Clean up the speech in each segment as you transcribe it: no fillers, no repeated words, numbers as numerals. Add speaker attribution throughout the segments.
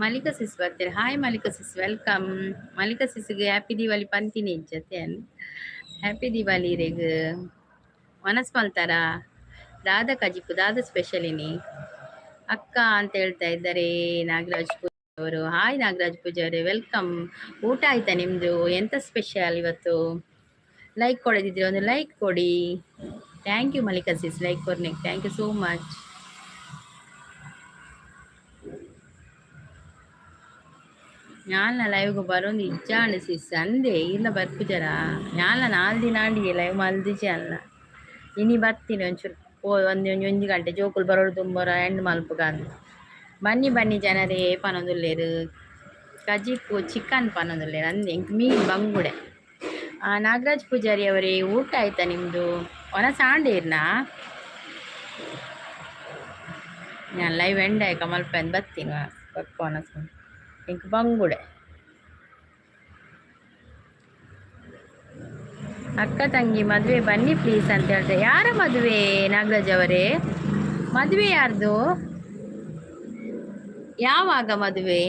Speaker 1: Mallika sis ಬರ್ತೀರಿ. Hi Mallika sis, welcome. Mallika ಸಿಸ್ಗೆ happy Diwali ಪಂತಿನಿ ಜೊತೆ. ಹ್ಯಾಪಿ ದಿವಾಲಿ ರೇಗ್. ಮನಸ್ ಮಲ್ತಾರ? ದಾದ ಕಜಿಪು, ದಾದ ಸ್ಪೆಷಲ್ ಇನಿ? ಅಕ್ಕ ಅಂತ ಹೇಳ್ತಾ ಇದ್ದಾರೆ ನಾಗರಾಜ್ ಪೂಜಾರಿ ಅವರು. Hi Nagaraj Poojary, welcome. ಊಟ ಆಯ್ತಾ ನಿಮ್ದು? ಎಂತ ಸ್ಪೆಷಲ್ ಇವತ್ತು? ಲೈಕ್ ಕೊಡದಿದ್ರೆ ಒಂದು ಲೈಕ್ ಕೊಡಿ. Thank you Mallika sis, like ಕೊರ್ನೆಕ್ thank you so much. ಯಾನ್ಲ ಲೈವ್ಗೆ ಬರೋದು ಇಜ್ಜಾಂಡ್ ಸಿಸ್ ಅಂದೆ ಇಲ್ಲ ಬರ್ಪುಜರ. ಯಾನ್ಲ 4 ದಿನ ಆಂಡಿಗೆ ಲೈವ್ ಮಲ್ದಿಜಿ ಅಲ್ಲ. ಇನಿ ಬತ್ತೀನಿ ಒಂಚೂರು ಪೋ ಒಂದು ಒಂಜಿ ಒಂಜಿ ಗಂಟೆ ಜೋಕುಲು ಬರೋಡು ತುಂಬರ ಎಂಡ್ ಮಲ್ಪುಗ ಅಂದ್. ಬನ್ನಿ ಬನ್ನಿ ಜನರೇ ಪನೊಂದುಲ್ಲೆರ್. ಕಜಿಪು ಚಿಕನ್ ಪನೊಂದುಲ್ಲೆರ್ ಅಂದೆ. ಎಂಕ್ ಮೀನ್ ಬಂಗುಡೆ. ನಾಗರಾಜ್ ಪೂಜಾರಿ ಅವರೇ, ಊಟ ಆಯ್ತಾ ನಿಮ್ಮದು? ಒನಸ್ ಆಂಡೇರ್ನಾ? ನಾನು ಲೈವ್ ಎಂಡ್ ಆಯ್ಕ ಮಲ್ಪೆಂದು ಬತ್ತೀನಿ ಬೊಕ್ಕ ಒನಸ್. ಎಂಕ್ ಬಂಗುಡೆ. ಅಕ್ಕ ತಂಗಿ ಮದುವೆ ಬನ್ನಿ ಪ್ಲೀಸ್ ಅಂತ ಹೇಳ್ತಾರೆ. ಯಾರ ಮದುವೆ ನಾಗರಾಜ್ ಅವರೇ? ಮದುವೆ ಯಾರ್ದು? ಯಾವಾಗ ಮದುವೆ?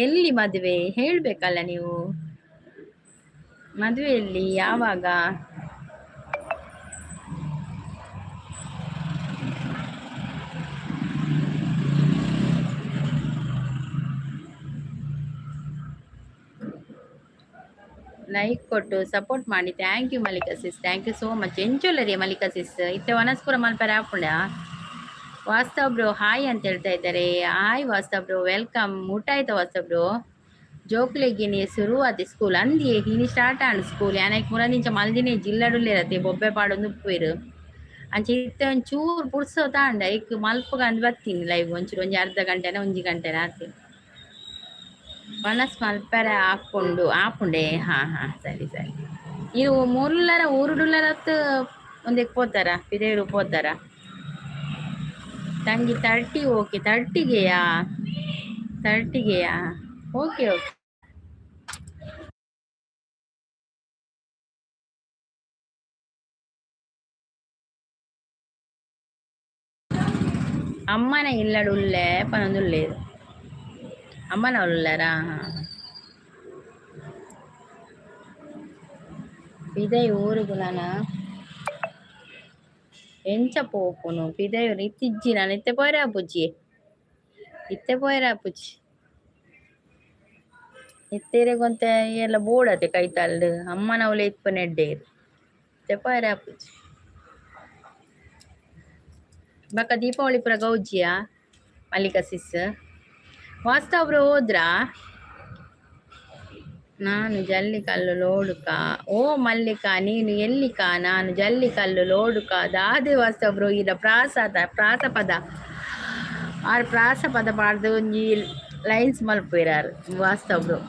Speaker 1: ಎಲ್ಲಿ ಮದುವೆ ಹೇಳ್ಬೇಕಲ್ಲ ನೀವು. ಮದುವೆಯಲ್ಲಿ ಯಾವಾಗ? ಲೈಕ್ ಕೊಟ್ಟು ಸಪೋರ್ಟ್ ಮಾಡಿ. Thank you Mallika sis, thank you so much. ಎಂಚೊಲ್ಲರಿ Mallika sis? ಇತ್ತೆ ವನಸ್ಪುರ ಮಲ್ಪರೆ ಆಪುಂಡ? ವಾಸ್ತವ್ ಬ್ರೋ ಹಾಯ್ ಅಂತ ಹೇಳ್ತಾ ಇದ್ದಾರೆ. Hi Vastav bro, welcome. ಊಟ ಆಯ್ತಾ ವಾಸ್ತವ್ ಬ್ರೋ? ಜೋಕ್ಲೆಗಿನಿ ಶುರು ಆತಿ ಸ್ಕೂಲ್ ಅಂದಿ ಇನಿ ಸ್ಟಾರ್ಟ್ ಆಂಡ್ ಸ್ಕೂಲ್. ಯಾನೈಕ್ ಮುರದಿಂಚ ಮಲ್ದಿನಿ ಜಿಲ್ಲಡುಲ್ಲೇರತೆ ಬೊಬ್ಬೆ ಪಾಡೊಂದು ಉಪ್ಪುವೆರ್. ಅಂಚ ಇತ್ತೆ ಒಂಚೂರು ಪುರ್ಸೊತಾಂಡ ಐಕ್ ಮಲ್ಪುಗ ಅಂದ್ ಬತ್ತೀನಿ ಲೈವ್. ಒಂಚೂರು ಒಂಜಿ ಅರ್ಧ ಗಂಟೆನ ಒಂಜಿ ಗಂಟೆನ ಆತಿ. ವನಸ್ ಮಲ್ಪೆರೆ ಆಪುಂಡು ಆಪುಂಡೆ. ಹಾ ಹಾ ಸರಿ ಸರಿ. ಇದು ಮೂರುಲ್ಲರ ಊರುಡುಲ್ಲರತ್ ಒಂದಕ್ಕೆ ಪೋತಾರ ಪಿದೇರು ಪೋತಾರ. ತಂಗಿ 30 ಓಕೆ. 30ಗೆಯಾ? 30ಗೆಯಾ? Okay okay. ಅಮ್ಮನ ಇಲ್ಲಡುಲ್ಲೆ ಪನೊಂದುಲ್ಲೇರು. ಅಮ್ಮನ ಉಲ್ಲೆರಾ? ಪಿದಯಿ ಊರುಗು ನನ ಎಂಚ ಪೋಪುನು ಪಿದಯಿ? ಇತ್ತಿಜ್ಜಿ ನಾನು, ಇತ್ತೆ ಪೋಯೆರೆ ಆಪುಜಿ, ಇತ್ತೆ ಪೋಯೆರೆ ಆಪುಜಿ. ಇತ್ತೆರೆಗೊಂತೆ ಎಲ್ಲ ಬೋಡತೆ ಕೈತಲ್ಡ್ ಅಮ್ಮನವುಲೆ ಇಪ್ಪುನ ಎಡ್ಡೆ. ಇತ್ತೆ ಪೋಯೆರೆ ಆಪುಜಿ. ಬೊಕ ದೀಪಾವಳಿ ಪೂರ ಗೌಜಿಯಾ ಮಲ್ಲಿಕಾ ಸಿಸ್? ವಾಸ್ತವ್ರು ಹೋದ್ರಾ? ನಾನು ಜಲ್ಲಿಕಲ್ಲು ಲೋಡುಕ. ಓ ಮಲ್ಲಿಕಾ ನೀನು ಎಲ್ಲಿಕ? ನಾನು ಜಲ್ಲಿಕಲ್ಲು ಲೋಡುಕ. ದಾದೆ ವಾಸ್ತವ್ರು ಇರ ಪ್ರಾಸದ ಪ್ರಾಸಪದ ಆರ್ ಪ್ರಾಸಪದ ಪಾಡ್ದು ಒಂಜಿ ಲೈನ್ಸ್ ಮಲ್ಪುವೆರ್ ವಾಸ್ತವ್ರು.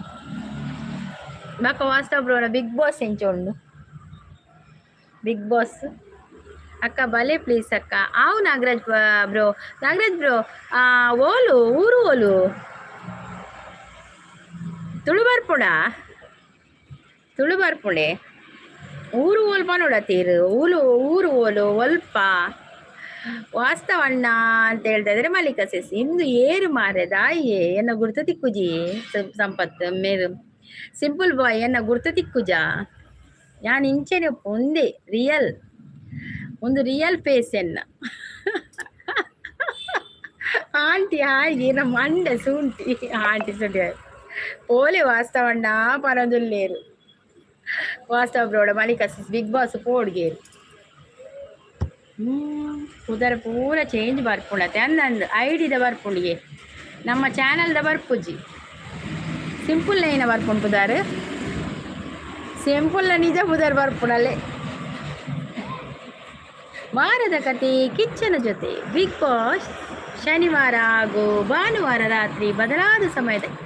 Speaker 1: ಬೊಕ ವಾಸ್ತವ್ ಬಿಗ್ ಬಾಸ್ ಎಂಚ ಉಂಡು? ಬಿಗ್ ಬಾಸ್ ಅಕ್ಕ ಬಲೆ ಪ್ಲೀಸ್ ಅಕ್ಕ. ಆವು ನಾಗರಾಜ್ ಬ್ರೋ. ನಾಗರಾಜ್ ಬ್ರೋ ಓಲು ಊರು ಓಲು? ತುಳು ಬರ್ಪುಂಡ? ತುಳು ಬರ್ಪುಂಡೆ. ಊರು ಓಲ್ ಪನೊಡತೀರು? ಊಲು ಊರು ಓಲು ಒಲ್ಪ ವಾಸ್ತವಣ್ಣ ಅಂತ ಹೇಳ್ತಾ ಇದ್ರೆ ಮಲ್ಲಿಕಾ ಸಿಸ್. ಇಂದು ಏರು ಮಾರೆ ದಾಯಿಯೇ ಎನ್ನ ಗುರ್ತು ತಿಕ್ಕುಜಿ ಸಂಪತ್ ಮೇರು. ಸಿಂಪಲ್ ಬಾಯ್ ಎನ್ನ ಗುರ್ತು ತಿಕ್ಕುಜ? ಯಾನ್ ಇಂಚೆನೆ ಒಂದೇ ರಿಯಲ್ ಒಂದು ರಿಯಲ್ ಫೇಸ್ ಎನ್ನ. Aunty hi. ನಮ್ಮ ಮಂಡೆ ಸೂಂಟಿ ಆಂಟಿ ಸುಂಟಿ ಪೋಲೆ ವಾಸ್ತವಣ್ಣ ಪನೊಂದುಲ್ಲೇರು. ವಾಸ್ತವ ಬ್ರೋಡ ಮಲ್ಲಿಕಾ ಸಿಸ್ ಬಿಗ್ ಬಾಸ್ ಪೋಡ್ಗೇರು. ಪುದರ್ ಪೂರ ಚೇಂಜ್ ಬರ್ಪುಂಡತೆ. ಅಂದಂದು ಐಡಿದ ಬರ್ಪುಂಡಿಗೆ, ನಮ್ಮ ಚಾನಲ್ದ ಬರ್ಪುಜಿ. ಸಿಂಪಲ್ ನೈನ ಬರ್ಪುಂಡು ಪುದಾರ್. ಸಿಂಪಲ್ನ ನಿಜ ಪುದರ್ ಬರ್ಪುಂಡಲೆ. ವಾರದ ಕತೆ ಕಿಚ್ಚನ ಜೊತೆ ಬಿಗ್ ಬಾಸ್ ಶನಿವಾರ ಹಾಗೂ ಭಾನುವಾರ ರಾತ್ರಿ ಬದಲಾದ ಸಮಯದಲ್ಲಿ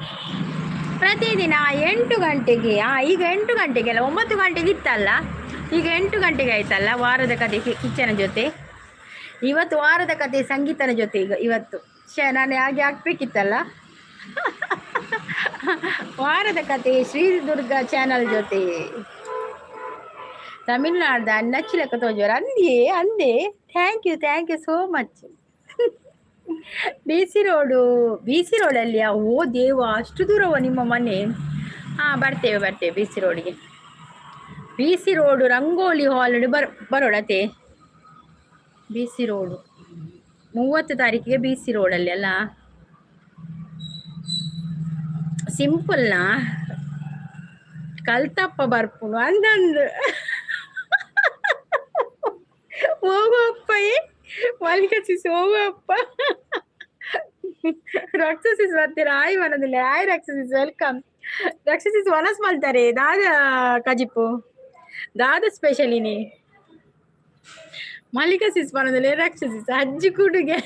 Speaker 1: ಪ್ರತಿದಿನ 8 ಗಂಟೆಗೆ. ಈಗ 8 ಗಂಟೆಗೆ ಅಲ್ಲ, 9 ಗಂಟೆಗೆ ಇತ್ತಲ್ಲ, ಈಗ 8 ಗಂಟೆಗೆ ಆಯ್ತಲ್ಲ ವಾರದ ಕತೆ ಕಿಚ್ಚನ ಜೊತೆ. ಇವತ್ತು ವಾರದ ಕತೆ ಸಂಗೀತನ ಜೊತೆ. ಈಗ ಇವತ್ತು ನಾನು ಹಾಗೆ ಹಾಕ್ಬೇಕಿತ್ತಲ್ಲ. ವಾರದ ಕತೆ ಶ್ರೀ ದುರ್ಗಾ ಚಾನಲ್ ಜೊತೆ. ತಮಿಳ್ನಾಡ್ದ ನಚ್ಚಿಲೆಕ್ಕ ತೋಜುವರ್ ಅಂದೇ ಅಂದೇ. Thank you, thank you so much. B C road, B C ರೋಡಲ್ಲಿ? ಓ ದೇವ, ಅಷ್ಟು ದೂರವ ನಿಮ್ಮ ಮನೆ? ಹಾಂ, ಬರ್ತೇವೆ ಬರ್ತೇವೆ ಬಿ ಸಿ ರೋಡಿಗೆ. B C road Rangoli hall ಬರೋಡತೆ. ಬಿ ಸಿ ರೋಡು 30 ತಾರೀಕಿಗೆ ಬಿ ಸಿ ರೋಡಲ್ಲಿ ಅಲ್ಲ? ಸಿಂಪಲ್ನಾ? ಕಲ್ತಪ್ಪ ಬರ್ಪುನು ಅಂದಂದು. ಹೋಗು ಅಪ್ಪ, ಏ ಮಲ್ಲಿಕ ಸಿಸ್, ಹೋಗು ಅಪ್ಪ. ರಕ್ಷಸಿಸ್ ಬರ್ತೀರಾ? ಆಯ್ ಮನದಿಲ್ಲ. ಆಯ್ ರಕ್ಷಸಿಸ್, welcome. ರಕ್ಷಸಿಸ್ ವನಸ್ ಮಲ್ತಾರೆ. ದಾದ ಕಜಿಪು, ದಾದ ಸ್ಪೆಷಲ್ ಇನಿ? ಮಲ್ಲಿಕ ಸಿಸ್ ಪನೊಂದುಲ್ಲೆ. ರಕ್ಷಸಿಸ್ ಅಜ್ಜಿ ಕುಡುಗೆ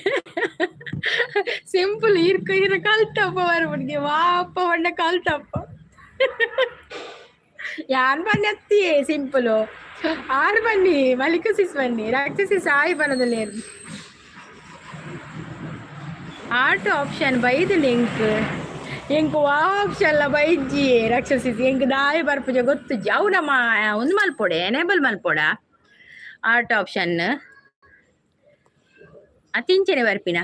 Speaker 1: ಸಿಂಪಲ್ ಇರ್ಕ ಇರ ಕಲ್ತಪ್ಪ ಬರ್ಪುನಿಗೆ. ವಾ ಅಪ್ಪ ಪಂಡ ಕಲ್ತಪ್ಪ. ಯಾನ್ ಬನ್ನಿ ಅತ್ತಿಯೇ ಸಿಂಪಲ್. ಆರು ಬನ್ನಿ, ಮಲ್ಲಿಕ ಸಿಸ್ ಬನ್ನಿ. ರಾಕ್ಷಸಿಸ್ ಆಯ್ ಪನೊಂದುಲ್ಲೆರ್. ಆಟೋ ಆಪ್ಷನ್ ಬೈದು ಲಿಂಕ್. ಎಂಕ್ ವಾ ಆಪ್ಷನ್ ಲ ಬೈಜ್ಜಿ ರಾಕ್ಷಸಿಸ್. ಎಂಕ್ ದಾಯ ಬರ್ಪುಜ, ಗೊತ್ತುಜ್ಜಿ. ಅವು ನಮ್ಮ ಒಂದು ಮಲ್ಪೊಡೆ, ಎನೇಬಲ್ ಮಲ್ಪೊಡ ಆಟೋ ಆಪ್ಷನ್. ಅತಿಂಚನೆ ಬರ್ಪಿನ.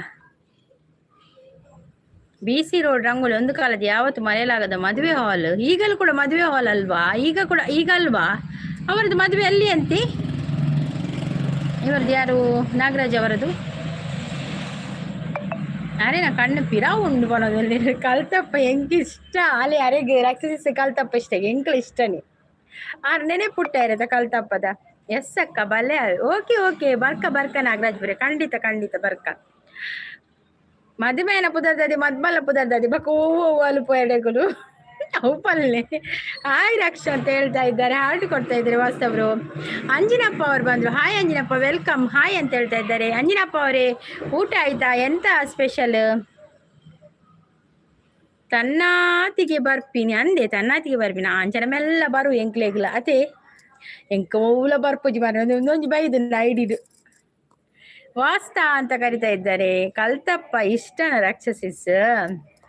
Speaker 1: ಬಿ ಸಿ ರೋಡ್ ರಂಗೋಲಿ ಒಂದು ಕಾಲದ ಯಾವತ್ತು ಮರೆಯಲಾಗದ ಮದುವೆ ಹಾಲ್. ಈಗಲೂ ಕೂಡ ಮದುವೆ ಹಾಲ್ ಅಲ್ವಾ? ಈಗ ಕೂಡ, ಈಗ ಅಲ್ವಾ ಅವರದ್ದು ಮದುವೆ ಅಲ್ಲಿ ಅಂತೆ. ಇವರದ್ದು ಯಾರು, ನಾಗರಾಜ್ ಅವರದ್ದು? ಅರೆ, ನಾ ಕಣ್ಣು ಪಿರಾ ಉಂಡು ಪನೊಂದುಲ್ಲೆರ್. ಕಲ್ತಪ್ಪ ಎಂಕ್ ಇಷ್ಟ. ಅಲ್ಲಿ ಅರೆಗ್ ರಕ್ಷಿಸಿ ಕಲ್ತಪ್ಪ ಇಷ್ಟ, ಎಂಕ್ಲ ಇಷ್ಟನೇ. ಆರ್ ನೆನೆ ಪುಟ್ಟ ಇರತ್ತ ಕಲ್ತಪ್ಪದ. ಎಸ್ ಅಕ್ಕ, ಬಲ್ಲೆ. ಓಕೆ ಓಕೆ, ಬರ್ಕ ಬರ್ಕ ನಾಗರಾಜ್ ಬರೆ, ಖಂಡಿತ ಖಂಡಿತ ಬರ್ಕ. ಮದುಮೆನ ಪುದರ್ದದಿ, ಮದ್ಮಲ್ಲ ಪುದರ್ದದಿ, ಬಕ ಹೂವು ಅಲ್ಪ ಎಡೆಗಳು ಅವು ಪಲ್ಲೆ. ಹಾಯ್ ರಕ್ಷ ಅಂತ ಹೇಳ್ತಾ ಇದ್ದಾರೆ, ಹಾರ್ಟ್ ಕೊಡ್ತಾ ಇದ್ದಾರೆ ವಾಸ್ತವರು. ಅಂಜಿನಪ್ಪ ಅವರು ಬಂದರು. Hi Anjinappa, welcome. Hi ಅಂತ ಹೇಳ್ತಾ ಇದ್ದಾರೆ. ಅಂಜಿನಪ್ಪ ಅವರೇ, ಊಟ ಆಯ್ತಾ? ಎಂತ ಸ್ಪೆಷಲ್? ತನ್ನಾತಿಗೆ ಬರ್ಪಿನಿ ಅಂದೆ, ತನ್ನಾತಿಗೆ ಬರ್ಪಿನಿ. ಅಂಚನ ಮೆಲ್ಲ ಬರು ಎಂಕ್ಲೆಗ್ಲ ಅತೆ. ಎಂಕ ಓಲ ಬರ್ಪುಜಿ ಮಾರ್ರೆ, ಒಂದೊಂಜಿ ಬೈದು ಐಡಿಡು. ವಾಸ್ತಾ ಅಂತ ಕರಿತಾ ಇದ್ದಾರೆ. ಕಲ್ತಪ್ಪ ಇಷ್ಟನ ರಾಕ್ಷಸಿಸ್?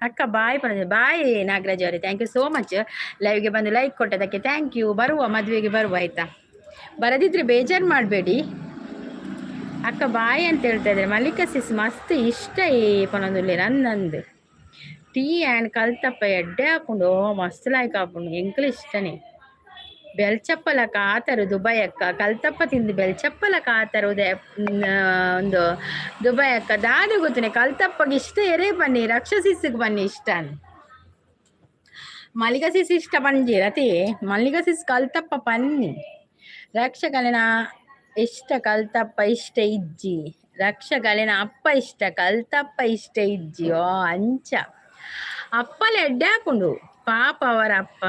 Speaker 1: ಅಕ್ಕ ಬಾಯ್ ಪಡ. ಬಾಯ್ ನಾಗರಾಜ್ ಅವರೇ, thank you so much. ಲೈವ್ಗೆ ಬಂದು ಲೈಕ್ ಕೊಟ್ಟದಕ್ಕೆ thank you. ಬರುವ, ಮದುವೆಗೆ ಬರುವ, ಆಯ್ತಾ? ಬರದಿದ್ರೆ ಬೇಜಾರು ಮಾಡಬೇಡಿ. ಅಕ್ಕ ಬಾಯ್ ಅಂತ ಹೇಳ್ತಾ ಇದ್ದಾರೆ. ಮಲ್ಲಿಕಾ ಸಿಸ್ ಮಸ್ತ್ ಇಷ್ಟ ಈ ಪನೊಂದುಲ್ಲೆ ನಂದು. ಟೀ ಆ್ಯಂಡ್ ಕಲ್ತಪ್ಪ ಎಡ್ಡೆ ಆಪುಂಡು. ಮಸ್ತ್ ಲಾಯ್ಕ್ ಆಪುಂಡು, ಎಂಕ್ಲು ಇಷ್ಟನೇ. ಬೆಲ್ಚಪ್ಪಲ ಕಾತರು ದುಬೈ ಅಕ್ಕ. ಕಲ್ತಪ್ಪ ತಿಂದು ಬೆಲ್ಚಪ್ಪಲ ಕಾತರು ಒಂದು ದುಬೈ ಅಕ್ಕ. ದಾದ ಗೊತ್ತನೆ ಕಲ್ತಪ್ಪಗೆ ಇಷ್ಟ ಎರೆ ಬನ್ನಿ, ರಕ್ಷಸಿಸ್ಗೆ ಬನ್ನಿ ಇಷ್ಟ. ಮಲ್ಲಿಗಾ ಸಿಸ್ ಇಷ್ಟ ಪಂಜಿ ರತಿ. ಮಲ್ಲಿಗಾ ಸಿಸ್ ಕಲ್ತಪ್ಪ ಪನ್ನಿ. ರಕ್ಷಕಲಿನ ಇಷ್ಟ ಕಲ್ತಪ್ಪ ಇಷ್ಟ ಇಜ್ಜಿ. ರಕ್ಷಕಲಿನ ಅಪ್ಪ ಇಷ್ಟ, ಕಲ್ತಪ್ಪ ಇಷ್ಟ ಇಜ್ಜಿ. ಓ ಅಂಚ ಅಪ್ಪಲ ಎಡ್ಡೆ ಹಾಕೊಂಡು. ಪಾಪ ಅವರ ಅಪ್ಪ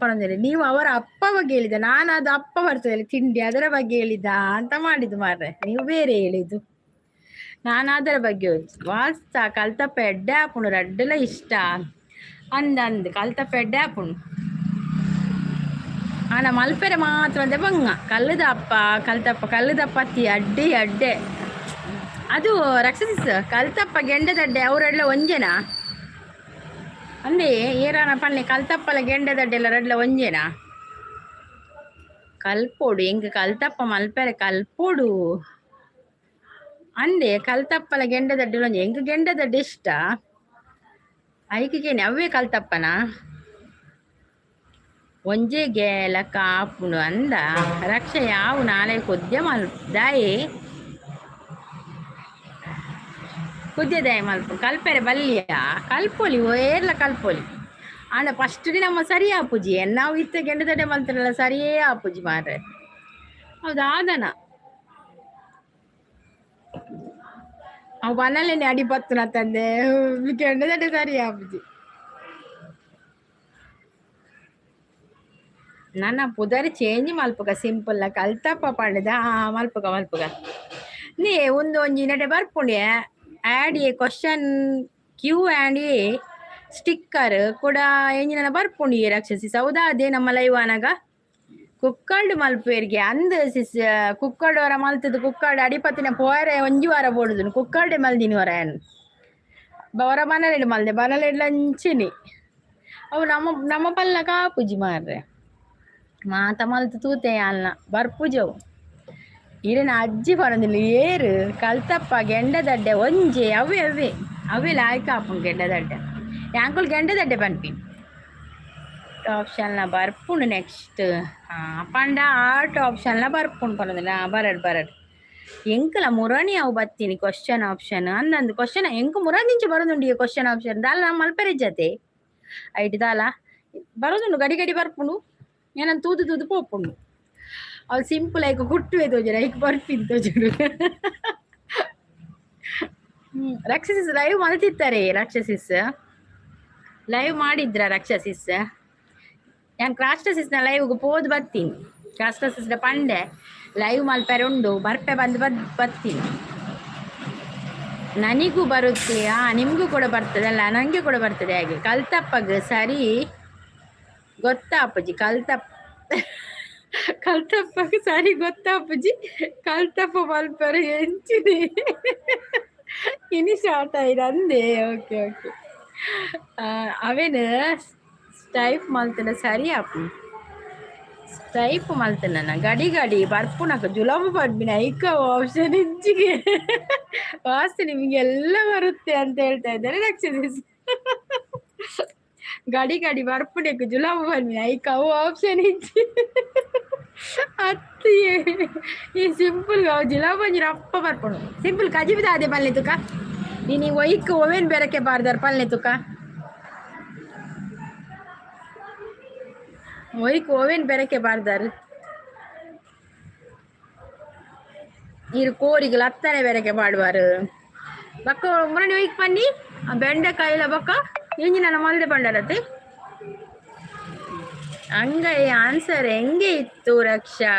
Speaker 1: ಪನೊಂದಿಲ್ಲ. ನೀವು ಅವರ ಅಪ್ಪ ಬಗ್ಗೆ ಹೇಳಿದ, ನಾನು ಅದು ಅಪ್ಪ ಬರ್ತದೆ ತಿಂಡಿ ಅದರ ಬಗ್ಗೆ ಹೇಳಿದ ಅಂತ ಮಾಡಿದ್ದು ಮಾರ್ರೆ. ನೀವು ಬೇರೆ ಹೇಳಿದ್ದು, ನಾನು ಅದರ ಬಗ್ಗೆ. ವಾಸ್ತ ಕಲ್ತಪ್ಪ ಎಡ್ಡೆ ಹಾಪುಂಡು, ರಡ್ಡೆಲ ಇಷ್ಟ ಅಂದ ಅಂದ್. ಕಲ್ತಪ್ಪ ಎಡ್ಡೆ ಹಾಪುಂಡು. ಆನ ಮಲ್ಪೆರೆ ಮಾತ್ರ ಅಂದೆ ಬಂಗ ಕಲ್ಲುದಪ್ಪ ಕಲ್ತಪ್ಪ ಕಲ್ಲುದಪ್ಪ ಅತ್ತಿ ಅಡ್ಡೆ ಅಡ್ಡೆ ಅದು. ರಕ್ಷಸಿಸ್, ಕಲ್ತಪ್ಪ ಗೆಂಡದಡ್ಡೆ ಅವರೆಲ್ಲ ಒಂಜೆನಾ ಅಂದೆ? ಏರಾನ ಪನ್ನೆ, ಕಲ್ತಪ್ಪಲ ಗೆಂಡದಡ್ಡೆ ಎಲ್ಲ ರಡ್ಲ ಒಂಜೆನಾ? ಕಲ್ಪೋಡು ಎಂಕ್ ಕಲ್ತಪ್ಪ ಮಲ್ಪೆರೆ ಕಲ್ಪೋಡು ಅಂದೆ. ಕಲ್ತಪ್ಪಲ ಗೆಂಡದಡ್ಡೆ ಒಂಜೆ. ಎಂಕ್ ಗೆಂಡದಡ್ಡೆ ಇಷ್ಟ. ಐಕಿಗೇನೆ ಅವೇ ಕಲ್ತಪ್ಪನ ಒಂಜೆ ಗೇಲ ಕಾಪುಂಡು ಅಂದ ರಕ್ಷ. ಯಾವು ನಾಳೆ ಕೊದ್ಯ ಮಲ್ ದಾಯೆ ಕುದ್ಯ ದಾಯ ಮಲ್ಪ ಕಲ್ಪೆರೆ ಬಲ್ಲಿಯ. ಕಲ್ಪೊಲಿ, ಏರ್ಲ ಕಲ್ಪೊಲಿ. ಆಂಡ ಫಸ್ಟ್ ನಮ್ಮ ಸರಿ ಆಪುಜಿ. ನಾವು ಇತ್ತ ಗೆಂಡದಡ್ಡೆ ಮಲ್ತರಲ್ಲ, ಸರಿಯೇ ಆಪುಜಿ ಮಾರ್ರೆ. ಹೌದಾ? ಆದನ ಅವು ಬನಲೇನೆ ಅಡಿ ಬತ್ತುನ ತಂದೆ ಗೆಂಡದಡ್ಡೆ ಸರಿ ಆಪುಜಿ. ನನ್ನ ಪುದರ್ ಚೇಂಜ್ ಮಲ್ಪುಗ ಸಿಂಪಲ್ ಕಲ್ತಪ್ಪ ಪಂಡದ. ಮಲ್ಪುಗ ಮಲ್ಪುಗ. ನೀ ಒಂದು ಒಂಜಿ ನಡೆ ಬರ್ಪುಂಡೆ. Add a question Q and A sticker ಕೂಡ ಎಂಜಿನ ಬರ್ಪುಂಡು ಈ ರಾಕ್ಷಸಿ. ಹೌದಾ? ಅದೇ ನಮ್ಮ ಲೈವ್ ಆನಗ ಕುಕ್ಕರ್ಡ್ ಮಲ್ಪುವೆರ್ಗೆ ಅಂದ್ ಸಿಸ್. ಕುಕ್ಕರ್ಡ್ ವರ ಮಲ್ತದು. ಕುಕ್ಕರ್ಡ್ ಅಡಿಪತ್ತಿನ ಪೋರೆ ಒಂಜಿ ವಾರ ಬೋಡುದು. ಕುಕ್ಕರ್ಡೆ ಮಲ್ದಿನಿ ವರ ವರ ಬನಲೆಡ್ ಮಲ್ದೆ, ಬನಲೆಡ್ ಅಂಚಿನಿ. ಅವು ನಮ್ಮ ನಮ್ಮ ಪಲ್ಲ ಕಾಪುಜಿ ಮಾರ್ರೆ. ಮಾತ ಮಲ್ತು ತೂತೆ ಅಲ್ನ ಬರ್ಪುಜವು. ಇರೆನ ಅಜ್ಜಿ ಪನೊಂದಿಲ್ಲ ಏರು ಕಲ್ತಪ್ಪ ಗೆಂಡದಡ್ಡೆ ಒಂಜೆ ಅವೇ ಅವೇ ಅವೇ ಲಾಯ್ಕ ಆಪುಂಡು ಗೆಂಡದಡ್ಡೆ ಯಾಂಕುಲು ಗೆಂಡದಡ್ಡೆ ಪನ್ಪಿ ಆಪ್ಷನ್ನ ಬರ್ಪುಂಡು ನೆಕ್ಸ್ಟ್ ಪಂಡ ಆರ್ಟ್ ಆಪ್ಷನ್ಲ ಬರ್ಪುಂಡು ಪನೊಂದಿಲ್ಲ ಬರಡ್ ಬರಡ್ ಎಂಕಲ ಮುರಣಿ ಅವು ಬತ್ತೀನಿ ಕ್ವಶನ್ ಆಪ್ಷನ್ ಅಂದಂದು ಕ್ವಶನ್ ಎಂಕ್ ಮುರದಿಂಚ ಬರೋದುಂಡು ಈ ಕ್ವಶನ್ ಆಪ್ಷನ್ ದಾಲ ನಮ್ಮ ಮಲ್ಪೆರೆ ಜತೆ ಐಟ್ ದಾಲ ಬರೋದುಂಡು ಗಡಿ ಗಡಿ ಬರ್ಪುಂಡು ಏನಂತ ತೂದು ತೂದು ಪೋಪುಂಡು ಅವು ಸಿಂಪಲ್ ಐಕ್ ಕುಟ್ಟುವೆ ತೋಜರ ಐಕ್ ಬರ್ಪಿನ್ ತೋಜರು. ರಾಕ್ಷಸಿಸ್ ಲೈವ್ ಮಲ್ತಿತ್ತಾರೆ. ರಾಕ್ಷಸಿಸ್ ಲೈವ್ ಮಾಡಿದ್ರ ರಾಕ್ಷಸಿಸ್ ಯಾನ್ ಕ್ರಾಸ್ಟಸಿಸ್ನ ಲೈವ್ಗೆ ಪೋದು ಬತ್ತೀನಿ. ಕ್ರಾಸ್ಟಸಿಸ್ನ ಪಂಡೆ ಲೈವ್ ಮಲ್ಪೆರೆ ಉಂಡು ಬರ್ಪೆ ಬಂದು ಬದ್ ಬತ್ತೀನಿ. ನನಗೂ ಬರುತ್ತೆ, ನಿಮಗೂ ಕೂಡ ಬರ್ತದಲ್ಲ, ನನಗೆ ಕೂಡ ಬರ್ತದೆ. ಹಾಗೆ ಕಲ್ತಪ್ಪಗೆ ಸರಿ ಗೊತ್ತಾಪುಜಿ ಕಲ್ತಪ್ಪ ಕಲ್ತಪ್ಪಗೆ ಸರಿ ಗೊತ್ತಾಪುಜಿ ಕಲ್ತಪ್ಪ ಮಲ್ಪರೆ ಎಂಚಿನಿ ಇನಿ ಸ್ಟಾರ್ಟ್ ಆಯ್ತು ಅಂದೆ. ಓಕೆ ಓಕೆ ಅವೇನು ಟೈಪ್ ಮಲ್ತನ ಸರಿ ಆಪು ಟೈಪ್ ಮಲ್ತನ ಗಡಿ ಗಡಿ ಬರ್ಪುನಕ ಜುಲಾಬು ಪಡ್ಬಿನ ಐಕ ಆಪ್ಷನ್ ಇಜ್ಜಿಗೆ ವಾಸ್ತು ನಿಮಗೆಲ್ಲ ಬರುತ್ತೆ ಅಂತ ಹೇಳ್ತಾ ಇದ್ದಾರೆ ರಕ್ಷಿಸಿ. ಗಡಿ ಗಡಿ ಬರ್ಪುನೆಕ್ ಜುಲಾಬು ಪಡ್ಬಿನ ಐಕ ಅವು ಆಪ್ಷನ್ ಇಜ್ಜಿ ಅತ್ತು ಈ ಸಿಂಪಲ್ ಜುಲಾಬು ಒಂಜಿ ರಪ್ಪ ಬರ್ಪುಂಡು ಸಿಂಪಲ್ ಕಜಿಬಿದ ಅದೇ ಪಲ್ಲೆ ತುಕ ನೀನು ಒಯ್ಕ್ ಒವೇನ್ ಬೆರಕೆ ಬಾರ್ದಾರ್ ಪಲ್ಲೆ ತುಕ ಒಯ್ಕ್ ಓವೆನ್ ಬೆರಕೆ ಬಾರ್ದಾರ್ ನೀರು ಕೋರಿಗಳು ಹತ್ತನೆ ಬೆರಕೆ ಪಾಡುವಾರು ಬಕ್ಕ ಮುರಣಿ ಒಯ್ಕ್ ಪನ್ನಿ ಬೆಂಡೆಕಾಯಿಲ ಬೊಕ್ಕ ಇಂಜಿನ ಮಲ್ದೆ ಪಂಡರತೆ ಹಂಗ ಆನ್ಸರ್ ಹೆಂಗೆ ಇತ್ತು ರಕ್ಷಾ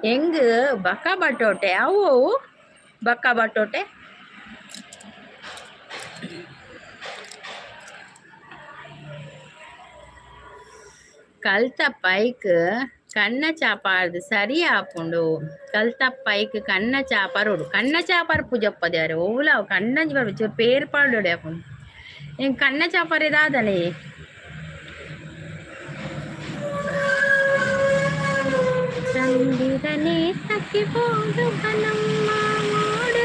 Speaker 1: ಹೆಂಗ್ ಬಕ್ಕ ಬಟೋಟೆ ಅವು ಅವು ಬಕ್ಕ ಬಟೋಟೆ ಕಲ್ತ ಪೈಕ್ ಕಣ್ಣ ಚಾಪಾರ್ದು ಸರಿ ಆಪುಂಡು ಕಲ್ತ ಪೈಕ್ ಕಣ್ಣ ಚಾಪರೋಡು ಕಣ್ಣ ಚಾಪರ್ ಪೂಜಪ್ಪದ್ಯಾರು ಓಲ ಕಣ್ಣಂಜಿ ಬರ್ಪು ಚೂರು ಪೇರ್ ಪಾಡೋಡೆ ಆಪುಂಡು ಎಂಕ್ ಕಣ್ಣ ಚಾಪರ್ ಇದಾದನೆ. ಚಂದಿರನೇ ತಕ್ಕಿ ಪೋದು ಕನಮ್ಮ ಮೋಡ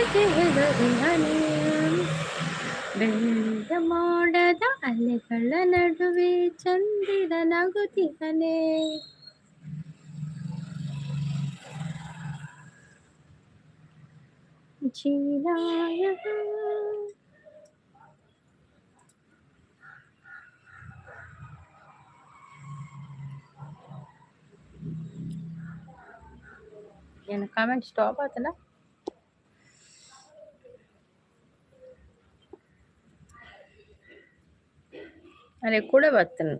Speaker 1: ಬೆಳ್ಳಿಯ ಮೋಡದ ಅಲೆಗಳ ನಡುವೆ ಚಂದಿರ ನಗುತ್ತಿಹನೆ. ಜೀನಾಯ ಏನು ಕಾಮೆಂಟ್ ಸ್ಟಾಪ್ ಆತಲ್ಲ. ಅರೆ ಕೂಡ ಬರ್ತೇನೆ.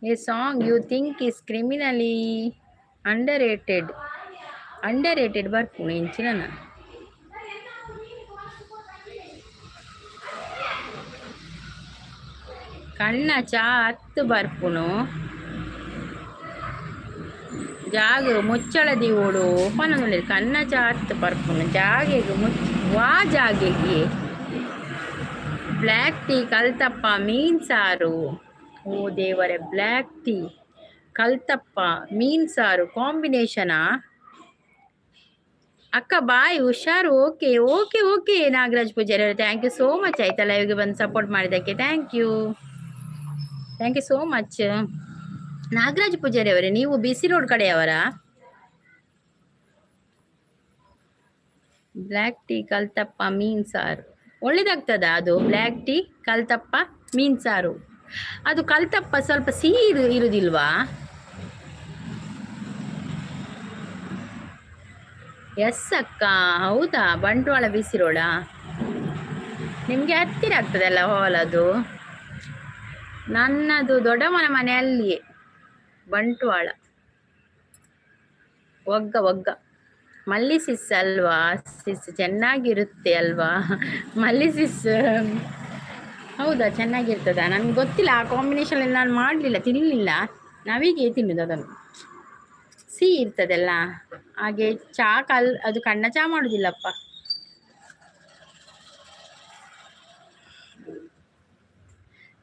Speaker 1: A song you think is criminally underrated. Underrated ಬರ್ಪುಂಡು ಇಂಚಿನ ಕಣ್ಣ ಚಾ ಹತ್ತು ಬರ್ಪುನು ಜಾಗ ಮುಚ್ಚಳ ದೀವೊಡು ಪನೊಂದುಲ್ಲೆರ್ ಕಣ್ಣ ಚಾ ಅತ್ತು ಬರ್ಪುನು ಜಾಗೆಗ್ ಮುಚ್ಚ ವಾ ಜಾಗೆಗ್ ಬ್ಲ್ಯಾಕ್ ಟೀ ಕಲ್ತಪ್ಪ ಮೀನ್ ಸಾರು. ಓ ದೇವರೇ, ಬ್ಲ್ಯಾಕ್ ಟೀ ಕಲ್ತಪ್ಪ ಮೀನ್ ಸಾರು ಕಾಂಬಿನೇಷನಾ? ಅಕ್ಕ ಬಾಯ್ ಹುಷಾರು. Okay okay okay Nagaraj Poojary ಅವರೇ, thank you so much ಆಯ್ತಾ ಲೈವ್ಗೆ ಬಂದು ಸಪೋರ್ಟ್ ಮಾಡಿದ್ದಕ್ಕೆ. Thank you, thank you so much Nagaraj Poojary ಅವರೇ. ನೀವು ಬಿಸಿ ರೋಡ್ ಕಡೆಯವರಾ? ಬ್ಲ್ಯಾಕ್ ಟೀ ಕಲ್ತಪ್ಪ ಮೀನ್ ಸಾರು ಒಳ್ಳೇದಾಗ್ತದ ಅದು? ಬ್ಲ್ಯಾಕ್ ಟೀ ಕಲ್ತಪ್ಪ ಮೀನ್ ಸಾರು, ಅದು ಕಲ್ತಪ್ಪ ಸ್ವಲ್ಪ ಸಿಹಿ ಇರುದಿಲ್ವಾ? ಎಸ್ ಅಕ್ಕ, ಹೌದಾ? ಬಂಟ್ವಾಳ ಬಿಸಿ ರೋಡಾ? ನಿಮಗೆ ಹತ್ತಿರ ಆಗ್ತದಲ್ಲ ಹಾಲ್ ಅದು. ನನ್ನದು ದೊಡ್ಡಮ್ಮನ ಮನೆ ಅಲ್ಲಿಯೇ ಬಂಟ್ವಾಳ. ಒಗ್ಗ ಒಗ್ಗ ಮಲ್ಲಿ ಸಿಸ್ ಅಲ್ವಾ? ಸಿಸ್ ಚೆನ್ನಾಗಿರುತ್ತೆ ಅಲ್ವಾ ಮಲ್ಲಿ ಸಿಸ್? ಹೌದಾ, ಚೆನ್ನಾಗಿರ್ತದ? ನನ್ಗೆ ಗೊತ್ತಿಲ್ಲ, ಆ ಕಾಂಬಿನೇಷನ್ ನಾನು ಮಾಡಲಿಲ್ಲ, ತಿನ್ನಲಿಲ್ಲ. ನಾವೀಗೆ ತಿನ್ನುದು ಅದನ್ನು, ಸಿಹಿ ಇರ್ತದಲ್ಲ ಹಾಗೆ. ಚಾ ಕಲ್ ಅದು ಕಣ್ಣ ಚಾ ಮಾಡುದಿಲ್ಲಪ್ಪ.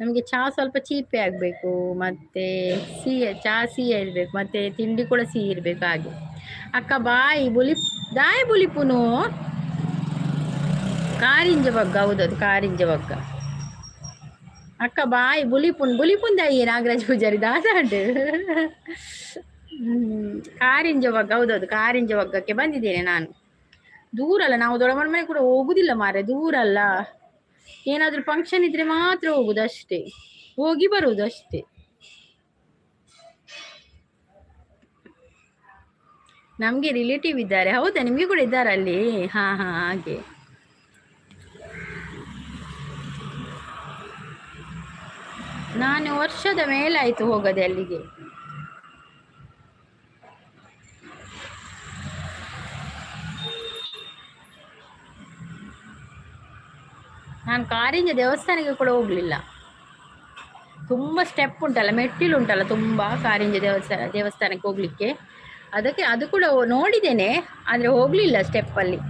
Speaker 1: ನಮಗೆ ಚಹಾ ಸ್ವಲ್ಪ ಚೀಪೆ ಆಗಬೇಕು, ಮತ್ತು ಸಿಹಿ ಚಹಾ ಸಿಹಿ ಇರಬೇಕು, ಮತ್ತು ತಿಂಡಿ ಕೂಡ ಸಿಹಿ ಇರಬೇಕು ಹಾಗೆ. ಅಕ್ಕ ಬಾಯಿ ಬುಲಿ ದಾಯಿ ಬುಲಿಪುನು ಕಾರಿಂಜ ಬಗ್ಗ. ಹೌದದು ಕಾರಿಂಜ ಬಗ್ಗ. ಅಕ್ಕ ಬಾಯಿ ಬುಲಿಪುನ್ ಬುಲಿಪುನ್ ದಾಯಿ ನಾಗರಾಜ್ ಪೂಜಾರಿ ದಾದಾಂಡು. ಕಾರಿಂಜ ಬಗ್ಗ. ಹೌದೌದು, ಕಾರಿಂಜ ಬಗ್ಗಕ್ಕೆ ಬಂದಿದ್ದೇನೆ ನಾನು. ದೂರ ಅಲ್ಲ, ನಾವು ದೊಡ್ಡಮ್ಮನ ಮನೆ ಕೂಡ ಹೋಗುದಿಲ್ಲ ಮಾರೆ, ದೂರ ಅಲ್ಲ. ಏನಾದರೂ ಫಂಕ್ಷನ್ ಇದ್ರೆ ಮಾತ್ರ ಹೋಗುದು ಅಷ್ಟೇ, ಹೋಗಿ ಬರುವುದು ಅಷ್ಟೇ. ನಮಗೆ ರಿಲೇಟಿವ್ ಇದ್ದಾರೆ. ಹೌದಾ, ನಿಮಗೆ ಕೂಡ ಇದ್ದಾರೆ ಅಲ್ಲಿ? ಹಾಂ ಹಾಂ, ಹಾಗೆ. ನಾನು ವರ್ಷದ ಮೇಲಾಯಿತು ಹೋಗದೆ ಅಲ್ಲಿಗೆ. ನಾನು ಕಾರಿಂಜ ದೇವಸ್ಥಾನಕ್ಕೆ ಕೂಡ ಹೋಗಲಿಲ್ಲ. ತುಂಬ ಸ್ಟೆಪ್ ಉಂಟಲ್ಲ, ಮೆಟ್ಟಿಲು ಉಂಟಲ್ಲ ತುಂಬ ಕಾರಿಂಜ ದೇವಸ್ಥಾನಕ್ಕೆ ಹೋಗ್ಲಿಕ್ಕೆ. ಅದಕ್ಕೆ ಅದು ಕೂಡ ನೋಡಿದ್ದೇನೆ, ಆದರೆ ಹೋಗಲಿಲ್ಲ ಸ್ಟೆಪ್ಪಲ್ಲಿ.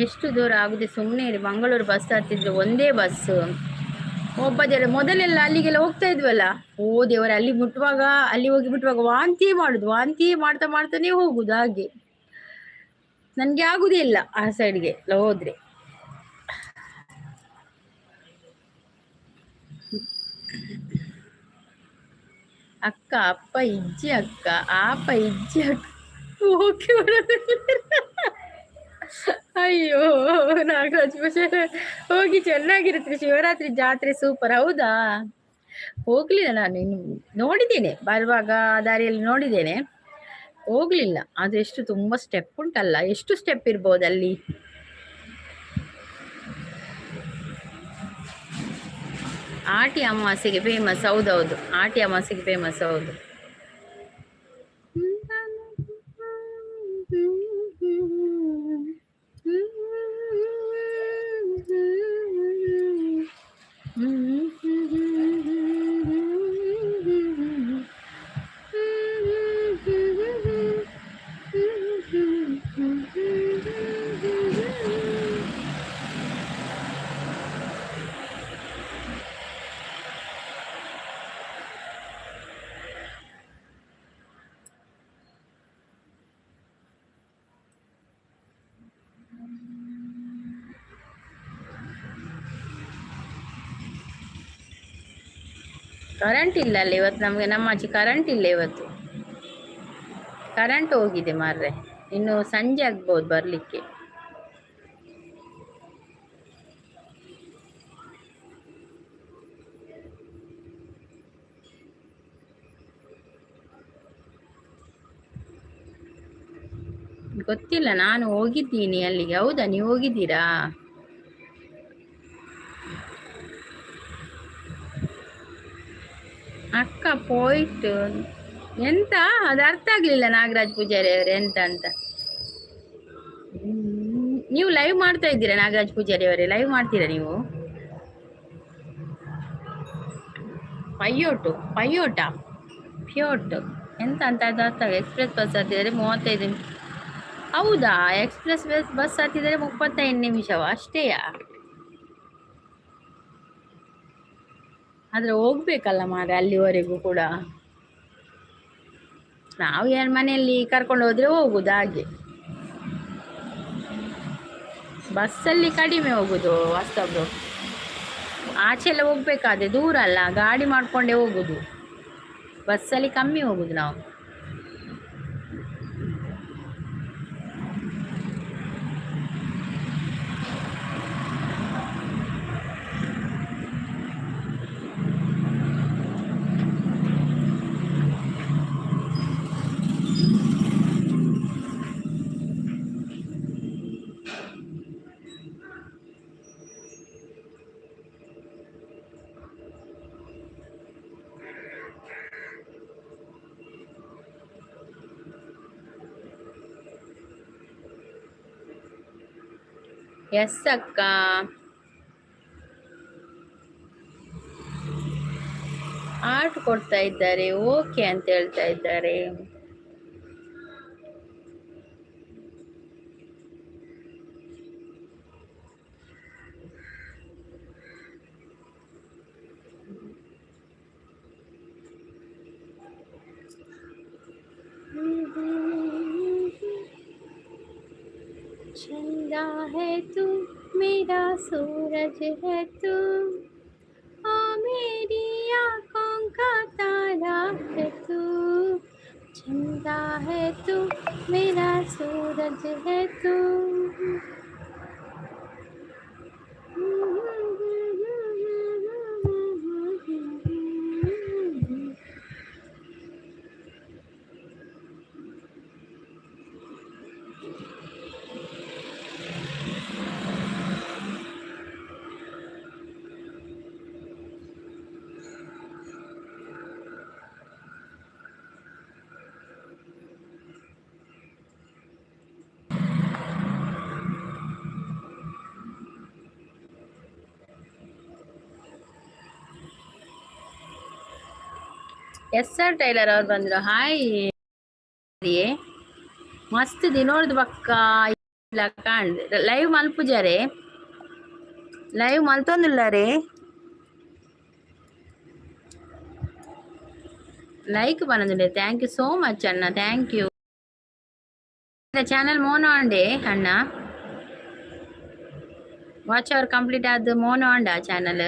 Speaker 1: ಎಷ್ಟು ದೂರ ಆಗುದೆ ಸುಮ್ಮನೆ ಇರಿ. ಮಂಗಳೂರು ಬಸ್ ಹತ್ತಿದ್ರು ಒಂದೇ ಬಸ್ ಒಬ್ಬ ಮೊದಲೆಲ್ಲ ಅಲ್ಲಿಗೆಲ್ಲ ಹೋಗ್ತಾ ಇದ್ವಲ್ಲ. ಓ ದೇವರೇ, ಅಲ್ಲಿ ಮುಟ್ಟುವಾಗ, ಅಲ್ಲಿ ಹೋಗಿ ಮುಟ್ಟುವಾಗ ವಾಂತಿ ಮಾಡುದು, ವಾಂತಿ ಮಾಡ್ತಾ ಮಾಡ್ತಾನೆ ಹೋಗುದು. ಹಾಗೆ ನನಗೆ ಆಗುದೇ ಇಲ್ಲ ಆ ಸೈಡ್ಗೆ ಎಲ್ಲ ಹೋದ್ರೆ. ಅಕ್ಕ ಅಪ್ಪ ಇಜ್ಜಿ ಅಕ್ಕ ಆಪ ಇಜ್ಜಿ ಅಕ್ಕ ಓಕೆ. ಅಯ್ಯೋ ನಾಗರಾಜ್ ಹೋಗಿ ಚೆನ್ನಾಗಿರುತ್ತೆ ಶಿವರಾತ್ರಿ ಜಾತ್ರೆ ಸೂಪರ್. ಹೌದಾ, ಹೋಗ್ಲಿಲ್ಲ ನಾನು, ಇನ್ನು ನೋಡಿದ್ದೇನೆ, ಬರುವಾಗ ದಾರಿಯಲ್ಲಿ ನೋಡಿದ್ದೇನೆ, ಹೋಗ್ಲಿಲ್ಲ. ಆದ್ರೆ ಎಷ್ಟು ತುಂಬಾ ಸ್ಟೆಪ್ ಉಂಟಲ್ಲ, ಎಷ್ಟು ಸ್ಟೆಪ್ ಇರ್ಬೋದು ಅಲ್ಲಿ? ಆಟಿ ಅಮಾವಾಸ್ಯೆಗೆ ಫೇಮಸ್. ಹೌದೌದು, ಆಟಿ ಅಮಾವಾಸ್ಯೆಗೆ ಫೇಮಸ್. ಹೌದು. ಕರೆಂಟ್ ಇಲ್ಲ ಅಲ್ಲ ಇವತ್ತು ನಮಗೆ, ನಮ್ಮ ಆಚೆ ಕರೆಂಟ್ ಇಲ್ಲ ಇವತ್ತು, ಕರೆಂಟ್ ಹೋಗಿದೆ ಮಾರ್ರೆ. ಇನ್ನು ಸಂಜೆ ಆಗ್ಬೋದು ಬರಲಿಕ್ಕೆ. ಗೊತ್ತಿಲ್ಲ, ನಾನು ಹೋಗಿದ್ದೀನಿ ಅಲ್ಲಿಗೆ. ಹೌದಾ, ನೀವು ಹೋಗಿದ್ದೀರಾ? ಅಕ್ಕ ಪೋಯ್ಟು ಎಂತ ಅದು ಅರ್ಥ ಆಗ್ಲಿಲ್ಲ ನಾಗರಾಜ್ ಪೂಜಾರಿ ಅವರೇ, ಎಂತ ಅಂತ. ನೀವು ಲೈವ್ ಮಾಡ್ತಾ ಇದ್ದೀರಾ ನಾಗರಾಜ್ ಪೂಜಾರಿ ಅವರೇ? ಲೈವ್ ಮಾಡ್ತೀರಾ ನೀವು? ಪಯ್ಯೋಟು ಪಯ್ಯೋಟ ಪ್ಯೋಟ್ ಎಂತ ಅಂತ ಅದು ಅರ್ಥ. ಎಕ್ಸ್ಪ್ರೆಸ್ ಬಸ್ ಹತ್ತಿದರೆ 35. ಹೌದಾ, ಎಕ್ಸ್ಪ್ರೆಸ್ ಬಸ್ ಬಸ್ ಹತ್ತಿದರೆ 35 ನಿಮಿಷವ ಅಷ್ಟೇಯಾ? ಆದರೆ ಹೋಗ್ಬೇಕಲ್ಲ ಮಾರ್ರೆ ಅಲ್ಲಿವರೆಗೂ ಕೂಡ. ನಾವು ಯಾರ ಮನೆಯಲ್ಲಿ ಕರ್ಕೊಂಡು ಹೋದ್ರೆ ಹೋಗುದು ಹಾಗೆ. ಬಸ್ಸಲ್ಲಿ ಕಡಿಮೆ ಹೋಗುದು ವಾಸ್ತವ್ರು. ಆಚೆ ಎಲ್ಲ ಹೋಗ್ಬೇಕಾದ್ರೆ ದೂರ ಅಲ್ಲ, ಗಾಡಿ ಮಾಡಿಕೊಂಡೇ ಹೋಗುದು. ಬಸ್ಸಲ್ಲಿ ಕಮ್ಮಿ ಹೋಗುದು ನಾವು. ಎಸ್ ಅಕ್ಕ. ಆರ್ಟ್ ಕೊಡ್ತಾ ಇದ್ದಾರೆ, ಓಕೆ ಅಂತ ಹೇಳ್ತಾ ಇದ್ದಾರೆ. चंदा है तू मेरा सूरज है तू, ओ मेरी आँखों का तारा है तू। चंदा है तू मेरा सूरज है तू। ಎಸ್ ಆರ್ ಟೈಲರ್ ಅವ್ರು ಬಂದರು. ಹಾಯ್, ಮಸ್ತ್ ದಿನೋರ್ದು ಬಕ್ಕ ಕಾಣ್ ಲೈವ್ ಮಲ್ಪುಜಾರೆ, ಲೈವ್ ಮಲ್ತೊಂದಿಲ್ಲ ರೇ. ಲೈಕ್ ಬಂದಿದೆ, thank you so much ಅಣ್ಣ, thank you. Channel mono ಅಂಡೆ ಅಣ್ಣ, ವಾಚ್ ಅವರ್ ಕಂಪ್ಲೀಟ್ ಆದ ಮೋನೋ ಅಂಡ ಚಾನಲ್.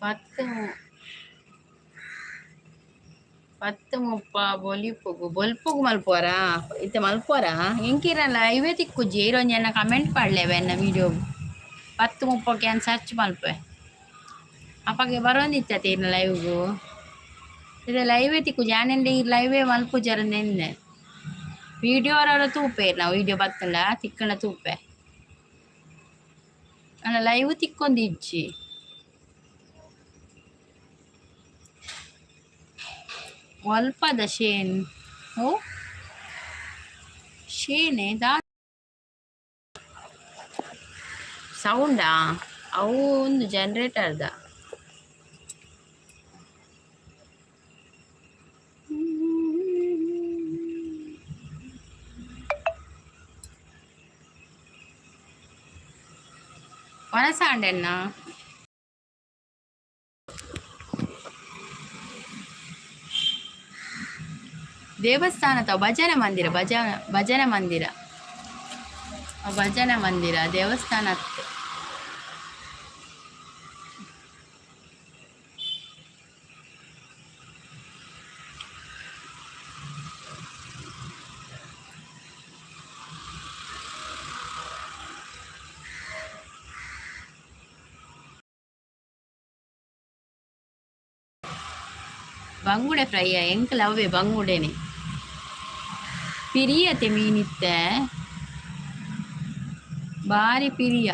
Speaker 1: ಪತ್ತು ಪತ್ತು ಮುಪ್ಪ ಬೊಲಿಪುಗು ಬೊಲ್ಪುಗು ಮಲ್ಪುವರಾ? ಇತ್ತೆ ಮಲ್ಪುವರಾ? ಎಂಕಿರಲ್ಲ ಇವೇ ತಿಕ್ಕುಜಿ. ಇರೊಂಜಿ ಎನ್ನ ಕಮೆಂಟ್ ಪಾಡ್ಲೆವೆ ಎನ್ನ ವೀಡಿಯೋ. 10:30ಕ್ಕೆ ಏನು ಸರ್ಚ್ ಮಲ್ಪೆ, ಅಪ್ಪಗೆ ಬರೋಂದಿತ್ತ ಇರ್ನ ಲೈವ್ಗು. ಇದು ಲೈವೇ ತಿಕ್ಕುಜಿ. ಆನೆಂಡೆ ಈ ಲೈವೇ ಮಲ್ಪುಜರಂದೆಂದೆ ವೀಡಿಯೋ ಅವರ ತೂಪೆ. ನಾವು ವೀಡಿಯೋ ಬತ್ತಂಡ ತಿಕ್ಕಣ ತೂಪೆ ಅಲ್ಲ, ಲೈವ್ ತಿಕ್ಕೊಂದಿಜ್ಜಿ. ಒಲ್ಪದ ಶೇನ್? ಓ ಶೇನೆ ದಾ ಸೌಂಡಾ? ಅವು ಒಂದು ಜನರೇಟರ್ದ. ವನಸಾಂಡೆನ್ನ ದೇವಸ್ಥಾನ ಅಥವಾ ಭಜನೆ ಮಂದಿರ, ಭಜನೆ ಮಂದಿರ, ಭಜನೆ ಮಂದಿರ ದೇವಸ್ಥಾನ. ಬಂಗುಡೆ ಫ್ರೈ ಎಂಕಲ್ ಅವೇ ಬಂಗುಡೆನೆ ಪಿರಿಯತೆ ಮೀನಿತ್ತೆ, ಬಾರಿ ಪಿರಿಯ.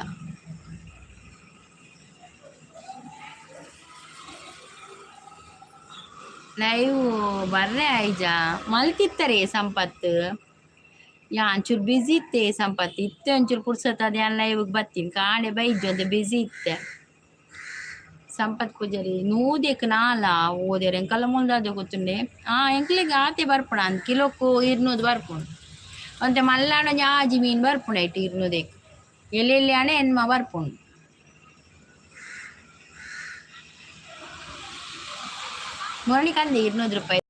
Speaker 1: ಲೈವ್ ಬರ್ರೆ ಆಯ್ಜ ಮಲ್ತಿತ್ತರೆ ಸಂಪತ್ತು. ಯಾ ಒಂಚೂರು ಬಿಸಿ ಇತ್ತೆ ಸಂಪತ್ತು. ಇತ್ತೆ ಒಂಚೂರು ಪುರ್ಸತ್ ಅದ ಯಾನ್ ಲೈವ್ಗೆ ಬತ್ತೀನಿ. ಕಾಂಡೆ ಬೈಜು ಅಂತ ಬಿಸಿ ಇತ್ತೆ ಸಂಪತ್ ಪೂಜಾರಿ. ನೂದೆಕ್ ನಾಲ ಓದೇರು ಎಂಕಲ್ಲ ಮುಲ್ದಾದೆ ಗೊತ್ತುಂಡೆ. ಆ ಎಂಕ್ಲೆಗ್ ಆತೆ ಬರ್ಪುಣ ಅಂದ್ ಕಿಲೋಕು 200 ಬರ್ಪುಂಡು. ಒಂತೆ ಮಲ್ಲಾಂಡ ಒಂಜಿ ಆಜಿ ಮೀನ್ ಬರ್ಪುಂಡು ಐಟ್ 200ಕ್. ಎಲ್ಲೆಲ್ಲಿ ಆಂಡ ಎನ್ಮ ಬರ್ಪುಂಡು. ಮುರಳಿ ಕಂದೆ 200 ರೂಪಾಯಿ.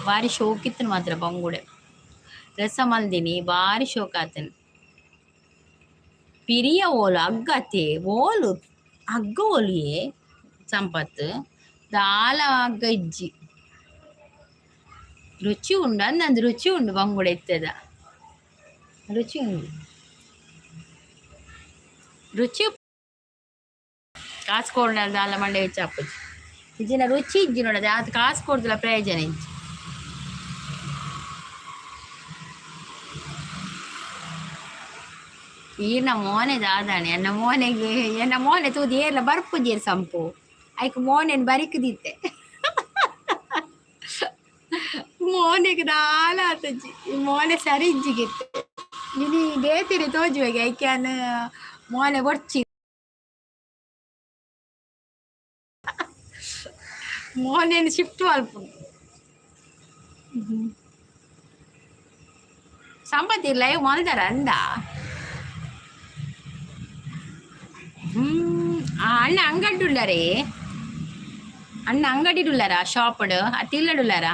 Speaker 1: ಬಾರಿ ಶೋಕಿತ್ತನು ಮಾತ್ರ. ಬಂಗುಡೆ ರಸ ಮಲ್ದಿನಿ, ಬಾರಿ ಶೋಕ್ ಆತನು. ಪಿರಿಯ ಓಲು ಅಗ್ಗತೆ ಓಲು ಹಗ್ಗ ಒಲಿಯೆ ಸಂಪತ್ತು ದಾಲ ಹಗ್ಗ ಇಜ್ಜಿ. ರುಚಿ ಉಂಡು ಅಂದಂದು ರುಚಿ ಉಂಡು. ಬಂಗುಡೆ ಇತ್ತದ ರುಚಿ ಉಂಡು. ರುಚಿ ಕಾಸು ಕೊಡ್ನಲ್ಲ ದಾಲ ಮಂಡೆ ಹೆಚ್ಚು ಅಪ್ಪುಜಿ ಇಜ್ಜಿನ ರುಚಿ ಇಜ್ಜಿ ನೋಡದೆ ಆತ ಕಾಸು ಕೊಡ್ದಿಲ್ಲ, ಪ್ರಯೋಜನ ಇಜ್ಜಿ. ಈರ್ನ ಮೋನೆ ದಾದಾಣೆ ಎನ್ನ ಮೋನೆಗೆ, ಎನ್ನ ಮೋನೆ ತೂದು ಏರ್ಲ ಬರ್ಪುಜೇರ್ ಸಂಪು. ಐಕ್ ಮೋನೆನ್ ಬರಿಕುದಿತ್ತೆ. ಮೋನೆಗ್ ದಾಲ ಆತುಜಿ, ಮೋನೆ ಸರಿ ಇಜ್ಜಿಗಿತ್ತೆ. ಇನಿ ಬೇತಿರಿ ತೋಜುವೆಗೆ ಐಕ್ಯಾನ್ ಮೋನೆ ಬೊರ್ಚಿ. ಮೋನೆನ್ ಶಿಫ್ಟ್ ಮಲ್ಪುನು. ಸಂಪತಿ ಲೈವ್ ಮಲ್ದರ ಅಂದ. ಅಣ್ಣ ಅಂಗಡಿ ಅಣ್ಣ ಅಂಗಡಿಡುಲ್ಲಾರ ಶಾಪ್ಡ್ ಅತ್ತಿಲ್ಲಡುಲ್ಲಾರ.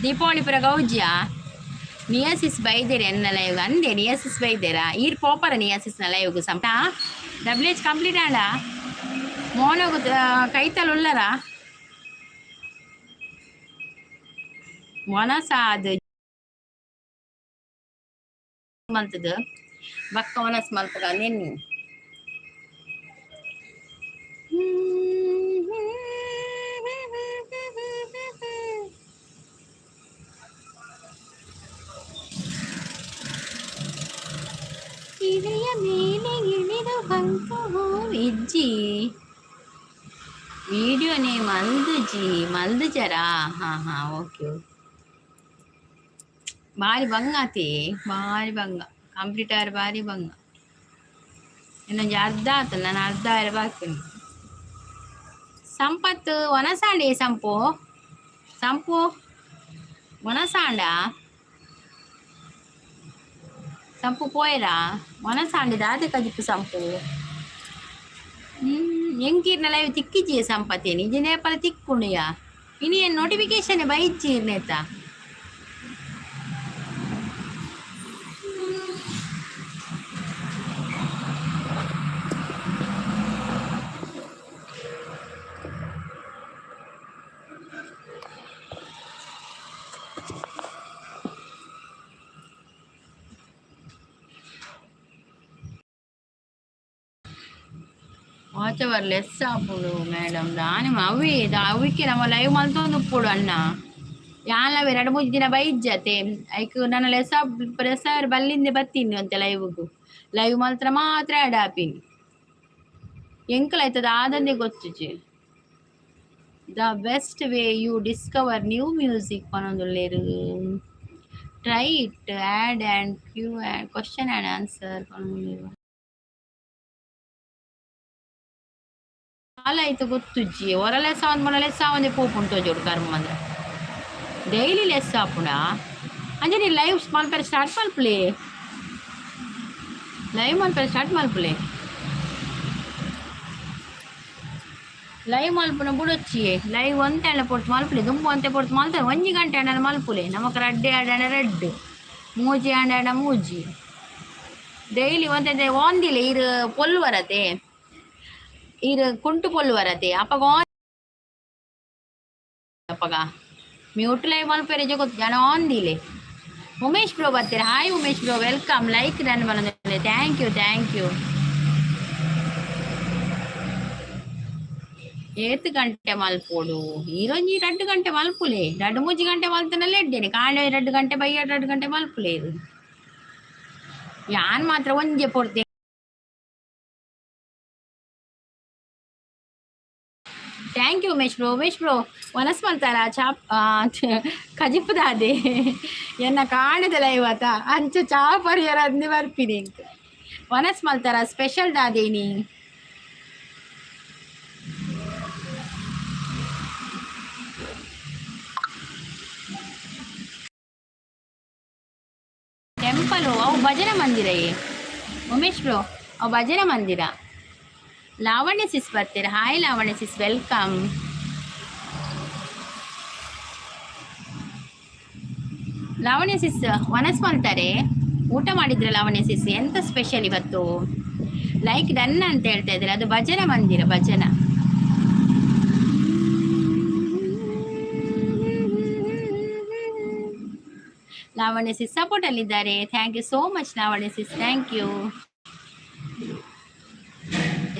Speaker 1: ದೀಪಾವಳಿ ಪುರ ಗೌಜಿಯಾ? ನಿಯಾಸಿಸ್ ಬೈದೇರೆ ಎನ್ನ ಲೈವ್ ಅಂದೆ. ನಿಯಾಸಿಸ್ ಬೈದೇರಾ? ಈರ್ ಪೋಪರ ನಿಯಾಸಿಸ್ನ ಲೈವ್ಗ್ ಸಂಪ. ಡಬ್ಲ್ಯೂ ಎಚ್ ಕಂಪ್ಲೀಟ್ ಆಂಡ? ಮೋನಗು ಕೈತಲ್ ಉಲ್ಲರ? ವನಸಾದ್ ಮಲ್ತದ ಬಕ್ಕ ವನಸ್ ಮಲ್ಪಗ ನಿನ್ನೆ. ಇಳೆಯ ಮೇಲೆ ಇಳಿದು ಬಂತು ಇಜ್ಜಿ. ವಿಡಿಯೋ ನೇಮ್ ಮಲ್ದುಜಿ, ಮಲ್ದುಜರಾ? ಹಾಂ ಹಾಂ, ಓಕೆ ಓಕೆ. ಭಾರಿ ಬಂಗ ಆತಿ, ಭಾರಿ ಬಂಗ. ಕಂಪ್ಲೀಟ್ ಆದ್ರೆ ಭಾರಿ ಬಂಗ. ಇನ್ನೊಂದು ಅರ್ಧ ಆತು, ನಾನು ಅರ್ಧ ಆದ್ರೆ ಬಾಕಿ ಉಂಟು. ಸಂಪತ್ತು ಒನಸಾಂಡಿ ಸಂಪು, ಸಂಪು ಒನಸಾಂಡ ಸಂಪು ಪೋಯರಾ? ಒನಸಾಂಡಿ ದಾದೆ ಕಜಿಪು ಸಂಪು? ಎಂಕೀರ್ನ ಲೈವ್ ತಿಕ್ಕಿಜಿ ಸಂಪತ್ತೇನಿ ಇಜ್ಜಿ ತಿಕ್ಕುಂಡಿಯ. ಇನಿ ಏನು ನೋಟಿಫಿಕೇಶನ್ ಬೈಜ್ಜಿ ಇರ್ನೇತ. ವಾಚ್ ಅವರ್ ಲೆಸ್ ಆಪುಂಡು ಮೇಡಮ್. ದಾನೆ ಅವಿ ಅವಿಕೆ ನಮ್ಮ ಲೈವ್ ಮಲ್ತೊಂದು ಉಪ್ಪುಡು ಅಣ್ಣ. ಯಾನ್ಲವೇ ಎರಡು ಮೂಜಿ ದಿನ ಬೈಜ್ಜತೆ. ಐಕ್ ನನ್ನ ಲೆಸ್ ಪ್ರೆಸ್ ಬಲ್ಲಿಂದೆ ಬತ್ತೀನಿ ಅಂತೆ ಲೈವ್ಗು. ಲೈವ್ ಮಲ್ತ್ರ ಮಾತ್ರ ಆ್ಯಡ್ ಆಪಿನಿ. ಎಂಕಲ್ ಆಯ್ತದ ಆದಂದೆ ಗೊತ್ತುಜಿ. The best way you discover new music ಪನೊಂದುಲ್ಲೇರು. Try it, add and Q and question and answer ಪನೊಂದುಲ್ಲೇರು. ಅಲ್ಲ ಆಯ್ತು ಗೊತ್ತುಜ್ಜಿ. ಒರ ಲೆಸ್ ಒಂದು ಮೊನ ಲೆಸ್ ಒಂದೇ ಪೋಪುಂಟು ತೋಜೋಡು ಕರ್ಮ ಅಂದ್ರೆ. ಡೈಲಿ ಲೆಸ್ ಆಪುಂಡ? ಅಂಜನಿ ಲೈವ್ ಮಲ್ಪೆರೆ ಸ್ಟಾರ್ಟ್ ಮಲ್ಪುಲೆ, ಲೈವ್ ಮಲ್ಪೆರೆ ಸ್ಟಾರ್ಟ್ ಮಲ್ಪುಲೆ. ಲೈವ್ ಮಲ್ಪುನ ಬುಡೊಚ್ಚಿ. ಲೈವ್ ಒಂತೆ ಅಣ್ಣ ಪೊರ್ತು ಮಲ್ಪುಲೆ, ದುಂಬು ಒಂತೆ ಪೊರ್ತು ಮಲ್ತ ಒಂಜಿ ಗಂಟೆ ಅಣ್ಣ ಮಲ್ಪುಲೆ. ನಮಕ್ ರಡ್ಡೆ ಆಡಣ ರಡ್ಡ್, ಮೂಜಿ ಆಂಡ ಮೂಜಿ. ಡೈಲಿ ಒಂತೆ ಒಂದಿಲ್ಲ. ಇರು ಪೊಲ್ಲು ಬರತೆ, ಇರು ಕುಂಟು ಪೊಲ್ಲು ಬರತೆ. ಅಪಗ ಅಪಗ ಮ್ಯೂಟ್ ಲೈವ್ ಮಲ್ಪೆರೆ ಗೊತ್ತು ಜನ ಒಂದಿಲೆ. ಉಮೇಶ್ ಬ್ರೋ ಬರ್ತೀರಾ? Hi Umesh bro, welcome. Like done ಬಂದಿಲ್ಲ. Thank you, thank you. ಏತ್ ಗಂಟೆ ಮಲ್ಪೋಡು? ಈರೊಂಜಿ 2 ಗಂಟೆ ಮಲ್ಪುಲೆ. ರಡ್ಡು ಮೂಜಿ ಗಂಟೆ ಮಲ್ತನಲ್ಲ ಎಡ್ಡೇನೆ. ಕಾಂಡೆ 2 ಗಂಟೆ, ಬಯ್ಯ 2 ಗಂಟೆ ಮಲ್ಪುಲೆ. ಇದು ಯಾನ್ ಮಾತ್ರ ಒಂಜೆ ಪೊರ್ತೆ. Thank you Umesh bro. Umesh bro ವನಸ್ ಮಲ್ತಾರ? ಚಾಪ್ ಕಜಿಪುದಾದೆ ಎನ್ನ ಕಾಣದಲ್ಲ ಇವತ್ತ. ಅಂಚ ಚಾ ಪರಿಯರ ಅಂದು ಬರ್ಪಿನಿ. ಇಂಕ್ ವನಸ್ ಮಲ್ತಾರ? ಸ್ಪೆಷಲ್ ದಾದೇನಿ? ಟೆಂಪಲು ಅವು ಭಜನಾ ಮಂದಿರ. ಏ ಉಮೇಶ್ ಬ್ರೋ, ಅವು ಭಜನಾ ಮಂದಿರ. ಲಾವಣ್ಯ ಸಿಸ್ ಬರ್ತೀರಾ? Hi Lavanya sis, welcome. Lavanya sis ವನಸ್ ಮಾಡ್ತಾರೆ? ಊಟ ಮಾಡಿದ್ರ ಲಾವಣ್ಯ ಸಿಸ್? ಎಂತ ಸ್ಪೆಷಲ್ ಇವತ್ತು? ಲೈಕ್ ಡನ್ ಅಂತ ಹೇಳ್ತಾ ಇದ್ದಾರೆ. ಅದು ಭಜನಾ ಮಂದಿರ, ಭಜನಾ. ಲಾವಣ್ಯ ಸಿಸ್ ಸಪೋರ್ಟ್ ಅಲ್ಲಿದ್ದಾರೆ. Thank you so much Lavanya sis, thank you.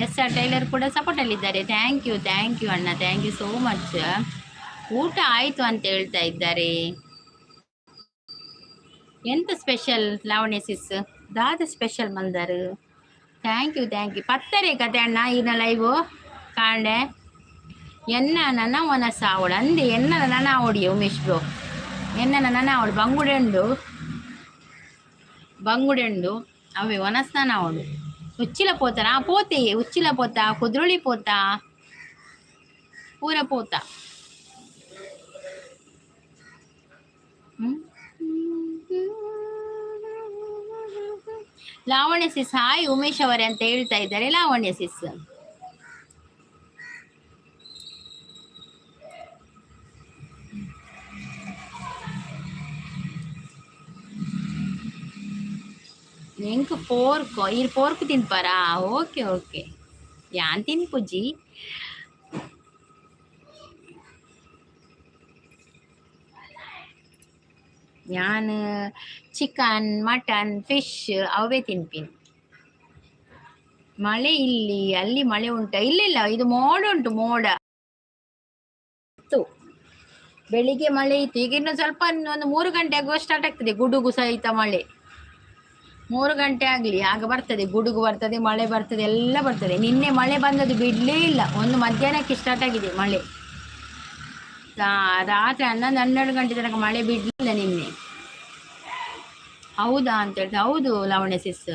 Speaker 1: S R tailor ಕೂಡ ಸಪೋರ್ಟ್ ಅಲ್ಲಿದ್ದಾರೆ. Thank you, thank you ಅಣ್ಣ, thank you so much. ಊಟ ಆಯಿತು ಅಂತ ಹೇಳ್ತಾ ಇದ್ದಾರೆ. ಎಂತ ಸ್ಪೆಷಲ್ ಲಾವಣ್ಯ ಸಿಸ್? ದಾದ ಸ್ಪೆಷಲ್ ಮಂದಾರು? Thank you thank you. ಪತ್ತರೆ ಕತೆ ಅಣ್ಣ ಈನ ಲೈವು ಕಾಂಡೆ ಎನ್ನ ನನ್ನ ಒನಸ ಅವಳು ಅಂದೆ ಎನ್ನ ನನ್ನ ಅವಡಿ ಉಮೇಶ್ ಬ್ರೋ ಎನ್ನ ನನ್ನ ಅವಳು ಬಂಗುಡೆ ಉಂಡು ಬಂಗುಡೆ ಉಂಡು ಅವೆ ಒನಸ್ನ ಅವಳು ಉಚ್ಚಿಲ ಪೋತಾನ ಪೋತೆ ಉಚ್ಚಿಲ ಪೋತ ಕುದ್ರೋಳಿ ಪೋತ ಪೂರ ಪೋತ. ಲಾವಣ್ಯ ಸಿಸ್ ಹಾಯ್ ಉಮೇಶ್ ಅವರೇ ಅಂತ ಹೇಳ್ತಾ ಇದ್ದಾರೆ ಲಾವಣ್ಯ ಸಿಸ್. ಎಂಕ್ ಪೋರ್ಕ್ ಈರ್ ಪೋರ್ಕ್ ತಿನ್ಪಾರಾ? ಓಕೆ ಓಕೆ ಯಾನ್ ತಿನ್ಪುಜಿ. ಯಾನ್ ಚಿಕನ್ ಮಟನ್ ಫಿಶ್ ಅವೇ ತಿನ್ಪಿನಿ. ಮಳೆ ಇಲ್ಲಿ ಅಲ್ಲಿ ಮಳೆ ಉಂಟ? ಇಲ್ಲ ಇಲ್ಲ, ಇದು ಮೋಡ ಉಂಟು, ಮೋಡ ಇತ್ತು ಬೆಳಿಗ್ಗೆ ಮಳೆ ಇತ್ತು. ಈಗ ಇನ್ನು ಸ್ವಲ್ಪ ಒಂದು 3 ಗಂಟೆ ಆಗುವ ಸ್ಟಾರ್ಟ್ ಆಗ್ತದೆ ಗುಡುಗು ಸಹಿತ ಮಳೆ. 3 ಗಂಟೆ ಆಗಲಿ ಆಗ ಬರ್ತದೆ, ಗುಡುಗು ಬರ್ತದೆ, ಮಳೆ ಬರ್ತದೆ, ಎಲ್ಲ ಬರ್ತದೆ. ನಿನ್ನೆ ಮಳೆ ಬಂದದ್ದು ಬಿಡಲೇ ಇಲ್ಲ, ಒಂದು ಮಧ್ಯಾಹ್ನಕ್ಕೆ ಸ್ಟಾರ್ಟ್ ಆಗಿದೆ ಮಳೆ. ರಾತ್ರಿ 11-12 ಗಂಟೆ ತನಕ ಮಳೆ ಬಿಡಲಿಲ್ಲ ನಿನ್ನೆ. ಹೌದಾ ಅಂತ ಹೇಳ್ತಾ ಹೌದು ಲಾವಣ್ಯ ಸಿಸ್.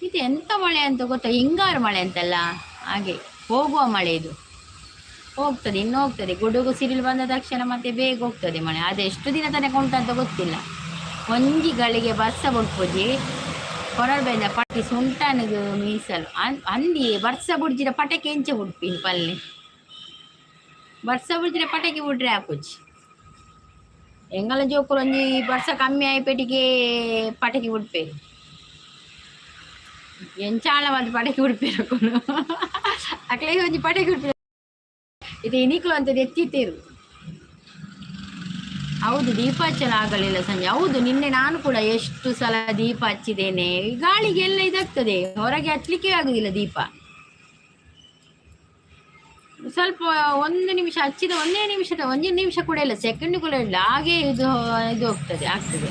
Speaker 1: ಇದು ಎಂಥ ಮಳೆ ಅಂತ ಗೊತ್ತಾ? ಹಿಂಗಾರು ಮಳೆ ಅಂತಲ್ಲ, ಹಾಗೆ ಹೋಗುವ ಮಳೆ ಇದು. ಹೋಗ್ತದೆ, ಇನ್ನು ಹೋಗ್ತದೆ. ಗುಡುಗು ಸಿಡಿಲು ಬಂದ ತಕ್ಷಣ ಮತ್ತೆ ಬೇಗ ಹೋಗ್ತದೆ ಮಳೆ. ಅದು ಎಷ್ಟು ದಿನ ತನಕ ಉಂಟಂತ ಗೊತ್ತಿಲ್ಲ. ಒಂಜಿ ಗಳಿಗೆ ಬರ್ಸ ಬುಡ್ಪುಜಿ ಕೊರಳ್ಬೇಂದ ಪಟ್ಟಿ ಸುಂಟನಿಗೆ ಮೀಸಲು ಅಂದಿ ಬರ್ಸ ಬುಡ್ಜಿರ ಪಟಕೆ ಎಂಚ ಬುಡ್ಪಿನಿ ಪಲ್ಲೆ ಬರ್ಸ ಬುಡ್ಜಿರ ಪಟಕಿ ಬುಡ್ರೆ ಹಾಕುಜಿ. ಎಂಗಲ ಜೋಕುಲು ಒಂಜಿ ಬರ್ಸ ಕಮ್ಮಿ ಆಯ್ಪೆಟಿಗೆ ಪಟಕಿ ಬುಡ್ಪೇರು ಎಂಚಾಳ ಒಂದು ಪಟಕಿ ಬುಡ್ಪೇರು ಅಕ್ಲೆಗೆ ಒಂಜಿ ಪಟಕಿ ಬುಡ್ಪೇರು ಇದು ಇನಿಕ್ಲು ಅಂತ ಎತ್ತಿತ್ತೇರು. ಹೌದು, ದೀಪ ಹಚ್ಚಲು ಆಗಲಿಲ್ಲ ಸಂಜೆ. ಹೌದು, ನಿನ್ನೆ ನಾನು ಕೂಡ ಎಷ್ಟು ಸಲ ದೀಪ ಹಚ್ಚಿದ್ದೇನೆ. ಗಾಳಿಗೆ ಎಲ್ಲ ಇದಾಗ್ತದೆ, ಹೊರಗೆ ಹಚ್ಲಿಕ್ಕೆ ಆಗುದಿಲ್ಲ ದೀಪ. ಸ್ವಲ್ಪ ಒಂದು ನಿಮಿಷ ಹಚ್ಚಿದ ಒಂದೇ ನಿಮಿಷದ ಒಂದು ನಿಮಿಷ ಕೂಡ ಇಲ್ಲ, ಸೆಕೆಂಡ್ ಕೂಡ ಇಲ್ಲ, ಹಾಗೆ ಇದು ಇದು ಹೋಗ್ತದೆ, ಆಗ್ತದೆ.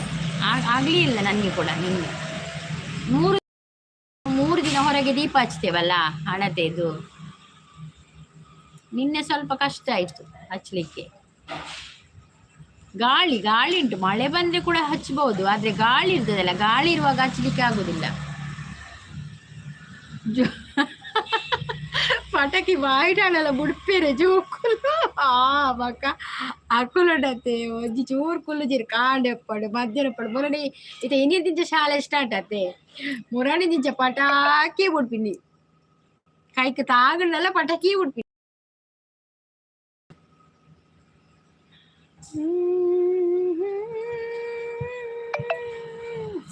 Speaker 1: ಆಗ್ಲಿ ಇಲ್ಲ ನನಗೆ ಕೂಡ ನಿನ್ನೆ. ಮೂರು ಮೂರು ದಿನ ಹೊರಗೆ ದೀಪ ಹಚ್ತೇವಲ್ಲ ಹಣತೆದು, ನಿನ್ನೆ ಸ್ವಲ್ಪ ಕಷ್ಟ ಆಯ್ತು ಹಚ್ಚಲಿಕ್ಕೆ. ಗಾಳಿ ಗಾಳಿ ಉಂಟು, ಮಳೆ ಬಂದ್ರೆ ಕೂಡ ಹಚ್ಬಹುದು, ಆದ್ರೆ ಗಾಳಿ ಇರ್ತದಲ್ಲ, ಗಾಳಿ ಇರುವಾಗ ಹಚ್ಚಲಿಕ್ಕೆ ಆಗುದಿಲ್ಲ. ಪಟಕಿ ಬಾಯಿಡಾಳಲ್ಲ ಬುಡ್ಪೇರೆ ಜೋಕುಲು. ಆ ಬಕ್ಕ ಅಕುಲುಂಡತೆ ಒಂಜಿ ಚೂರು ಕುಲ್ಲುಜಿರ್ ಕಾಂಡೆ ಎಪ್ಪಡು ಮಧ್ಯಾಹ್ನ ಎಪ್ಪಡು ಮೊರನಿ ಇತ್ತೆ ಇನಿ ದಿಂಚ ಶಾಲೆ ಸ್ಟಾರ್ಟ್ ಆತೆ ಮೊರನಿ ದಿಂಚ ಪಟಾಕಿ ಬುಡ್ಪಿನಿ ಕೈಕ್ ತಾಗಂಡಲ ಪಟಾಕಿ ಬುಡ್ಪಿನಿ.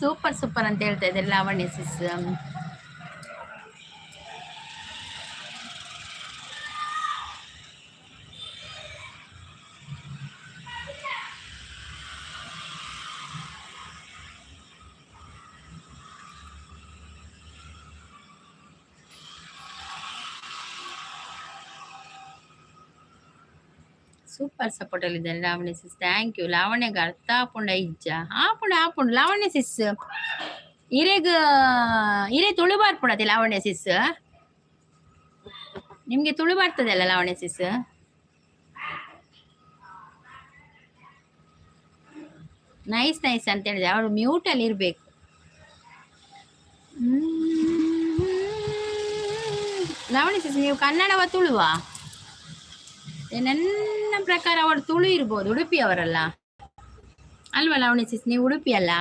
Speaker 1: ಸೂಪರ್ ಸೂಪರ್ ಅಂತ ಹೇಳ್ತಾ ಇದ್ದಾರೆ ಲಾವಣ್ಯ ಸಿಸ್. ಸೂಪರ್ ಸಪೋರ್ಟ್ ಅಲ್ಲಿ ಇದ್ದಾರೆ ಲಾವಣ್ಯ ಸಿಸ್, thank you. ಲಾವಣ್ಯಗ ಅರ್ಥ ಆಪುಂಡ ಇಜ್ಜ? ಆಪುಂಡು ಆಪುಂಡು ಲಾವಣ್ಯ ಸಿಸ್. ಇರೆಗ್ ಇರೆ ತುಳು ಬರ್ಪುಂಡತೆ ಲಾವಣ್ಯ ಸಿಸ್? ನಿಮ್ಗೆ ತುಳು ಬರ್ತದಲ್ಲ ಲಾವಣ್ಯ ಸಿಸ್? ನೈಸ್ ನೈಸ್ ಅಂತ ಹೇಳಿದೆ. ಅವರು ಮ್ಯೂಟ್ ಅಲ್ಲಿ ಇರ್ಬೇಕು. ಲಾವಣ್ಯ ಸಿಸ್, ನೀವು ಕನ್ನಡವ ತುಳುವಾ? ನನ್ನ ಪ್ರಕಾರ ಅವರು ತುಳು ಇರ್ಬೋದು, ಉಡುಪಿಯವರಲ್ಲ ಅಲ್ವಾ ಲಾವಣ್ಯ ಸಿಸ್? ನೀವು ಉಡುಪಿ ಅಲ್ಲ?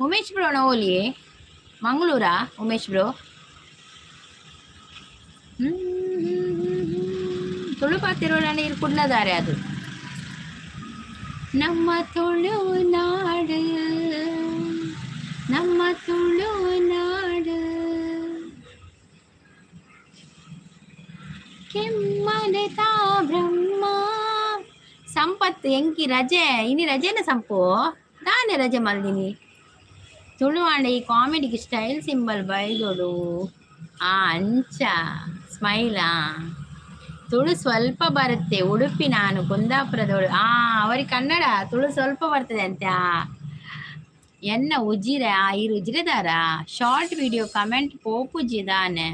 Speaker 1: ಉಮೇಶ್ ಬ್ರೋನ ಓಲಿ ಮಂಗಳೂರಾ ಉಮೇಶ್ ಬ್ರೋ? ತುಳು ಪಾತಿರೋಣ ನೀರು ಕುಡ್ಲದಾರೆ ಅದು ನಮ್ಮ ತುಳುನಾಡು, ನಮ್ಮ ತುಳುನಾಡು. ಕೆಮ್ಮನೆ ತಾ ಬ್ರಹ್ಮ ಸಂಪತ್ತು ಎಂಕಿ ರಜೆ ಇನಿ ರಜೆನ ಸಂಪು ತಾನೇ ರಜೆ ಮಲ್ದಿನಿ. ತುಳುವಾಂಡ ಈ ಕಾಮಿಡಿಗೆ ಸ್ಟೈಲ್ ಸಿಂಬಲ್ ಬೈದೋಡು. ಆ ಅಂಚ ಸ್ಮೈಲಾ ತುಳು ಸ್ವಲ್ಪ ಬರುತ್ತೆ, ಉಡುಪಿ, ನಾನು ಕುಂದಾಪುರದವಳು. ಅವರಿಗೆ ಕನ್ನಡ ತುಳು ಸ್ವಲ್ಪ ಬರ್ತದೆ ಅಂತ. ಎನ್ನ ಉಜಿರೆ, ಇರು ಉಜಿರೆದಾರ. ಶಾರ್ಟ್ ವಿಡಿಯೋ ಕಮೆಂಟ್ ಪೋಪುಜಿ ದಾನೆ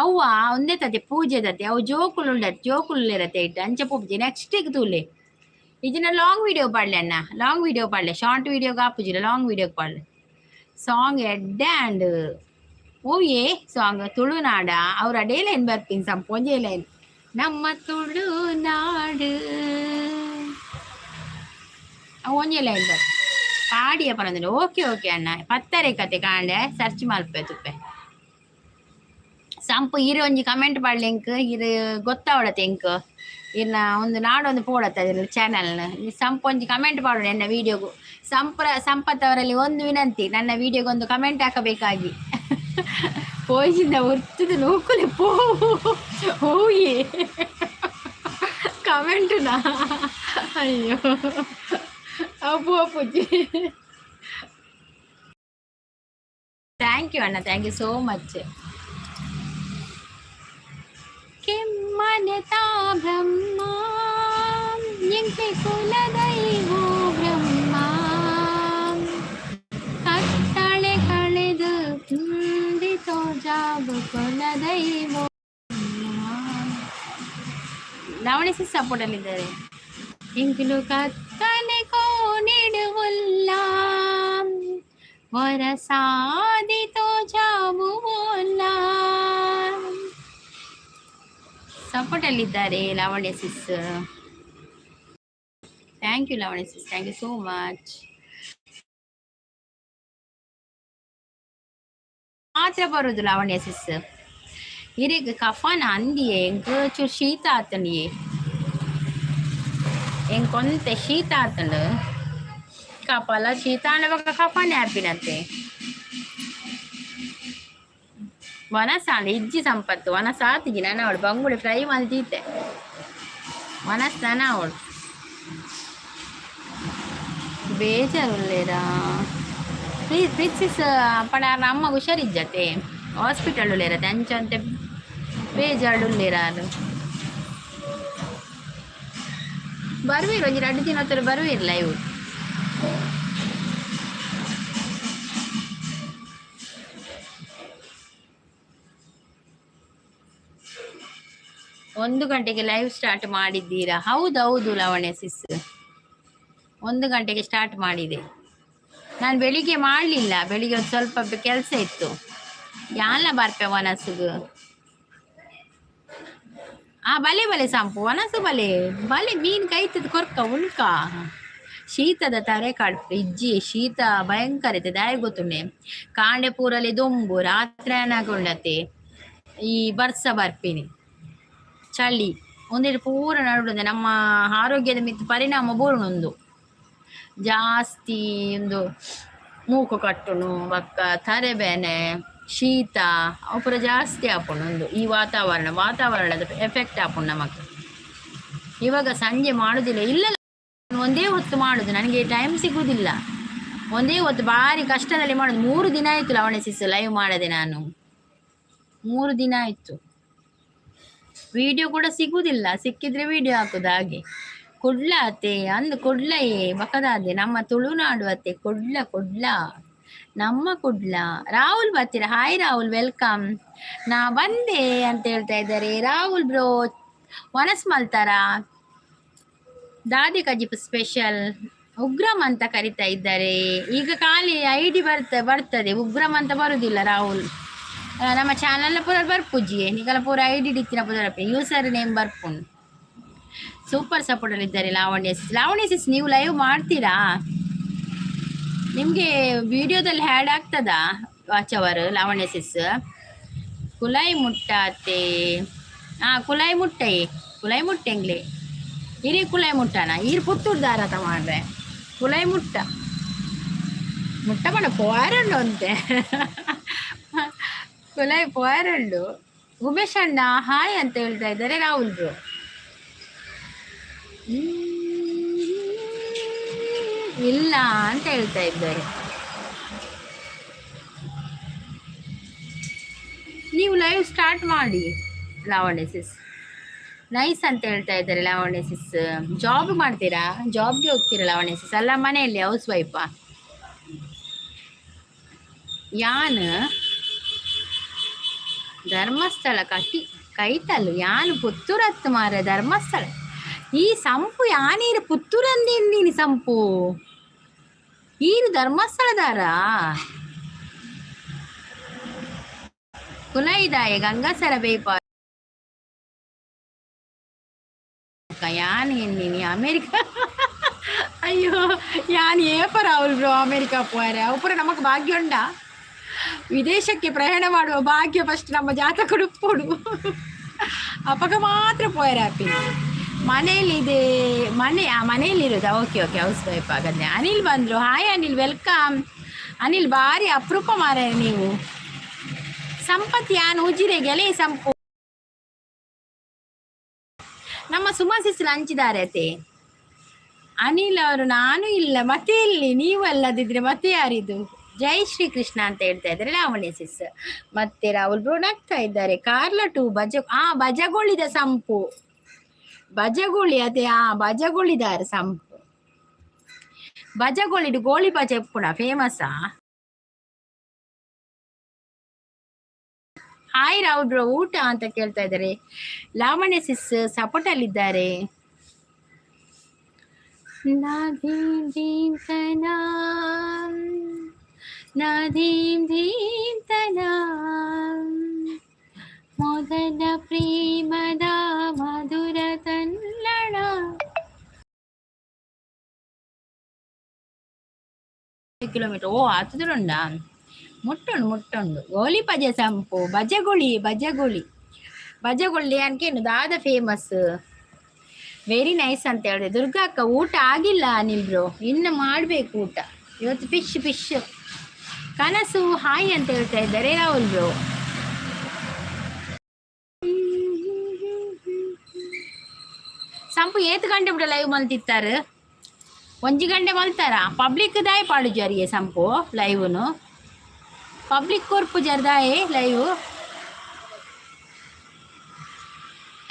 Speaker 1: ಅವ್ವ? ಒಂದೇ ತತೆ ಪೂಜೆ ತತೆ ಅವು ಜೋಕುಲು ಉಂಡತ್, ಜೋಕುಲು ಇರತ್ತೆ ಇಟ್ಟು ಅಂಚ ಪೋಪುಜಿ. ನೆಕ್ಸ್ಟ್ ತೂಲೆ. ಇದನ್ನ ಲಾಂಗ್ ವಿಡಿಯೋ ಪಾಡ್ಲೆ ಅಣ್ಣ, ಲಾಂಗ್ ವಿಡಿಯೋ ಪಾಡ್ಲೆ. ಶಾರ್ಟ್ ವಿಡಿಯೋ ಆಪುಜಿಲ್ಲ, ಲಾಂಗ್ ವಿಡಿಯೋ ಪಾಡ್ಲೆ. ಸಾಂಗ್ ಎಡ್ಡೆ ಅಂಡ್ ಓಯೇ ಸಾಂಗ್ ತುಳುನಾಡ ಅವ್ರ ಅಡೇ ಲೈನ್ ಬರ್ತೀನಿ, ಸಂಪೊಂಜೆ ಲೈನ್. ನಮ್ಮ ತುಳುನಾಡು ಒಂಜೆ ಲೈನ್ ಬರ್ ಪಾಡಿಯ ಪನಂದ್ರೆ. ಓಕೆ ಓಕೆ ಅಣ್ಣ, ಪತ್ತರೆ ಕತೆ ಕಾಂಡೆ ಸರ್ಚ್ ಮಲ್ಪೆ ತುಪ್ಪೆ. ಸಂಪು ಇರು ಒಂಜಿ ಕಮೆಂಟ್ ಪಾಡ್ಲೆ ಎಂಕ್. ಇರು ಗೊತ್ತಾವಡತೆ ಎಂಕ್, ಇರ್ನ ಒಂದು ನಾಡೊಂದು ಪೋಡತ್ತ ಚಾನಲ್. ಸಂಪು ಒಂಜಿ ಕಮೆಂಟ್ ಪಾಡು ನನ್ನ ವಿಡಿಯೋಗು. ಸಂಪ್ರ ಸಂಪತ್ ಅವರಲ್ಲಿ ಒಂದು ವಿನಂತಿ, ನನ್ನ ವಿಡಿಯೋಗೆ ಒಂದು ಕಮೆಂಟ್ ಹಾಕಬೇಕಾಗಿ. ಪೋಯಿಸಿಂದ ಉರ್ತದ ನೂಕುಲೆ ಪೋ ಹೋಯಿ ಕಮೆಂಟ್ನಾ? ಅಯ್ಯೋ, ಅವು ಪೋಪುಜಿ. Thank you ಅಣ್ಣ, thank you so much. ಕೆಮ್ಮನೆ ತಾ ಬ್ರಹ್ಮ ಎಂಕೆ ಕುಲದೈವೋ ಬ್ರಹ್ಮ, ಕತ್ತಳೆ ಕಳೆದು ಕುಂದಿತೋ ಜಾಬು ಕುಲದೈವೋ. ಲಾವಣಿ ಸಪೋರ್ಟ್ ಅಲ್ಲಿದ್ದಾರೆ. ಎಂಕುಲು ಕತ್ತಲೆ ಕೋನಿಡುವುಲ್ಲ ವರಸಾದಿತೋ ಜಾಬುವುಲ್ಲ. ಸಪೋರ್ಟ್ ಅಲ್ಲಿದ್ದಾರೆ Lavanya sis. Thank you Lavanya sis, thank you so much. ಮಾತ್ರ ಬರುದು ಲಾವಣ್ಯ ಸಿಸ್. ಇರೆಗ್ ಕಫನ ಅಂದಿಯೇ? ಎಂಕ್ ಚೂರು ಶೀತ ಆತಂಡಿಯೇ, ಎಂಕೊಂತೆ ಶೀತ ಆತಂಡು. ಕಫಲ ಶೀತ ಆಂಡ ಬೊಕ ಕಫನೆ ಆಪಿನತ್ತೆ. ವನಸಾಂಡ ಇಜ್ಜಿ ಸಂಪತ್ತು, ವನಸಾತಿಜಿ ನನ ಅವಳು ಬಂಗುಡೆ ಫ್ರೈ ಮಲ್ತೀತೆ ವನಸ್ ನನ ಅವಳು. ಬೇಜಾರುಲ್ಲೇರಾ? ಪ್ಲೀಸ್ ಪ್ರಿನ್ಸಿಸ್ ಪಡ ಅಮ್ಮ ಹುಷಾರಿಜ್ಜತೆ, ಹಾಸ್ಪಿಟಲ್ ಉಳ್ಳೇರತೆ, ಅಂಚ ಅಂತೆ ಬೇಜಾರುಲ್ಲೇರ. ಅದು ಬರ್ವೀರು, ಒಂಜಿ ರಡ್ಡು ದಿನ ಹತ್ರ ಬರ್ವೀರ್ ಲೈವ್. 1 ಗಂಟೆಗೆ ಲೈವ್ ಸ್ಟಾರ್ಟ್ ಮಾಡಿದ್ದೀರಾ? ಹೌದೌದು ಲಾವಣ್ಯ ಸಿಸ್, 1 ಗಂಟೆಗೆ ಸ್ಟಾರ್ಟ್ ಮಾಡಿದೆ ನಾನು. ಬೆಳಿಗ್ಗೆ ಮಾಡಲಿಲ್ಲ, ಬೆಳಿಗ್ಗೆ ಒಂದು ಸ್ವಲ್ಪ ಕೆಲಸ ಇತ್ತು. ಯಾನ್ಲ ಬರ್ಪೆ ವನಸುಗು. ಆ ಬಲೆ ಬಲೆ ಸಂಪು ವನಸು ಬಲೆ ಬಲೆ ಮೀನು ಕೈತದ ಕೊರ್ಕ ಉಲ್ಕ. ಶೀತದ ತರೆ ಕಾಡ್ ಇಜ್ಜಿ, ಶೀತ ಭಯಂಕರ ಇತ್ತೆ ದಾಯ ಗೊತ್ತುಂಡೆ? ಕಾಂಡೆ ಪೂರಲ್ಲಿ ದೊಂಬು, ರಾತ್ರಿ ಅನಾಗುಂಡತೆ ಈ ಬರ್ಸ ಬರ್ಪಿನಿ, ಚಳಿ ಒಂದೆರಡು ಪೂರ ನಡುವೆ ನಮ್ಮ ಆರೋಗ್ಯದ ಮಿತ್ತು ಪರಿಣಾಮ ಬೂರುಣುಂದು. ಜಾಸ್ತಿ ಒಂದು ಮೂಕು ಕಟ್ಟುನು, ಬೊಕ್ಕ ತರೆಬೇನೆ, ಶೀತ ಅವು ಪೂರ ಜಾಸ್ತಿ ಆಪುಂಡು. ಒಂದು ಈ ವಾತಾವರಣದ ಎಫೆಕ್ಟ್ ಆಪುಂಡು ನಮಕ್. ಇವಾಗ ಸಂಜೆ ಮಾಡುದಿಲ್ಲ. ಇಲ್ಲ, ಒಂದೇ ಹೊತ್ತು ಮಾಡುದು, ನನಗೆ ಟೈಮ್ ಸಿಗುದಿಲ್ಲ. ಒಂದೇ ಹೊತ್ತು ಭಾರಿ ಕಷ್ಟದಲ್ಲಿ ಮಾಡುದು. 3 ದಿನ ಆಯ್ತು ಲವಣೆ ಸಿಸ್ ಲೈವ್ ಮಾಡದೆ ನಾನು, 3 ದಿನ ಆಯ್ತು. ವಿಡಿಯೋ ಕೂಡ ಸಿಗುದಿಲ್ಲ, ಸಿಕ್ಕಿದ್ರೆ ವಿಡಿಯೋ ಹಾಕುದು ಹಾಗೆ. ಕುಡ್ಲ ಅತ್ತೆ ಅಂದು, ಕುಡ್ಲಯೇ ಬಕದಾದೆ ನಮ್ಮ ತುಳುನಾಡು ಅತ್ತೆ. ಕುಡ್ಲ ಕುಡ್ಲ ನಮ್ಮ ಕುಡ್ಲ. ರಾಹುಲ್ ಬರ್ತೀರಾ? Hi Rahul, welcome. ನಾ ಬಂದೆ ಅಂತ ಹೇಳ್ತಾ ಇದ್ದಾರೆ ರಾಹುಲ್ ಬ್ರೋ. ವನಸ್ ಮಲ್ತಾರ? ದಾದಿ ಕಜಿಪ್ ಸ್ಪೆಷಲ್? ಉಗ್ರಂ ಅಂತ ಕರಿತಾ ಇದ್ದಾರೆ. ಈಗ ಖಾಲಿ ಐಡಿ ಬರ್ತದೆ, ಉಗ್ರಂ ಅಂತ ಬರುದಿಲ್ಲ ರಾಹುಲ್. ನಮ್ಮ ಚಾನಲ್ ಪೂರ ಬರ್ಪುಜಿ, ನಿಕಲ ಪೂರ ಐಡಿ ಡಿತ್ತಿನ ಪೂರ ಯೂಸರ್ ನೇಮ್ ಬರ್ಪುಂಡು. ಸೂಪರ್ ಸಪೋರ್ಟ್ ಅಲ್ಲಿ ಇದ್ದಾರೆ ಲಾವಣ್ಯ ಸಿಸ್. ಲಾವಣ್ಯ ಸಿಸ್, ನೀವು ಲೈವ್ ಮಾಡ್ತೀರಾ? ನಿಮಗೆ ವಿಡಿಯೋದಲ್ಲಿ ಹ್ಯಾಡ್ ಆಗ್ತದಾ ವಾಚ್ ಅವರ್? ಲಾವಣ್ಯ ಸಿಸ್, ಕುಲಾಯಿ ಮುಟ್ಟಾತೆ? ಹಾಂ, ಕುಲಾಯಿ ಮುಟ್ಟೆ, ಕುಲಾಯಿ ಮುಟ್ಟೆಂಗ್ಲೆ ಇರಿ ಕುಲಾಯಿ ಮುಟ್ಟಣ ಈರ್ ಪುತ್ತೂರ್ದಾರತ ಮಾಡ್ರೆ. ಕುಲಾಯಿ ಮುಟ್ಟ ಮುಟ್ಟ ಪಂಡ ಪೋಯರುಂಡು ಅಂತೆ, ಕುಲಾಯಿ ಪೋಯರುಂಡು. ಉಮೇಶ್ ಅಣ್ಣ ಹಾಯ್ ಅಂತ ಹೇಳ್ತಾ ಇದ್ದಾರೆ ರಾಹುಲ್ ಬ್ರೋ. ಇಲ್ಲ ಅಂತ ಹೇಳ್ತಾ ಇದ್ದಾರೆ. ನೀವು ಲೈವ್ ಸ್ಟಾರ್ಟ್ ಮಾಡಿ ಲಾವಣ್ಯ ಸಿಸ್. ನೈಸ್ ಅಂತ ಹೇಳ್ತಾ ಇದ್ದಾರೆ ಲಾವಣ್ಯ ಸಿಸ್. ಜಾಬ್ ಮಾಡ್ತೀರಾ? ಜಾಬ್ಗೆ ಹೋಗ್ತೀರಾ ಲಾವಣ್ಯ ಸಿಸ್? ಅಲ್ಲ, ಮನೆಯಲ್ಲಿ ಹೌಸ್ ವೈಫಾ? ಯಾನ್ ಧರ್ಮಸ್ಥಳ ಕಟ್ಟಿ ಕೈತಲ್ಲು. ಯಾನು ಪುತ್ತೂರತ್ತು ಮಾರ. ಧರ್ಮಸ್ಥಳ ಈ ಸಂಪು ಯಾನೀರು ಪುತ್ತೂರಂದಿನಿ ಸಂಪು. ಈರು ಧರ್ಮಸ್ಥಳದಾರ? ಕುಲೈದಾಯ ಗಂಗಾಸರ ಬೇಪ. ಯಾನ್ ಎನ್ನಿನಿ ಅಮೇರಿಕ. ಅಯ್ಯೋ, ಯಾನ್ ಏಪ ರಾಹುಲ್ ಬ್ರೋ ಅಮೇರಿಕಾ ಪೋರೆ? ಅವು ನಮಕ್ ಭಾಗ್ಯ ಉಂಡಾ? ವಿದೇಶಕ್ಕೆ ಪ್ರಯಾಣ ಮಾಡುವ ಭಾಗ್ಯ ಫಸ್ಟ್ ನಮ್ಮ ಜಾತಕ ಉಪ್ಪುಡು. ಅಪಗ ಮಾತ್ರ ಪೋಯರೆ ಆಪಿ. ಮನೆಯಲ್ಲಿದೆ ಮನೆ, ಆ ಮನೆಯಲ್ಲಿರೋದಾ? ಓಕೆ ಓಕೆ, ಹೌಸ್ ವೈಫ್ ಹಾಗಾದ್ರೆ. ಅನಿಲ್ ಬಂದರು. Hi Anil, welcome Anil. ಭಾರಿ ಅಪರೂಪ ಮಾರಾಯ ನೀವು. ಸಂಪತ್ ಯಾನ್ ಉಜಿರೆ ಗೆಲೆ ಸಂಪು. ನಮ್ಮ ಸುಮಾ ಸಿಸ್ಲು ಹಂಚಿದ್ದಾರೆ ಅತೆ. ಅನಿಲ್ ಅವರು ನಾನು ಇಲ್ಲ, ಮತ್ತೆ ಇಲ್ಲಿ ನೀವು ಅಲ್ಲದಿದ್ರೆ ಮತ್ತೆ ಯಾರಿದು? ಜೈ ಶ್ರೀ ಕೃಷ್ಣ ಅಂತ ಹೇಳ್ತಾ ಇದ್ದಾರೆ ಲಾವಣ್ಯ ಸಿಸ್. ಮತ್ತೆ ರಾಹುಲ್ ಬ್ರೋ ನಗ್ತಾ ಇದ್ದಾರೆ. ಕಾರ್ಲ ಟು ಬಜ, ಆ ಬಜಗೋಳಿದ ಸಂಪು, ಬಜಗೋಳಿ ಅದೇ. ಆ ಬಜಗೋಳಿದಾರೆ ಸಂಪು. ಬಜಗೋಳಿಡು ಗೋಳಿ ಬಜೆ ಪುಣ ಫೇಮಸ್ಸಾ? ಹಾಯ್ ರಾಹುಲ್ ಬ್ರೋ, ಊಟ ಅಂತ ಕೇಳ್ತಾ ಇದ್ದಾರೆ. Lavanya sis support ಅಲ್ಲಿದ್ದಾರೆ. ನಾ ಧೀಂ ಧೀಂ ತನಾ, ನಾ ಧೀಂ ಧೀಂ ತನಾ, ಮೊದಲ ಪ್ರೇಮದ ಮಧುರ ತಲ್ಲಣ. ಕಿಲೋಮೀಟರ್. ಓ, ಆತುಂಡ ಮುಟ್ಟುಂಡು ಮುಟ್ಟುಂಡು. ಗೋಲಿ ಬಜೆ ಸಂಪು ಬಜಗುಳಿ ಬಜಗುಳಿ ಬಜಗುಳಿ ಅನ್ಕೇನು ದಾದ ಫೇಮಸ್. ವೆರಿ ನೈಸ್ ಅಂತ ಹೇಳಿದೆ ದುರ್ಗಾ ಅಕ್ಕ. ಊಟ ಆಗಿಲ್ಲ ಅನಿಲ್ ಬ್ರೋ, ಇನ್ನು ಮಾಡಬೇಕು ಊಟ. ಇವತ್ತು ಫಿಶ್ ಫಿಶ್. ಕನಸು ಹಾಯ್ ಅಂತ ಹೇಳ್ತಾ ಇದ್ದಾರೆ ರಾಹುಲ್ ಬ್ರೋ. ಸಂಪು ಏತ್ ಗಂಟೆ ಬಿಡ ಲೈವ್ ಮಲ್ತಿತ್ತಾರೆ? ಒಂಜಿ ಗಂಟೆ ಮಲ್ತಾರ? ಪಬ್ಲಿಕ್ ದಾಯ ಪಾಡು ಜಾರಿಗೆ ಸಂಪು ಲೈವ್ನು. ಪಬ್ಲಿಕ್ ಕೊರ್ಪು ಜರ್ದಾಯೆ ಲೈವ್.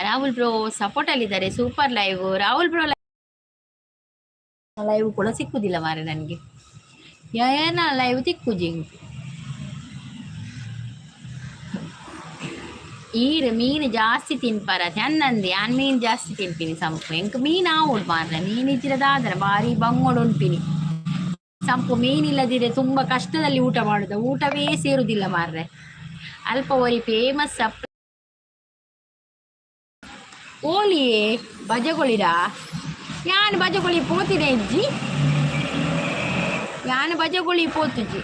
Speaker 1: ರಾಹುಲ್ ಬ್ರೋ ಸಪೋರ್ಟ್ ಅಲ್ಲಿದ್ದಾರೆ. Super live Rahul bro. Live ಕೂಡ ಸಿಕ್ಕುದಿಲ್ಲ ಮಾರೆ ನನಗೆ. ಏನ ಲೈವ್ ತಿಕ್ಕುಜಿ. ಈರ್ ಮೀನು ಜಾಸ್ತಿ ತಿನ್ಪಾರ ಚಂದಂದಿ. ಯಾನ್ ಮೀನು ಜಾಸ್ತಿ ತಿನ್ಪಿನಿ ಸಂಪು. ಎಂಕ್ ಮೀನು ಆವೊಡು ಮಾರ್ರೆ. ಮೀನು ಇಜ್ಜಿಡ ಬಾರಿ ಬಂಗೋಡು ಉಣ್ಪಿನಿ ಸಂಪು. ಮೀನಿಲ್ಲದಿದ್ರೆ ತುಂಬ ಕಷ್ಟದಲ್ಲಿ ಊಟ ಮಾಡುದು, ಊಟವೇ ಸೇರುದಿಲ್ಲ ಮಾರ್ರೆ. ಅಲ್ಪ ಒರಿ ಫೇಮಸ್ ಅಪ್ ಓಲಿಯೇ ಬಜಗೊಳಿರ. ಯಾನ್ ಬಜಗೊಳಿ ಪೋತಿದೆ ಇಜ್ಜಿ, ಯಾನ್ ಬಜಗೊಳಿ ಪೋತುಜಿ.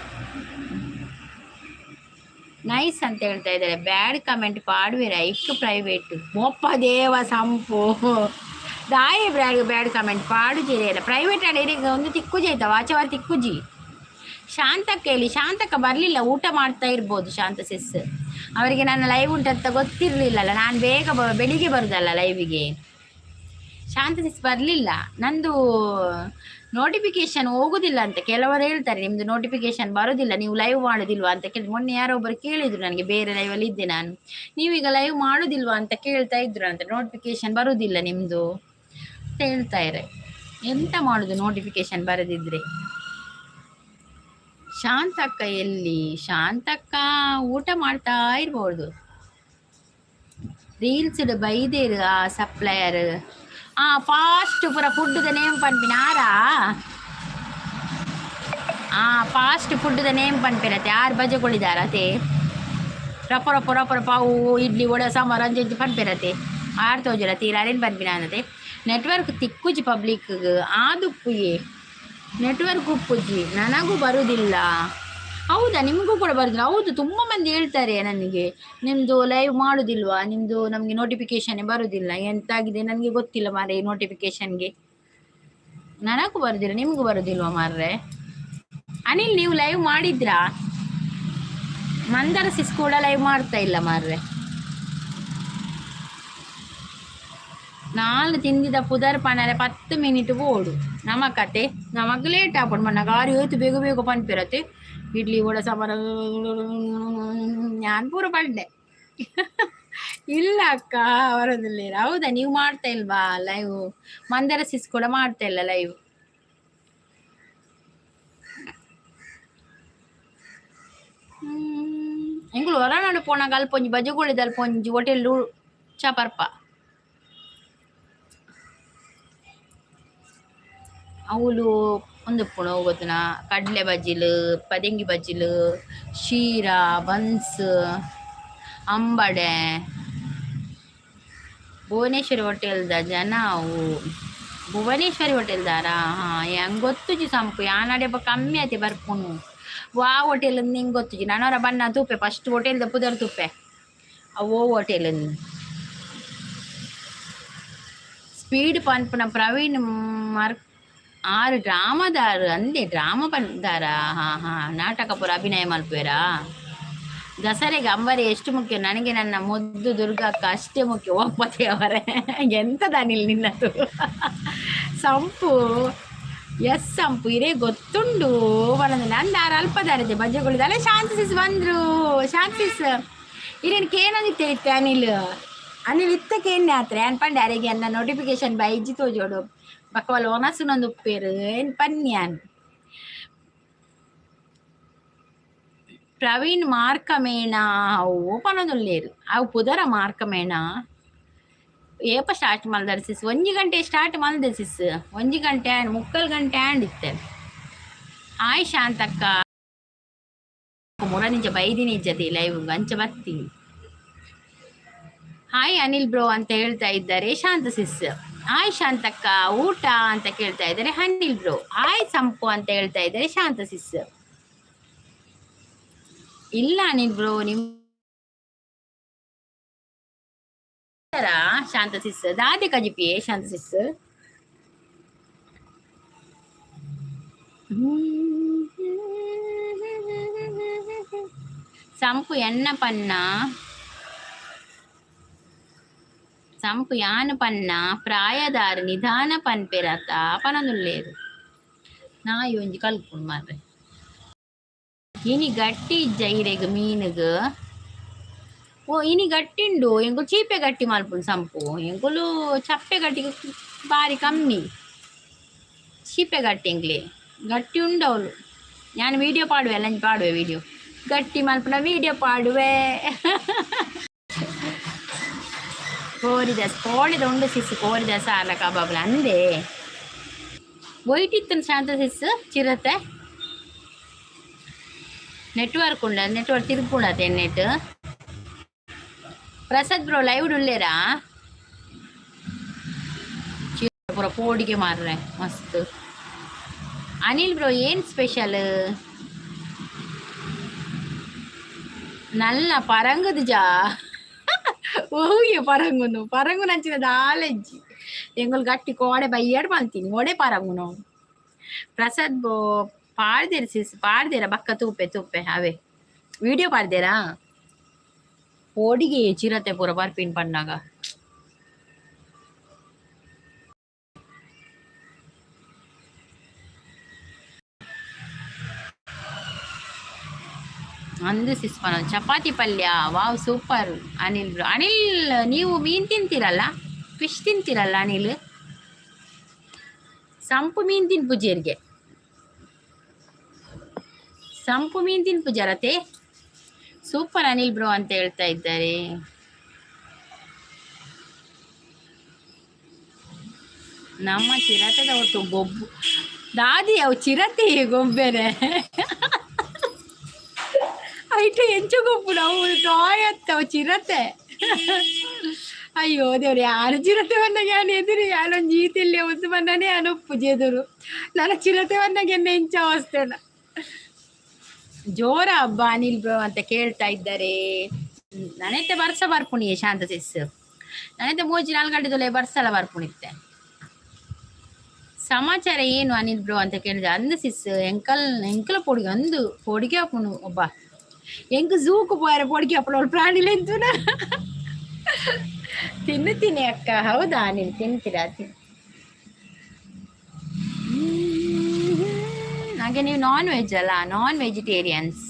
Speaker 1: ನೈಸ್ ಅಂತ ಹೇಳ್ತಾ ಇದ್ದಾರೆ. Bad comment ಪಾಡುವೆರ ಇಕ್ private. ಮೊಪ್ಪ ದೇವ ಸಂಪು ದಾಯಿ ಬ್ಯಾಡ್ ಬ್ಯಾಡ್ ಕಮೆಂಟ್ ಪಾಡು ಇಲ್ಲ. ಪ್ರೈವೇಟ್ ಆಡ ಒಂದು ತಿಕ್ಕುಜಿ ಆಯ್ತಾ? ವಾಚವಾರ ತಿಕ್ಕುಜಿ. ಶಾಂತಕ್ಕ ಹೇಳಿ. ಶಾಂತಕ್ಕ ಬರಲಿಲ್ಲ, ಊಟ ಮಾಡ್ತಾ ಇರ್ಬೋದು ಶಾಂತ ಸಿಸ್. ಅವರಿಗೆ ನನ್ನ ಲೈವ್ ಉಂಟಂತ ಗೊತ್ತಿರಲಿಲ್ಲಲ್ಲ. ನಾನು ಬೇಗ ಬೆಳಿಗ್ಗೆ ಬರುದಲ್ಲ ಲೈವಿಗೆ. ಶಾಂತ ಸಿಸ್ ಬರಲಿಲ್ಲ. ನಂದು ನೋಟಿಫಿಕೇಶನ್ ಹೋಗುದಿಲ್ಲ ಅಂತ ಕೆಲವರು ಹೇಳ್ತಾರೆ. ನಿಮ್ಮದು ನೋಟಿಫಿಕೇಶನ್ ಬರೋದಿಲ್ಲ, ನೀವು ಲೈವ್ ಮಾಡೋದಿಲ್ವಾ ಅಂತ ಕೇಳಿ ಮೊನ್ನೆ ಯಾರೋ ಒಬ್ಬರು ಕೇಳಿದ್ರು ನನಗೆ. ಬೇರೆ ಲೈವಲ್ಲಿ ಇದ್ದೆ ನಾನು. ನೀವೀಗ ಲೈವ್ ಮಾಡೋದಿಲ್ವಾ ಅಂತ ಕೇಳ್ತಾ ಇದ್ರು ಅಂತ. ನೋಟಿಫಿಕೇಶನ್ ಬರುವುದಿಲ್ಲ ನಿಮ್ಮದು ಅಂತ ಹೇಳ್ತಾ ಇದ್ದಾರೆ. ಎಂತ ಮಾಡುದು ನೋಟಿಫಿಕೇಶನ್ ಬರದಿದ್ರೆ? ಶಾಂತಕ್ಕ ಎಲ್ಲಿ? ಶಾಂತಕ್ಕ ಊಟ ಮಾಡ್ತಾ ಇರ್ಬೋದು. ರೀಲ್ಸ್ ಬೈದೇರು ಆ ಸಪ್ಲೈಯರ್. ಆ ಫಾಸ್ಟ್ ಪೂರ ಫುಡ್ದ ನೇಮ್ ಪನ್ಪಿನ ಆರಾ? ಆ ಫಾಸ್ಟ್ ಫುಡ್ದ ನೇಮ್ ಪನ್ಪಿನತೆ ಆರು ಬಜೆಗಳಿದಾರತೆ. ರಪ್ಪ ರಪ್ಪ ರಪ್ಪ ಪಾವು ಇಡ್ಲಿ ವಡೆ ಸಾಂಬಾರು ಅಂಚೆ ಪನ್ಪಿರತೆ. ಆರ್ ತೋಜರ ತೀರಾರೇನು ಪನ್ಪಿನ ಅನ್ನತೆ. ನೆಟ್ವರ್ಕ್ ತಿಕ್ಕುಜಿ ಪಬ್ಲಿಕ್ ಆದುಪ್ಪುಯೇ. ನೆಟ್ವರ್ಕ್ ಉಪ್ಪುಜಿ, ನನಗೂ ಬರುವುದಿಲ್ಲ. ಹೌದಾ? ನಿಮಗೂ ಕೂಡ ಬರುದಿಲ್ಲ? ಹೌದು, ತುಂಬ ಮಂದಿ ಹೇಳ್ತಾರೆ ನನಗೆ, ನಿಮ್ಮದು ಲೈವ್ ಮಾಡುದಿಲ್ವಾ, ನಿಮ್ಮದು ನಮಗೆ ನೋಟಿಫಿಕೇಶನ್ ಬರುವುದಿಲ್ಲ. ಎಂತಾಗಿದೆ ನನಗೆ ಗೊತ್ತಿಲ್ಲ ಮಾರ್ರೆ. ಈ ನೋಟಿಫಿಕೇಶನ್ಗೆ ನನಗೂ ಬರುದಿಲ್ಲ, ನಿಮಗೂ ಬರುದಿಲ್ವಾ ಮಾರ್ರೆ? ಅನಿಲ್, ನೀವು ಲೈವ್ ಮಾಡಿದ್ರಾ? ಮಂದರ ಸಿಸ್ ಕೂಡ ಲೈವ್ ಮಾಡ್ತಾ ಇಲ್ಲ ಮಾರ್ರೆ. ನಾಲ್ ತಿಂದಿದ ಪುದರ್ ಪನರೆ 10 ಮಿನಿಟ್ ಬೋಡು ನಮ್ಮ ಕತೆ. ನಮಗ್ ಲೇಟ್ ಆಪುಂಡು ಮನ್ನ ಗಾರಿ ಏತ್ ಬೇಗ ಬೇಗ ಪನ್ಪಿರತ್ತೆ. ಇಡ್ಲಿ ವಡೆ ಸಾಂಬಾರು ಯಾನ್ ಪೂರ ಪಂಡೆ. ಇಲ್ಲ ಅಕ್ಕ, ಬರೋದಿಲ್ಲ. ಹೌದಾ? ನೀವು ಮಾಡ್ತಾ ಇಲ್ವಾ ಲೈವ್? ಮಂದರ ಸಿಸ್ ಕೂಡ ಮಾಡ್ತಾ ಇಲ್ಲ ಲೈವ್. ಎಂಕುಲು ಹೊರನಾಡು ಪೋನಾಗ ಅಲ್ಪ ಒಂಜಿ ಬಜಗೋಳಿದ ಅಲ್ಪ ಒಂಜಿ ಹೋಟೆಲ್ ಚಾ ಪರ್ಪ. ಅವುಲು ಉಂದುಪ್ಪುಂಡು ಗೊತ್ತುನಾ, ಕಡಲೆ ಬಜ್ಜಿಲು, ಪದೆಂಗಿ ಬಜ್ಜಿಲು, ಶೀರಾ, ಬನ್ಸ್, ಅಂಬಡೆ. ಭುವನೇಶ್ವರಿ ಹೋಟೆಲ್ದ ಜನ ಅವು. ಭುವನೇಶ್ವರಿ ಹೋಟೆಲ್ದಾರಾ? ಹಾಂ, ಹೆಂಗೆ ಗೊತ್ತುಜಿ ಸಂಪು. ಯಾನಡೆ ಕಮ್ಮಿ ಆತೆ ಬರ್ಪುನು. ವಾ ಹೋಟೆಲ್ ನಿಂಗೆ ಗೊತ್ತುಜಿ. ನನವರ ಬಣ್ಣ ತೂಪೆ ಫಸ್ಟ್ ಹೋಟೆಲ್ದ ಪುದರ್ ತೂಪೆ. ಅವು ಹೋಟೆಲ್ ಸ್ಪೀಡ್ ಪನ್ಪುನ ಪ್ರವೀಣ್ ಮರ್ ಆರು ಡ್ರಾಮದಾರು ಅಂದೆ. ಡ್ರಾಮ ಪಂದಾರ? ಹಾಂ ಹಾಂ, ನಾಟಕ ಪೂರ ಅಭಿನಯ ಮಲ್ಪುವೆರಾ? ದಸರೆಗೆ ಅಂಬಾರಿ ಎಷ್ಟು ಮುಖ್ಯ, ನನಗೆ ನನ್ನ ಮುದ್ದು ದುರ್ಗಕ್ಕ ಅಷ್ಟೇ ಮುಖ್ಯ. ಒಪ್ಪತೆ ಅವರೇ. ಎಂತದ ಅನಿಲ್ ನಿನ್ನದು? ಸಂಪು, ಎಸ್ ಸಂಪು ಇರೇ ಗೊತ್ತುಂಡು ಬರಂದು. ನಂದಾರ ಅಲ್ಪದಾರದೆ ಬಜ್ಜೆಗಳು. ಶಾಂತಿ ಸಿಸ್ ಬಂದ್ರು. ಶಾಂತಿ ಸಿಸ್, ಇರೇನು ಕೇನಂದಿತ್ತೆ ಇತ್ತೆ ಅನಿಲ್? ಅನಿಲ್ ಇತ್ತ ಕೇನ್ನೆ ಆತ್ರೆ ಅನ್ ಪಂಡೆ ಅರೆಗೆ ಅನ್ನ ನೋಟಿಫಿಕೇಶನ್ ಬೈಜಿ ತೋಜೋಡು. ಬಕ್ಕವಲ್ ಒನಸುನೊಂದು ಉಪ್ಪೇರು ಏನ್ ಪನ್ಯಾನ್. ಪ್ರವೀಣ್ ಮಾರ್ಕಮೇಣ ಅವು ಪನೊಂದುಲ್ಲೇರು. ಅವು ಪುದರ ಮಾರ್ಕಮೇಣ. ಏಪ ಸ್ಟಾರ್ಟ್ ಮಲ್ದರ್ ಸಿಸ್? ಒಂಜಿ ಗಂಟೆ ಸ್ಟಾರ್ಟ್ ಮಲ್ದೆ ಸಿಸ್. ಒಂಜಿ ಗಂಟೆ ಆಂಡ್ ಮುಕ್ಕಲ್ ಗಂಟೆ ಆಂಡ್ ಇತ್ತೆ. ಹಾಯ್ ಶಾಂತಕ್ಕ. ಮುರ ನಿಜ ಬೈದಿನಿ ಇಜ್ಜತಿ ಲೈವ್ ಅಂಚ ಬರ್ತೀನಿ. ಹಾಯ್ ಅನಿಲ್ ಬ್ರೋ ಅಂತ ಹೇಳ್ತಾ ಇದ್ದಾರೆ ಶಾಂತ ಸಿಸ್. ಹಾಯ್ ಶಾಂತಕ್ಕ, ಊಟ ಅಂತ ಕೇಳ್ತಾ ಇದ್ದಾರೆ ಅನಿಲ್ ಬ್ರೋ. ಹಾಯ್ ಸಂಪು ಅಂತ ಹೇಳ್ತಾ ಇದ್ದಾರೆ ಶಾಂತ ಸಿಸ್. ಇಲ್ಲ ಅನಿಲ್ ಬ್ರೋ, ನಿಮ್ ಶಾಂತ ಸಿಸ್ ದಾದೆ ಕಜಿಪಿಯೇ ಶಾಂತ ಸಿಸ್. ಸಂಪು ಎನ್ನ ಪನ್ನ ಸಂಪು ಯಾನು ಪನ್ನ ಪ್ರಾಯದಾರು ನಿಧಾನ ಪನ್ಪೆರತ ಪನೊಂದುಲ್ಲೇರು. ನಾಯಿ ಒಂಜಿ ಕಲ್ಪುಂಡು ಮಾರ್ರೆ. ಇನಿ ಗಟ್ಟಿ ಇಜ್ಜ ಇರೆಗ್ ಮೀನುಗ್? ಓ, ಇನಿ ಗಟ್ಟಿ ಉಂಡು. ಎಂಕುಲು ಚೀಪೆ ಗಟ್ಟಿ ಮಲ್ಪುಂಡು ಸಂಪು. ಎಂಕುಲು ಚಪ್ಪೆ ಗಟ್ಟಿಗೆ ಬಾರಿ ಕಮ್ಮಿ, ಚೀಪೆ ಗಟ್ಟಿ ಎಂಕ್ಲೆ. ಗಟ್ಟಿ ಉಂಡು ಅವಳು. ನಾನು ವೀಡಿಯೋ ಪಾಡುವೆ, ಲಂಚ್ ಪಾಡುವೆ. ವೀಡಿಯೋ ಗಟ್ಟಿ ಮಲ್ಪುನ ವೀಡಿಯೋ ಪಾಡುವೆ. ಕೋರಿದ ಕೋಳಿದ ಉಂಡು ಸಿಸ್. ಕೋರಿದ ಸಾಲ ಕಬಾಬ್ಲ ಅಂದೆ. ಒಯ್ಟಿತ್ತು ಶಾಂತ ಸಿಸ್. ಚಿರತೆ ನೆಟ್ವರ್ಕ್ ಉಂಡ, ನೆಟ್ವರ್ಕ್ ತಿರುಪುಂಡತೆ ನೆಟ್. ಪ್ರಸಾದ್ ಬ್ರೋ ಲೈವ್ ಉಲ್ಲೇರಾ? ಪೂರ ಪೋಡಿಗೆ ಮಾರ್ರೆ ಮಸ್ತ್. ಅನಿಲ್ ಬ್ರೋ, ಏನ್ ಸ್ಪೆಷಲ್? ನಲ್ಲ ಪರಂಗದ ಜಾ ಓಯ್ಯ ಪರಂಗುನು. ಪರಂಗು ನಂಚಿನ ದಾಲೆಜ್ಜಿ. ಎಂಗುಲು ಗಟ್ಟಿ ಕೋಡೆ ಬಯ್ಯಡ್ ಮಲ್ತೀನಿ. ಒಡೆ ಪರಂಗುನು. ಪ್ರಸಾದ್ ಬೋ ಪಾಡ್ದೇರು ಸಿಸ್, ಪಾಡ್ದೇರ? ಬಕ್ಕ ತೂಪೆ ತೂಪೆ ಅವೇ ವಿಡಿಯೋ ಪಾಡ್ದೇರಾ? ಪೋಡಿಗೆ ಚಿರತೆ ಪೂರ ಬರ್ಪಿನ್ ಪನ್ನಾಗ. ಅಂದು ಸಿಸ್ ಪನ ಚಪಾತಿ ಪಲ್ಯ. Wow, super Anil bro. Anil, ನೀವು ಮೀನು ತಿಂತೀರಲ್ಲ? ಫಿಶ್ ತಿಂತೀರಲ್ಲ ಅನಿಲ್? ಸಂಪು ಮೀನು ತಿನ್ಪುಜೇರಿಗೆ? ಸಂಪು ಮೀನು ತಿನ್ಪುಜಾರತೆ? ಸೂಪರ್ ಅನಿಲ್ ಬ್ರೋ ಅಂತ ಹೇಳ್ತಾ ಇದ್ದಾರೆ. ನಮ್ಮ ಚಿರತೆದ ಒಟ್ಟು ಗೊಬ್ಬು ದಾದಿ. ಅವು ಚಿರತೆ ಗೊಂಬೆನೆ. ಐಟು ಎಂಚ ಗೊಬ್ಬು ನಾವು ಟಾಯ್ ಅತ್ತವು ಚಿರತೆ. ಅಯ್ಯೋ ದೇವ್ರೆ, ಯಾರು ಚಿರತೆ ಬಂದಾಗ ಯಾನು ಎದುರು ಯಾರೊಂದು ಜೀತಿಲ್ಲಿ ಒಂದು ಬಂದಾನೆ ಅನುಪ್ಪು ಎದುರು. ನನ್ನ ಚಿರತೆ ಬಂದಾಗ ಎನ್ನ ಎಂಚ ಅವಸ್ಥೆನ. ಜೋರ ಹಬ್ಬ ಅನಿಲ್ ಬ್ರೋ ಅಂತ ಕೇಳ್ತಾ ಇದ್ದಾರೆ. ನಾನೈತೆ ಬರ್ಸ ಬರ್ಪುಣಿ ಶಾಂತ ಸಿಸ್. ನಾನೈತೆ ಮೂಜಿ ನಾಲ್ಕು ಗಂಟೆ ಬರ್ಸಲ ಬರ್ಪುಣಿತ್ತೆ. ಸಮಾಚಾರ ಏನು ಅನಿಲ್ ಬ್ರೋ ಅಂತ ಕೇಳಿದೆ. ಅಂದು ಸಿಸ್, ಎಂಕಲ್ ಎಂಕಲ ಪೊಡಿಗೆ ಅಂದು ಪೊಡಿಗೆ ಹಾಪುಣು ಒಬ್ಬ. ಎಂಕ್ ಝೂಕ್ ಪೋಯರ ಪೊಡಿಗೆ ಹಾಪುಣ ಪ್ರಾಣಿಲೆ ಎಂತುನ ತಿನ್ನುತ್ತೀನಿ ಅಕ್ಕ. ಹೌದಾ ನೀನು ತಿಂತೀರಾ? ತಿನ್. ಹಾಗೆ ನೀವು ನಾನ್ ವೆಜ್ ಅಲ್ಲ, ನಾನ್ ವೆಜಿಟೇರಿಯನ್ಸ್.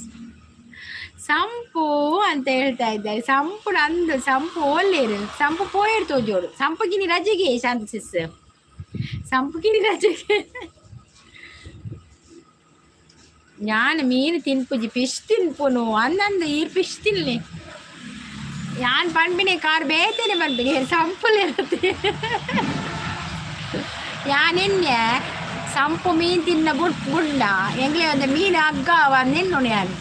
Speaker 1: ಸಂಪು ಅಂತ ಹೇಳ್ತಾ ಇದ್ದಾರೆ. ಸಂಪು ಅಂದು ಸಂಪು ಒಲ್ಲೇರು ಸಂಪು ಪೋಯೆರ್ ತೋಜೋಡು. ಸಂಪುಗಿನಿ ರಜೆಗೆ ಶಾಂತ ಸಿಸ್, ಸಂಪುಗಿನಿ ರಜೆಗೆ. ಯಾನ್ ಮೀನು ತಿನ್ಪುಜಿ, ಫಿಶ್ ತಿನ್ಪುನು ಅಂದಂದು. ಈರ್ ಫಿಶ್ ತಿನ್ಲಿ. ಯಾನ್ ಪನ್ಪಿನಿ ಕಾರ್ ಬೇತೆನೆ ಪನ್ಪಿನಿ ಸಂಪುಲ್ ಇರುತ್ತೆ. ಯಾನ್ ಎನ್ನೆ ಸಂಪು ಮೀನು ತಿನ್ನ ಬುಡ್ ಬುಡ್ಡ ಎಂಗ್ಲೆ ಒಂದು ಮೀನು ಹಗ್ಗ ನಿನ್ನುಣು. ಯಾನ್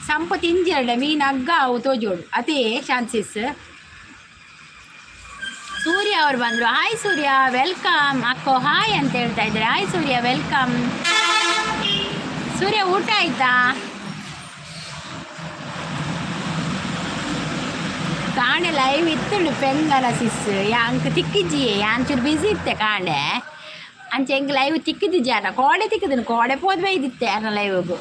Speaker 1: ಸಂಪು ತಿಂಜೆರಡ ಮೀನು ಹಗ್ಗ ಅವು ತೋಜೋಡು ಅದೇ. ಶಾಂತಿಸ್ ಸೂರ್ಯ ಅವರು ಬಂದರು. ಹಾಯ್ ಸೂರ್ಯ, welcome. ಅಕ್ಕೋ ಹಾಯ್ ಅಂತ ಹೇಳ್ತಾ ಇದ್ದಾರೆ. ಹಾಯ್ ಸೂರ್ಯ, welcome. ಸೂರ್ಯ, ಊಟ ಆಯ್ತಾ? ಕಾಣೆ ಲೈವ್ ಇತ್ತುಂಡು ಪೆಂಗನ ಸಿಸ್ ಯಾಂಕ್ ತಿಕ್ಕಿಜ್ಜಿಯೇ. ಯಾಂಚೂರು ಬಿಸಿ ಇತ್ತೆ ಕಾಣೆ. ಅಂಚೆ ಎಂಕ್ ಲೈವ್ ತಿಕ್ಕಿದ್ದಿಜ್ಜಿ ಅನ್ನ ಕೋಡೆ ತಿಕ್ಕಿದನು. ಕೋಡೆ ಪೋದ್ ಬೈದಿತ್ತೆ ಅನ್ನ ಲೈವ್ಗು.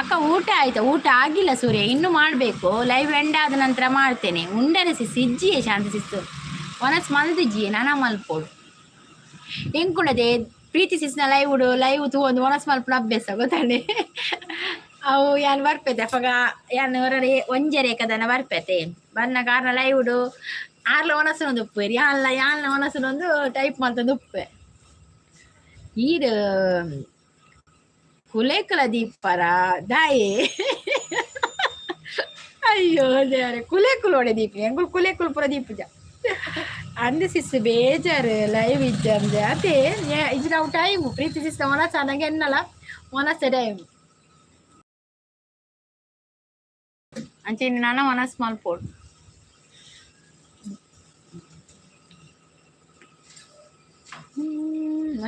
Speaker 1: ಅಕ್ಕ, ಊಟ ಆಯ್ತಾ? ಊಟ ಆಗಿಲ್ಲ ಸೂರ್ಯ, ಇನ್ನೂ ಮಾಡಬೇಕು. ಲೈವ್ ಎಂಡ್ ಆದ ನಂತರ ಮಾಡ್ತೇನೆ. ಉಂಡನೆ ಸಿಸ್ ಇಜ್ಜಿಯೇ. ಶಾಂತಿ ಸಿಸ್ತು ಒನಸ್ ಮಲ್ದಿಜ್ಜಿಯೇ. ನನ ಮಲ್ಪೋಡು ಎಂಕುಂಡದೆ ಪ್ರೀತಿ ಸಿಸ್ನ ಲೈವ್ ಲೈವ್ ತೂವೊಂದು ಒನಸ್ ಮಲ್ಪುನ ಅಭ್ಯಾಸ ಗೊತ್ತಾಂಡೆ. ಅವು ಯಾನ್ ಬರ್ಪೆತೆ ಅಪಗ ಯಾನ್ ಹೊರಡೆ ಒಂಜರೆ ಕದನ ಬರ್ಪೆತೆ. ಬನ್ನ ಕಾರಣ ಲೈವ್ ಆರ್ಲ ಒನಸುನೊಂದು ಉಪ್ಪು ಯಾನ್ಲ ಯಾನ್ಲ ಒನಸುನೊಂದು ಟೈಪ್ ಮಲ್ತೊಂದು ಉಪ್ಪೆ. ಈರ್ ಕುಲೇಕಲ ದೀಪರ ದಾಯೆ? ಅಯ್ಯೋ ದೇವರೇ, ಕುಲೇಕುಲು ಒಡೆ ದೀಪ ಎಂಗುಲ್ ಕುಲೇಕುಲು ಪೂರ ದೀಪುಜ ಅಂದೆ ಸಿಸ್. ಬೇಜಾರು ಲೈವ್ ಇಜ್ಜಂದೆ ಅದೇ. ಇದು ನಾವು ಟೈಮ್ ಪ್ರೀತಿ ಸಿಸ್ ಒನಸ ನಂಗೆ ಎನ್ನಲ ಒನಸ ಟೈಮ್ ಅಂಚೆ ನಾನು ಒನಸ್ ಮಲ್ಪೋಡು.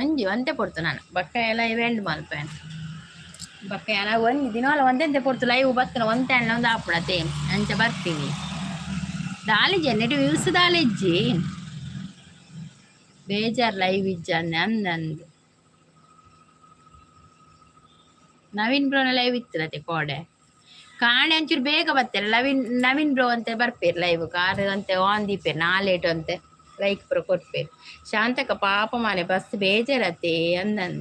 Speaker 1: ಒಂಜಿ ಒಂತೆ ಪೊರ್ತು ನಾನು ಬೊಕ್ಕ ಲೈವ್ ಎಂಡ್ ಮಲ್ಪೇನ್. ಬೊಕ್ಕ ಯಾನ್ ಒಂಜಿ ದಿನೋಲ ಒಂತೆಂತೆ ಪೊರ್ತು ಲೈವ್ ಬತ್ತನ ಒಂತೆ ಅಣ್ಣ ಒಂದು ಆಪುಣತೆ ಅಂಚ ಬರ್ತೀನಿ. ದಾಲಿಜೆ ನೆಟ್ ವ್ಯೂಸ್ ದಾಲಿಜ್ಜಿ. ಬೇಜಾರ್ ಲೈವ್ ಇಜ್ಜಂದೆ ಅಂದಂದು. ನವೀನ್ ಬ್ರೋನ ಲೈವ್ ಇತ್ತರತೆ ಕೋಡೆ ಕಾಣೆ. ಅಂಚೂರು ಬೇಗ ಬರ್ತಾರೆ ನವೀನ್ ನವೀನ್ ಬ್ರೋ ಅಂತೆ ಬರ್ಪೇರು ಲೈವ್. ಕಾರ್ ಅಂತೆ ಆನ್ ದೀಪೇರು ನಾಲೇಟು ಅಂತೆ ಲೈಕ್ ಪೂರ ಕೊರ್ಪೇರು. ಶಾಂತಕ ಪಾಪ ಮಾರೆ ಬಸ್ ಬೇಜಾರತ್ತೆ ಅಂದನ್.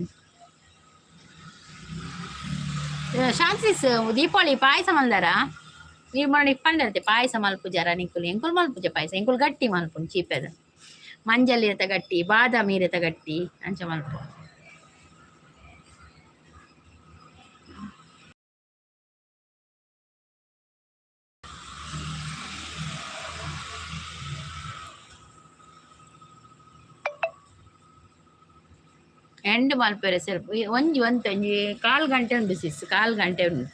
Speaker 1: ಶಾಂತಿಸ್ ದೀಪಾವಳಿ ಪಾಯಸ ಮಲ್ದಾರ ನೀರು ಮಾಡಿ ಪಂಡರ್ತೆ ಪಾಯಸ ಮಲ್ಪುಜಾರ ನಿಂಕುಲು? ಎಂಕುಲು ಮಲ್ಪುಜ ಪಾಯಸ. ಎಂಕುಲು ಗಟ್ಟಿ ಮಲ್ಪುನು ಚೀಪೆದ ಮಂಜಲ್ ಇರತ ಗಟ್ಟಿ, ಬಾದಾಮಿ ಇರತ ಗಟ್ಟಿ ಅಂಚ ಮಲ್ಪು. ಎಂಡ್ ಮಲ್ಪೆರೆ ಸ್ವಲ್ಪ ಒಂಜಿ ಒಂತೆ ಒಂಜಿ ಕಾಲು ಗಂಟೆ ಉಂಡು ಸಿಸ್, ಕಾಲು ಗಂಟೆ ಉಂಡು.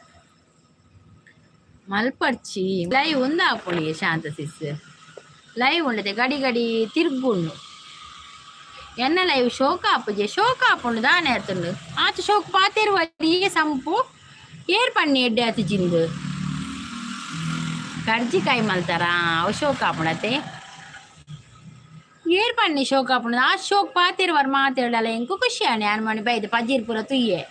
Speaker 1: ಮಲ್ಪರ್ಚಿ ಲೈವ್ ಉಂದು ಆಪುಂಡು ಶಾಂತ ಸಿಸ್. ಲೈವ್ ಉಂಡತೆ ಗಡಿ ಗಡಿ ತಿರ್ಗುಂಡು. ಎನ್ನ ಲೈವ್ ಶೋಕ ಆಪುಜೆ? ಶೋಕ ಆಪುಂಡು ದಾನೆ ಆತುಂಡು. ಆತ ಶೋಕ್ ಪಾತೆರುವ ಸಂಪು ಏರ್ ಪನ್ನಿ ಎಡ್ಡೆ ಆತು ಜಿಂದು ಕರ್ಜಿಕಾಯಿ ಮಲ್ತಾರ ಅವು ಶೋಕ ಆಪುಂಡತೆ. ಏರ್ ಪನ್ನಿ ಶೋಕ ಆಪುಂಡು. ಆ ಶೋಕ್ ಪಾತೆರುವರ್ ಮಾತೆರಡಲ ಎಂಕು ಖುಷಿ ಆಣೆ. ಯಾನ್ ಮಣಿ ಬೈದು ಪಜೀರ್ ಪೂರ ತುಯ್ಯೆ.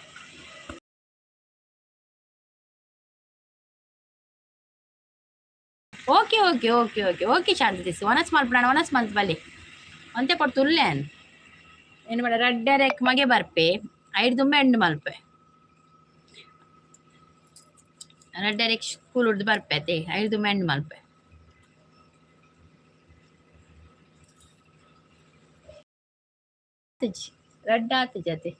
Speaker 1: Okay okay okay okay okay Shanta this ಒನಸ್ ಮಲ್ಪುಣ ಒನಸ್ ಮಲ್ತ್ ಬಲ್ಲಿ ಒಂತೆ ಪೊರ್ತು ಉಲ್ಲೆ. ಏನು ಮಾಡ ರಡ್ಡರೆಕ್ ಮಗೆ ಬರ್ಪೆ. ಐದು ದುಂಬೆ ಎಂಡ್ ಮಲ್ಪೆ. ರಡ್ಡರೆಕ್ ಸ್ಕೂಲ್ ಉಡ್ದು ಬರ್ಪೆ ಅತ್ತೆ. ಐದು ದುಂಬೆ ಎಂಡ್ ಮಲ್ಪೆ. ರಡ್ಡ ಆತುಜಿ ಅತೆ.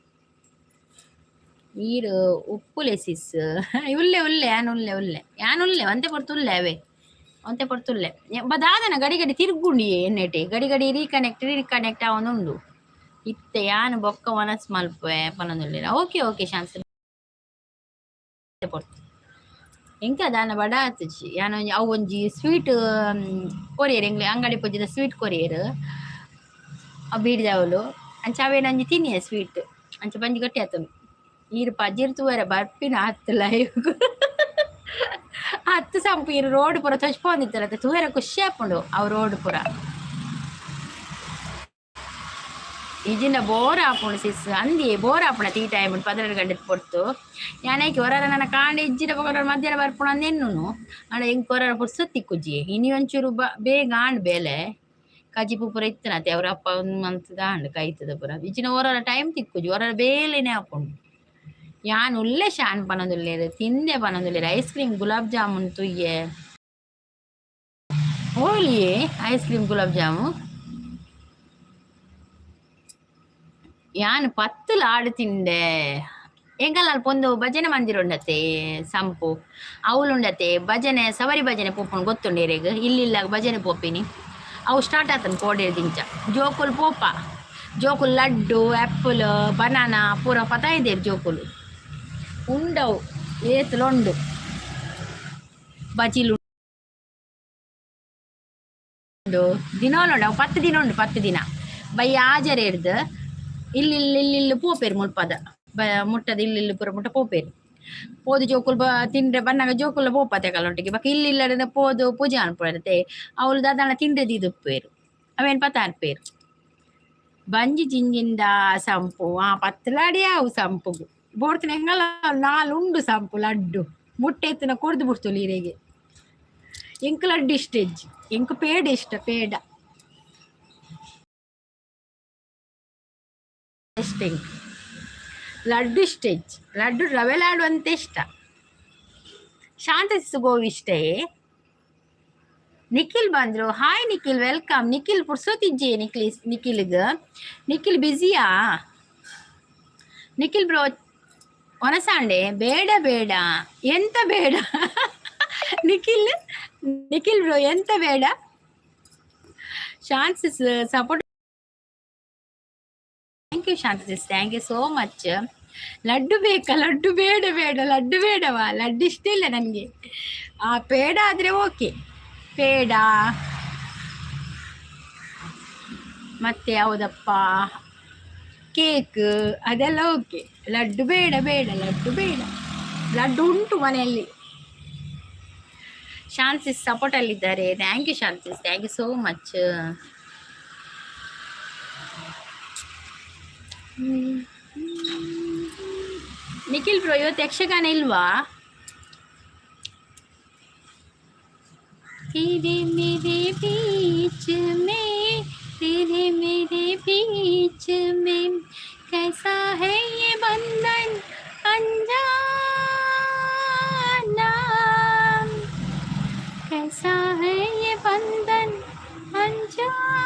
Speaker 1: ಈರು ಉಪ್ಪುಲೆ ಸಿಸ್. ಉಲ್ಲೆ ಉಲ್ಲೆ ಯಾನ್ ಉಲ್ಲೆ ಉಲ್ಲೆ ಯಾನ್ ಉಲ್ಲೆ ಒಂತೆ ಪೊರ್ತು ಉಲ್ಲೆ ಅವೇ ಒಂತೆ ಪೊರ್ತುಲ್ಲೆ. ದಾದನ ಗಡಿ ಗಡಿ ತಿರ್ಗುಂಡಿ ಎನ್ನೆಟೆ ಗಡಿ ಗಡಿ ರೀಕನೆಕ್ಟ್ ರೀಕನೆಕ್ಟ್ ಆವೊಂದುಂಡು. ಇತ್ತೆ ಯಾನ್ ಬೊಕ್ಕ ಒನಸ್ ಮಲ್ಪುವೆ ಪನೊಂದುಲ್ಲೆರ್. ಓಕೆ ಓಕೆ ಶಾಂತ ಪೊರ್ತು. ಎಂಕ ದಾನ ಬಡ ಆತುಜಿ. ಯಾನ್ ಒಂಜಿ ಅವು ಒಂಜಿ ಸ್ವೀಟ್ ಕೊರಿಯರ್ ಎಂಗ್ಲೆ ಅಂಗಡಿ ಪೂಜೆದ ಸ್ವೀಟ್ ಕೊರಿಯರ್ ಅವು ಬೀಡಿದವಲು. ಅಂಚ ಅವೇನೊಂಜಿ ತಿನ್ನಿಯ ಸ್ವೀಟ್ ಅಂಚ ಬಂಜಿ ಗಟ್ಟಿ ಆತುಂಡು. ಈರ್ ಪಜಿರ್ ತೂವರೆ ಬರ್ಪಿನ ಅತ್ತ್ ಲೈವ್ ಅತ್ತು ಸಂಪು. ಈರ್ ರೋಡ್ ಪೂರ ತೋಜ್ಪೊಂದಿತ್ತರತ್ತೆ ತೂವರೆ ಖುಷಿ ಆಪುಂಡು ಅವು ರೋಡ್ ಪೂರ. ಇಜಿಂಡ ಬೋರ್ ಆಪುಂಡು ಸಿಸ್ ಅಂದಿ. ಬೋರ್ ಆಪುಂಡು ಈ ಟೈಮ್ 12 ಗಂಟೆ ಪೊರ್ತು. ಯಾನ್ ಹೊರ ನನ್ನ ಕಾಂಡೆ ಇಜ್ಜಿಡ ಬೊಕ ಮಧ್ಯಾಹ್ನ ಬರ್ಪುಂಡು ಅಂದ್ ಎನ್ನುನು. ಆಂಡ ಎಂಕ್ ಹೊರ ಪುರ್ಸೊತ್ತು ತಿಕ್ಕುಜಿ. ಇನಿ ಒಂಚೂರು ಬೇಗ ಆಂಡ್ ಬೇಲೆ ಕಜಿಪು ಪೂರ ಇತ್ತನತೆ ಅವ್ರ ಅಪ್ಪ ಒಂದು ಮಂತ್ ಆಂಡ್ ಕೈತದ ಪೂರ. ಇಜ್ಜಿನ ಹೊರ ಟೈಮ್ ತಿಕ್ಕುಜಿ. ಹೊರ ಬೇಲೆನೆ ಆಪುಂಡು. ಯಾನ್ ಉಲ್ಲೆ ಶಾನ್ ಪನೊಂದುಲ್ಲೆರ್, ತಿಂದೆ ಪನೊಂದುಲ್ಲೆರ್. Ice cream gulab jamun ತುಯ್ಯೆ. ಓಲಿಯೇ ice cream gulab jamun? ಯಾನ್ 10 ಲಾಡು ತಿಂಡೆ. ಎಂಕಲ್ನ ಅಲ್ಪ ಭಜನೆ ಮಂದಿರ ಉಂಡತೆ ಸಂಪು, ಅವ್ಲುಂಡತೆ ಭಜನೆ, ಸವರಿ ಭಜನೆ ಪೋಪುಂಡು ಗೊತ್ತುಂಡು ಎರೆಗ್. ಇಲ್ಲಿಲ್ಲಾಗ ಭಜನೆ ಪೋಪಿನಿ. ಅವು ಸ್ಟಾರ್ಟ್ ಆತನ ಕೋಡೆ ದಿಂಚ ಜೋಕುಲು ಪೋಪ. ಜೋಕುಲು ಲಡ್ಡು, ಆ್ಯಪಲ್, ಬನಾನಾ ಪೂರ ಪತಾಯಿದೇರು ಜೋಕುಲು. ಉಂಡವು ಏತ್ಲ ಉಂಡು, ಬಜಿಲು ಉಂಡು, ದಿನೋಲ ಉಂಡು. ಅವು 10 ದಿನ ಉಂಡು, 10 ದಿನ. ಬಯ್ಯ ಆಜರೆ ಹಿಡ್ದು ಇಲ್ಲಿ ಇಲ್ಲಿ ಇಲ್ಲಿ ಇಲ್ಲಿ ಪೋಪೇರು. ಮುಲ್ಪದ ಬ ಮುಟ್ಟದ ಇಲ್ಲಿ ಇಲ್ಲಿ ಪೂರ ಮುಟ್ಟ ಪೋಪೇರು. ಪೋದು ಜೋಕುಲು ಬ ತಿಂಡ್ರೆ ಬನ್ನಾಗ ಜೋಕುಲು ಪೋಪತೆ ಕಲ್ಲೊಟ್ಟಿಗೆ. ಬೊಕ ಇಲ್ಲಿ ಇಲ್ಲಡೆ ಪೋದು ಪೂಜೆ ಮನ್ಪುವೆರ್. ಅವ್ಲು ದಾದಾಂಡ ತಿಂಡ್ರೆ ದೀದುಪ್ಪುವೆರ್, ಅವೇನ್ ಪತಾರ್ಪೇರು. ಬಂಜಿ ಜಿಂಜಿಂದ ಸಂಪು. ಆ ಪತ್ತ್ ಲಾಡಿ ಅವು ಸಂಪುಗು ಬೋಡ್ತಿನ. ಎಂಗಲ ನಾಲ್ ಉಂಡು ಸಂಪು. ಲಡ್ಡು ಮುಟ್ಟೆ ಎತ್ತುನ ಕೊರ್ದು ಬುಡ್ತೊಲಿ ಇರೆಗೆ. ಎಂಕ್ ಲಡ್ಡು ಇಷ್ಟ ಇಜ್ಜಿ, ಎಂಕ್ ಪೇಡ ಇಷ್ಟ. ಪೇಡ ಇಷ್ಟ ಎಂಕ್, ಲಡ್ಡು ಇಷ್ಟ ಇಜ್ಜಿ. ಲಡ್ಡು ರವೆ ಲಾಡು ಅಂತ ಇಷ್ಟ. ಶಾಂತ ಗೋವಿ ಇಷ್ಟೇ. ನಿಖಿಲ್ ಬಂದ್ರು. Hi Nikhil, welcome Nikhil. ಪುರ್ಸೊತ್ತಿಜ್ಜಿ ನಿಖಿಲ್, ನಿಖಿಲ್ಗ್. ನಿಖಿಲ್ ಬ್ಯುಸಿಯಾ? ನಿಖಿಲ್ ಬ್ರೋ, ಒನಸಾಂಡೆ ಬೇಡ ಬೇಡ. ಎಂತ ಬೇಡ ನಿಖಿಲ್? ನಿಖಿಲ್ ಬ್ರೋ, ಎಂತ ಬೇಡ? Shanta support. Thank you Shanta, thank you so much. Laddu ಬೇಕಾ? ಲಡ್ಡು ಬೇಡ ಬೇಡ, ಲಡ್ಡು ಬೇಡವಾ. ಲಡ್ಡು ಇಷ್ಟ ಇಲ್ಲ ನನಗೆ. ಆ ಪೇಡ ಆದರೆ ಓಕೆ. ಪೇಡ ಮತ್ತೆ ಯಾವುದಪ್ಪ, ಕೇಕ್, ಅದೆಲ್ಲ ಓಕೆ. ಲಡ್ಡು ಬೇಡ ಬೇಡ, ಲಡ್ಡು ಬೇಡ. ಲಡ್ಡು ಉಂಟು ಮನೆಯಲ್ಲಿ. ಶಾಂತಿಸ್ ಸಪೋರ್ಟಲ್ಲಿದ್ದಾರೆ. Thank you ಶಾಂತಿಸ್, thank you so much. Nikhil bro, ಇವತ್ತು ಯಕ್ಷಗಾನ ಇಲ್ವಾ? तेरे मेरे बीच में, तेरे मेरे बीच में कैसा है ये बंधन अनजाना, कैसा है ये बंधन अनजाना.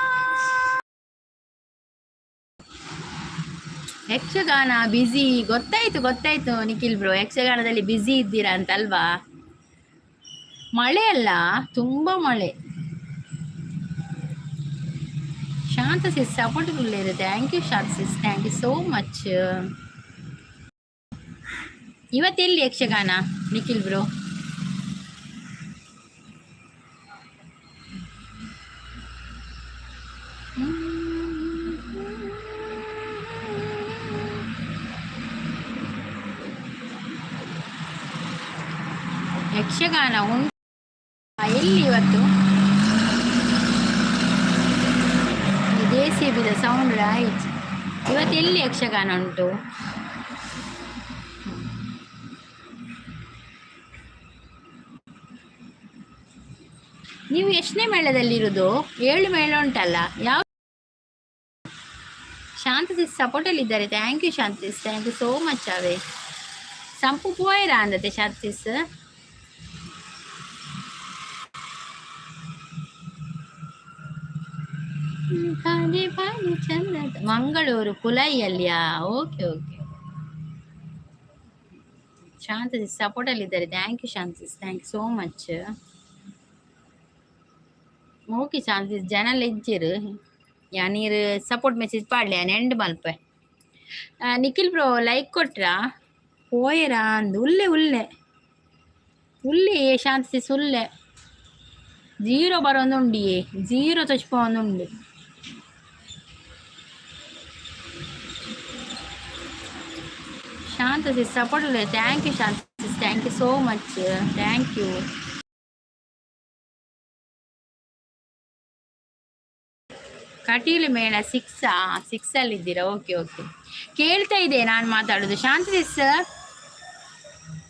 Speaker 1: ಯಕ್ಷಗಾನ ಬ್ಯುಸಿ. ಗೊತ್ತಾಯ್ತು ಗೊತ್ತಾಯ್ತು ನಿಖಿಲ್ ಬ್ರೋ, ಯಕ್ಷಗಾನದಲ್ಲಿ ಬ್ಯುಸಿ ಇದ್ದೀರಾ ಅಂತ ಅಲ್ವಾ? ಮಳೆ ಅಲ್ಲ, ತುಂಬ ಮಳೆ. ಶಾಂತ ಸಿಸ್ ಸಪೋರ್ಟ್ ಇದೆ. Thank you Shanta sis, thank you so much. ಇವತ್ತೆಲ್ಲಿ ಯಕ್ಷಗಾನ ನಿಖಿಲ್ ಬ್ರೋ? ಯಕ್ಷಗಾನ ಉಂಟು ಎಲ್ಲಿ ಇವತ್ತು? ಜೆ ಸಿ ಬಿದ ಸೌಂಡ್ ಆಯ್ತು. ಇವತ್ತು ಎಲ್ಲಿ ಯಕ್ಷಗಾನ ಉಂಟು? ನೀವು ಎಷ್ಟನೇ ಮೇಳದಲ್ಲಿರುವುದು? 7 ಮೇಳ ಉಂಟಲ್ಲ, ಯಾವ? ಶಾಂತ ಸಿಸ್ ಸಪೋರ್ಟಲ್ಲಿದ್ದಾರೆ. Thank you Shanta sis, thank you so much. ಅವೇ ಸಂಪು ಪೋಯರಾ ಅಂದತೆ ಶಾಂತ ಸಿಸ್. ಚಂದ. ಮಂಗಳೂರು ಕುಲೈಯಲ್ಲಿಯಾ? Okay okay. ಶಾಂತ ಸಿಸ್ ಸಪೋರ್ಟಲ್ಲಿದ್ದಾರೆ. Thank you Shanta sis, thank you so much. Okay Shanta sis, ಜನ ಇಜ್ಜಿರು ಯಾನೀರು ಸಪೋರ್ಟ್ ಮೆಸೇಜ್ ಪಾಡ್ಲೆ, ಯಾನ್ ಎಂಡ್ ಮಲ್ಪೆ. ನಿಖಿಲ್ ಬ್ರೋ, ಲೈಕ್ ಕೊಟ್ರಾ? ಪೋಯರಾ ಅಂದು. ಉಲ್ಲೆ ಉಲ್ಲೆ ಉಲ್ಲೆ ಶಾಂತ ಸಿಸ್ ಉಲ್ಲೆ. ಜೀರೋ ಬರೋಂದುಂಡಿಯೇ, ಜೀರೋ ತಚ್ಪೊಂದುಂಡು. Shanta sis support. Thank you Shanta sis, thank you so much, thank you. Kateel ಮೇಳ ಸಿಕ್ಸಾ? ಸಿಕ್ಸಲ್ಲಿದ್ದೀರಾ? Okay okay. ಕೇಳ್ತಾ ಇದೆ ನಾನು ಮಾತಾಡೋದು ಶಾಂತ ಸಿಸ್?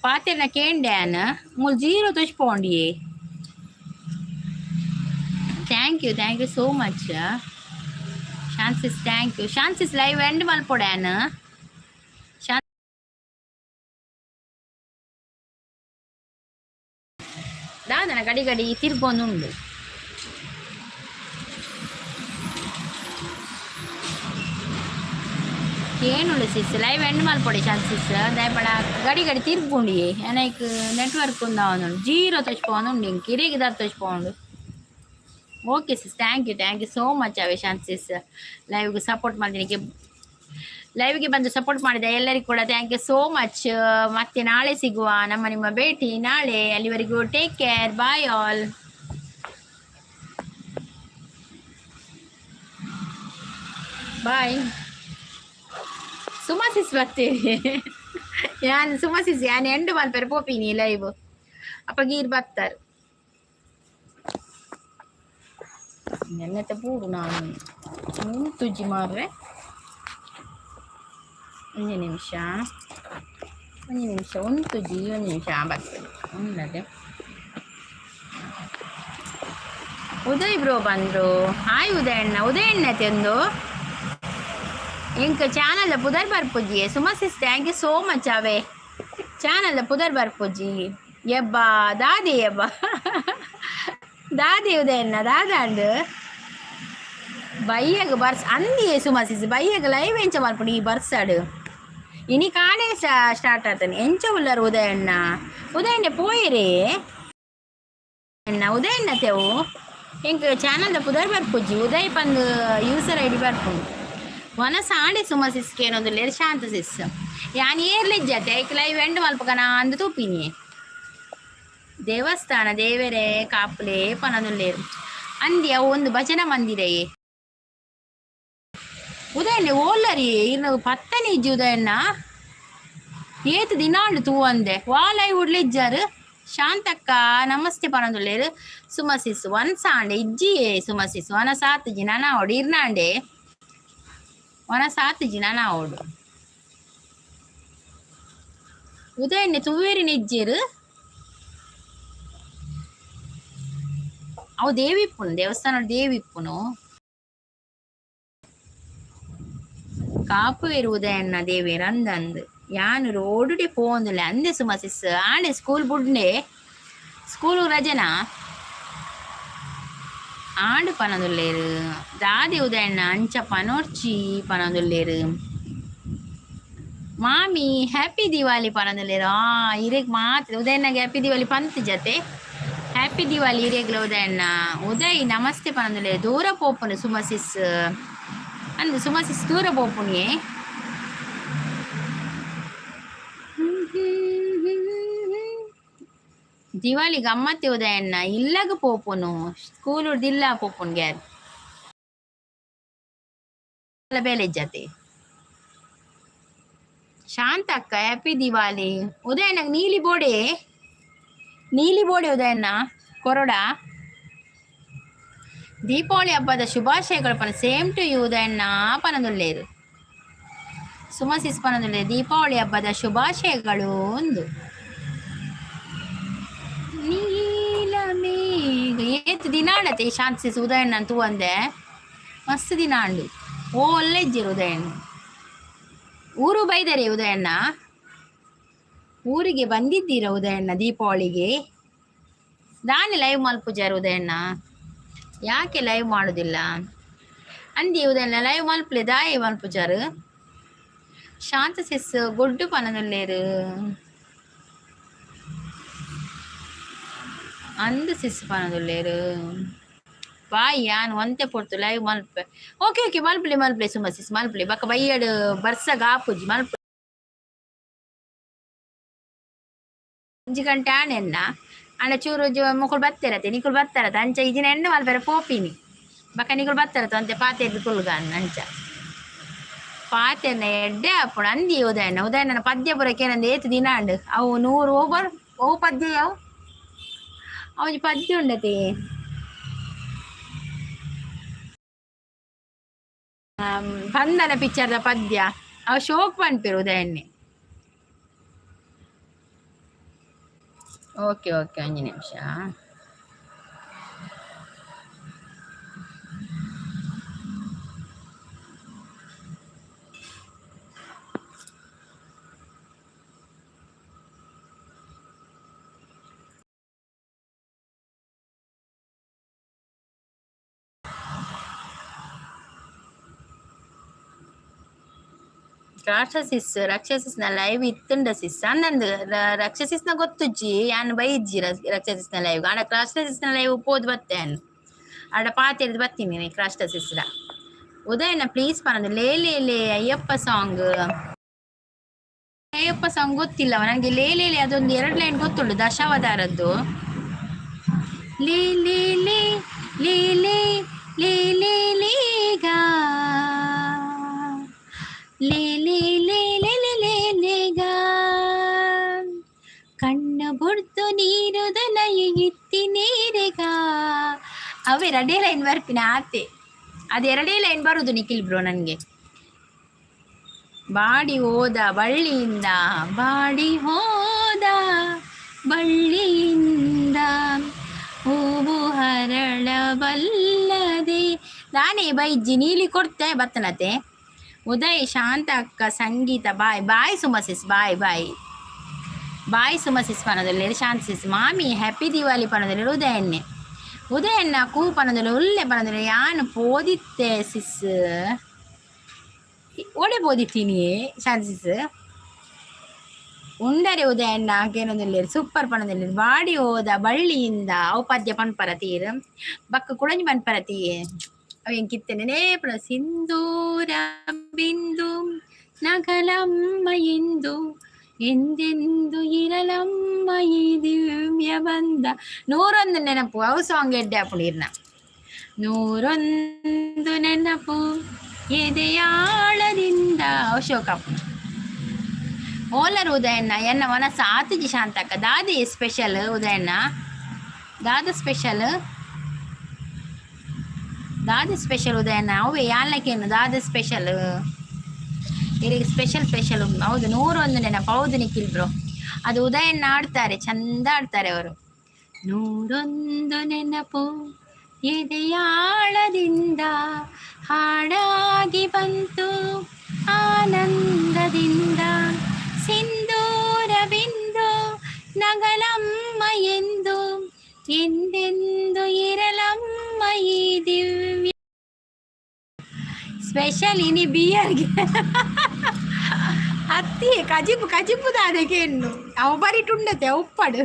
Speaker 1: ಪಾತೆರ್ನ ಕೇಂಡ್ಯಾನ್ ಮೂಲು zero ತೋಚ್ಪೋಂಡಿಯೇ. Thank you, thank you so much Shanta sis, thank you. Shanta sis, live end ಮಲ್ಪೊಡ್ಯಾನ್. ದೇವಸ್ಥಾನ ಗಡಿ ಗಡಿ ತಿರ್ಗೊಂದುಂಡು. ಕೇನುಂಡು ಸಿಸ್, live and ಮಲ್ಪೊಡಿ chances. ದಾಯಪಡ ಗಡಿ ಗಡಿ ತಿರ್ಗುಂಡಿಯೇ ಎನೈಕ್ ನೆಟ್ವರ್ಕ್ ಉಂದಾವೊಂದುಂಡು. ಜೀರೋ ತೋಚ್ಪೋಂದುಂಡು, ಇಂಕ್ ಇರೆಗ್ ದಾತ್ ತೋಚ್ಪೋಂಡು. Okay sis, thank you, thank you so much. ಅವೇ ಶಾಂತ್ ಸಿಸ್, ಲೈವ್ಗೆ ಸಪೋರ್ಟ್ ಮಾಡಿದ್ದಕ್ಕೆ, ಲೈವ್ಗೆ ಬಂದು ಸಪೋರ್ಟ್ ಮಾಡಿದ ಎಲ್ಲರಿಗೂ ಕೂಡ thank you so much. ಮತ್ತೆ ನಾಳೆ ಸಿಗುವ. ನಮ್ಮ ನಿಮ್ಮ ಭೇಟಿ ನಾಳೆ. ಅಲ್ಲಿವರೆಗೂ take care, bye all, bye. Suma sis ಬರ್ತೀರಿ. ಯಾನ್ ಸುಮಾ ಸಿಸ್, ಯಾನ್ ಎಂಡು ಮಲ್ಪೆರೆ ಪೋಪಿನಿ ಲೈವ್. ಅಪ್ಪ ಗೀರ್ ಬರ್ತಾರೆ. ನೆನ್ನೆತ ಪೂರು ನಾನು ತುಜ್ಜಿ ಮಾರ್ರೆ. ಒಂಜಿ ನಿಮಿಷ, ಒಂಜಿ ನಿಮಿಷ, ಉಂತುಜಿ, ಒಂಜಿ ನಿಮಿಷ ಬರ್ತದೆ. ಉನ್ನದೆ ಉದಯ್ ಬ್ರೋ ಬಂದರು. ಹಾಯ್ ಉದಯಣ್ಣ. ಉದಯಣ್ಣ ತಂದು ಎಂಕ್ ಚಾನಲ್ ಪುದರ್ ಬರ್ಪುಜಿ. Suma sis, thank you so much. ಅವೇ ಚಾನಲ್ ಪುದರ್ ಬರ್ಪುಜಿ. ಯಬ್ಬಾ ದಾದಿ, ಯಬ್ಬಾ ದಾದಿ ಉದಯಣ್ಣ ದಾದಾಂಡ್. ಬಯ್ಯಗ್ ಬರ್ಸ್ ಅಂದಿಯೇ ಸುಮಾ ಸಿಸ್. ಬಯ್ಯಗ್ ಲೈವ್ ಎಂಚ ಮಲ್ಪುಂಡು ಈ ಬರ್ಸಡ್? ಇನಿ ಕಾಣೆ ಸ್ಟಾರ್ಟ್ ಆತನೆ. ಎಂಚ ಉಲ್ಲರ್ ಉದಯಣ್ಣ? ಉದಯಣ್ಣ ಪೋಯಿರಿ ಅಣ್ಣ. ಉದಯಣ್ಣ ತೇವು ಎಂಕ್ ಚಾನಲ್ದ ಪುದರ್ ಬರ್ಪುಜಿ. ಉದಯ್ ಪಂದ್ ಯೂಸರ್ ಐಡಿ ಬರ್ಪುಂಡು. ವನಸ ಆಂಡೆ ಸುಮಾ ಸಿಸ್ ಕೇನೊಂದುಲ್ಲೆರ್. ಶಾಂತ ಸಿಸ್, ಯಾನ್ ಏರ್ಲಿಜ್ಜತೆ. ಐಕ್ ಲೈವ್ ಎಂಡ್ ಮಲ್ಪಕನ ಅಂದ್ ತೂಪಿನಿ. ದೇವಸ್ಥಾನ ದೇವೆರೆ ಕಾಪುಲೆ ಪನೊಂದುಲ್ಲೆರ್. ಅಂದಿ ಅವು ಒಂದು ಭಜನಾ ಮಂದಿರಯೇ. ಉದಯಣ್ಣ ಓಲ್ಲರಿ? ಇರ್ನ ಪತ್ತನೆ ಇಜ್ಜಿ ಉದಯಣ್ಣ. ಏತ್ ದಿನಾಂಡ್ ತೂವಂದೆ. ವಾ ಲೈವ್ ಉಡ್ಲಿಜ್ಜಾರ್. ಶಾಂತಕ್ಕ ನಮಸ್ತೆ ಪನೊಂದುಲ್ಲೆರ್. ಸುಮಾ ಸಿಸ್, ಒನ್ಸ ಆಂಡೆ ಇಜ್ಜಿಯೇ. ಸುಮಾ ಸಿಸ್, ವನಸ ಆತುಜಿ, ನನ ಆವೊಡು. ಇರ್ನಾಂಡೆ ವನಸ ಆತುಜಿ, ನನ ಆವೊಡು. ಉದಯಣ್ಣೆ ತೂವೇರಿನ ಇಜ್ಜೆರ್. ಅವು ದೇವಿ ಇಪ್ಪುನು, ದೇವಸ್ಥಾನ ದೇವಿ ಇಪ್ಪುನು. ಕಾಪುವೆರ್ ಉದಯಣ್ಣ ದೇವೆರ್ ಅಂದಂದ್. ಯಾನ್ ರೋಡುಡೆ ಪೋವೊಂದುಲ್ಲೆ ಅಂದೆ ಸುಮಾ ಸಿಸ್. ಆಂಡೆ ಸ್ಕೂಲ್ ಬುಡ್ಂಡೆ, ಸ್ಕೂಲ್ ರಜನಾ ಆಂಡ್ ಪನೊಂದುಲ್ಲೆರ್. ದಾದೆ ಉದಯಣ್ಣ ಅಂಚ ಪನೊರ್ಚಿ ಪನೊಂದುಲ್ಲೆರ್. ಮಾಮಿ ಹ್ಯಾಪಿ ದಿವಾಲಿ ಪನೊಂದುಲ್ಲೆರ್. ಆ ಇರೆಗ್ ಮಾತ್ರ ಉದಯಣ್ಣಗೆ ಹ್ಯಾಪಿ ದಿವಾಲಿ ಪಂತ್ ಜತೆ. ಹ್ಯಾಪಿ ದಿವಾಲಿ ಇರೆಗ್ಲ ಉದಯಣ್ಣ. ಉದಯ್ ನಮಸ್ತೆ ಪನೊಂದುಲ್ಲೆರ್. ದೂರ ಪೋಪುಂಡು ಸುಮಾ ಸಿಸ್ ಅಂದ್. ಸುಮಾ ಸಿಸ್ ದೂರ ಪೋಪುನಿಯೇ. ದಿವಾಲಿ ಗಮ್ಮತ್ತೆ ಉದಯಣ್ಣ. ಇಲ್ಲಗ್ ಪೋಪುನು, ಸ್ಕೂಲ್ ಇಲ್ಲ ಪೋಪುನು. ಗ್ಯಾರ್ ಬೇಲೆ ಜತೆ. ಶಾಂತ ಅಕ್ಕ ಹ್ಯಾಪಿ ದಿವಾಲಿ. ಉದಯಣ್ಣಗ್ ನೀಲಿ ಬೋಡೆ, ನೀಲಿ ಬೋಡೆ ಉದಯಣ್ಣ ಕೊರೊಡ. ದೀಪಾವಳಿ ಹಬ್ಬದ ಶುಭಾಶಯಗಳು ಪನ. ಸೇಮ್ ಟು you Udayanna ಪನದುಲ್ಲೇರು. ಸುಮಸಿಸ್ ಪನದುಲ್ಲೇರು, ದೀಪಾವಳಿ ಹಬ್ಬದ ಶುಭಾಶಯಗಳು. ಒಂದು ನೀಲ ಮೇಘ. ಏತ್ ದಿನ ಆಂಡತೆ ಶಾಂತ ಸಿಸ್ ಉದಯಣ್ಣ ತೂವಂದೆ. ಮಸ್ತ್ ದಿನ ಆಂಡು. ಓ ಒಲ್ಲೆ ಇಜ್ಜಿರು ಉದಯಣ್ಣ? ಊರು ಬೈದರೆ ಉದಯಣ್ಣ? ಊರಿಗೆ ಬಂದಿದ್ದೀರಾ ಉದಯಣ್ಣ ದೀಪಾವಳಿಗೆ? ದಾನಿ ಲೈವ್ ಮಲ್ಪುಜಾರು ಉದಯಣ್ಣ? ಯಾಕೆ ಲೈವ್ ಮಾಡುದಿಲ್ಲ ಅಂದಿ ಉದಯಣ್ಣ? ಲೈವ್ ಮಲ್ಪಲೆ, ದಾಯೆ ಮಲ್ಪುಜಾರು? ಶಾಂತ ಸಿಸ್ ಗೊಡ್ಡು ಪನದುಲ್ಲೇರು. ಅಂದ್ ಸಿಸ್ ಪನದುಲ್ಲೇರು. ಬಾಯ್, ಯಾನ್ ಒಂತೆ ಪೊರ್ತು ಲೈವ್ ಮಲ್ಪೆ. ಓಕೆ ಓಕೆ, ಮಲ್ಪಲೆ ಮಲ್ಪಲೆ ಸುಮ ಸಿಸ್, ಮಲ್ಪಲೆ. ಬೊಕ ಬಯ್ಯಡ್ ಬರ್ಸಗ್ ಆಪುಜಿ, ಮಲ್ಪ. 1 ಗಂಟೆ ಆಂಡೆನ್ನ. ಆಂಡ ಚೂರು ಮೊಕುಲು ಬತ್ತೆರತೆ, ನಿಕುಲು ಬತ್ತಾರತೆ. ಅಂಚ ಇಜಿನ ಎಣ್ಣೆ ಮಲ್ಪೆರೆ ಪೋಪಿನಿ. ಬೊಕ ನಿಕುಲು ಬತ್ತಾರತೆ, ಒಂತೆ ಪಾತೆರ್ದ್ ಕುಲ್ಲುಗ. ಅಂಚ ಪಾತೆರ್ನ ಎಡ್ಡೆ ಆಪುಂಡು ಅಂದಿ ಉದಯಣ್ಣ. ಉದಯಣ್ಣನ ಪದ್ಯ ಪೂರ ಕೇನಂದೆ ಏತ್ ದಿನ ಆಂಡ್. ಅವು ನೂರು ಓಬರ್ ಓ ಪದ್ಯ ಅವು. ಒಂಜಿ ಪದ್ಯ ಉಂಡತೆ, ಬಂಧನ ಪಿಕ್ಚರ್ದ ಪದ್ಯ. ಅವು ಶೋಕ್ ಪನ್ಪೆರ್ ಉದಯಣ್ಣೆ. ಓಕೆ ಓಕೆ, ಒಂಜಿ ನಿಮಿಷ. ರಾಕ್ಷಸಿಸ್, ರಾಕ್ಷಸಿಸ್ನ ಲೈವ್ ಇತ್ತುಂಡ ಸಿಸ್. ಅಂದಂದು ರಾಕ್ಷಸಿಸ್ನ ಗೊತ್ತುಜ್ಜಿ. ಯಾನ್ ಬೈಜ್ಜಿ ರಾಕ್ಷಸಿಸ್ನ ಲೈವ್. ಆಡ ರಾಕ್ಷಸಿಸ್ನ ಲೈವ್ ಪೋದು ಬತ್ತೆ ಆಡ ಪಾತೆರ್ದು ಬತ್ತೀನಿ ಕ್ರಾಸ್ಟಸಿಸ್ಡ. ಉದಯನ ಪ್ಲೀಸ್ ಪನದು ಲೇ ಲೇ ಲೇ ಅಯ್ಯಪ್ಪ ಸಾಂಗ್. ಅಯ್ಯಪ್ಪ ಸಾಂಗ್ ಗೊತ್ತಿಲ್ಲ ನನಗೆ. ಲೇ ಲೇ ಲೇ, ಅದೊಂದು ಎರಡು ಲೈನ್ ಗೊತ್ತುಂಟು ದಶಾವತಾರದ್ದು. ಲೇ ಲೇ ಲೇ ಲೇ ಲೇ ಲೇ ಲೇ ಲೇಗಾ, ಲೇ ಲೇ ಲೇ ಲೇ ಲೇ ಲೇ ಲೇಗಾ, ಕಣ್ಣ ಬುಡ್ದು ನೀರುದಲಯ ಇತ್ತಿ ನೀರೆಗ. ಅವೇ ಎರಡೇ ಲೈನ್ ಬರ್ಪಿನ ಆತೆ. ಅದು ಎರಡೇ ಲೈನ್ ಬರುದು ನಿಖಿಲ್ ಬ್ರೋ ನನಗೆ. ಬಾಡಿ ಹೋದ ಬಳ್ಳಿಯಿಂದ, ಬಾಡಿ ಹೋದ ಬಳ್ಳಿಯಿಂದ ಹೂವು ಹರಳಬಲ್ಲದೆ. ನಾನೇ ಬೈಜ್ಜಿ ನೀಲಿ ಕೊಡ್ತೆ ಬತ್ತನತೆ. ಉದಯ್, ಶಾಂತ ಅಕ್ಕ, ಸಂಗೀತ, ಬಾಯ್ ಬಾಯ್. ಸುಮ ಸಿಸ್, ಬಾಯ್ ಬಾಯ್ ಬಾಯ್. ಸುಮ ಸಿಸ್ ಪನದಲ್ಲಿ, ಶಾಂತ ಸಿಸ್, ಮಾಮಿ ಹ್ಯಾಪಿ ದಿವಾಲಿ ಪನದಲ್ಲಿ. ಉದಯನ್ನೆ, ಉದಯನ್ನ ಕೂ ಪನದಲ್ಲಿ, ಉಲ್ಲೆ ಪನದಲ್ಲಿ. ಯಾನು ಪೋದಿತ್ತೆ ಸಿಸ್? ಓಡೆ ಪೋದಿತ್ತೀನಿ ಶಾಂತ ಸಿಸ್? ಉಂಡರೆ ಉದಯಣ್ಣ ಕೇನೊಂದಿಲ್ಲ. ಸೂಪರ್ ಪನದಲ್ಲಿ. ಬಾಡಿ ಹೋದ ಬಳ್ಳಿಯಿಂದ ಔಪದ್ಯ ಪನ್ಪರ ತೀರ್ ಬಕ್ಕ ಕುಳಂಜಿ ಪನ್ಪರ ತೀ ಅವೇನ್ ಕಿತ್ತನೆ ಸಿಂಧೂರ ಬಿಂದು ನಗಲಮ್ಮ ಎಂದು ಎಂದೆಂದು ಇರಲಮ್ಮ ಈ ದಿವ್ಯ ಬಂದ. ನೂರೊಂದು ನೆನಪು, ಅವು ಸಾಂಗ್ ಎಡ್ಡೆ ಆಪುಂಡು. ನೂರೊಂದು ನೆನಪು ಎದೆಯಾಳದಿಂದ, ಅಶೋಕ ಓಲರ್ ಉದಯಣ್ಣ. ಎನ್ನ ಮನಸ್ಸು ಆತುಜಿ ಶಾಂತಕ್ಕ. ದಾದಿ ಸ್ಪೆಷಲ್ ಉದಯಣ್ಣ? ದಾದ ಸ್ಪೆಷಲ್? ದಾದ ಸ್ಪೆಷಲ್ ಉದಯಣ್ಣ? ಅವೇ ಯಾಲಕ್ಕೇನು ದಾದ ಸ್ಪೆಷಲ್ ಇರಿಗೆ? ಸ್ಪೆಷಲ್ ಸ್ಪೆಷಲ್ ಹೌದು. ನೂರೊಂದು ನೆನಪು, ಹೌದು ನಿಖಿಲ್ ಬ್ರೋ. ಅದು ಉದಯಣ್ಣ ಆಡ್ತಾರೆ, ಚಂದ ಆಡ್ತಾರೆ ಅವರು. ನೂರೊಂದು ನೆನಪು ಎದೆಯಾಳದಿಂದ ಹಾಡಾಗಿ ಬಂತು ಆನಂದದಿಂದ. ಸಿಂಧೂರ ಬಿಂದು ನಗಲಮ್ಮ ಎಂದು ಎಂದೆಂದು ಇರಲಮ್ಮ ಈ ದಿವ್ಯ. ಸ್ಪೆಷಲ್ ಇನಿ ಬಿಯರ್ಗೆ ಅತ್ತಿ ಕಜಿಪು. ಕಜಿಪು ದಾದಕ್ಕೆ ಎನ್ನು ಅವು ಬರಿಟುಂಡತೆ ಉಪ್ಪಡು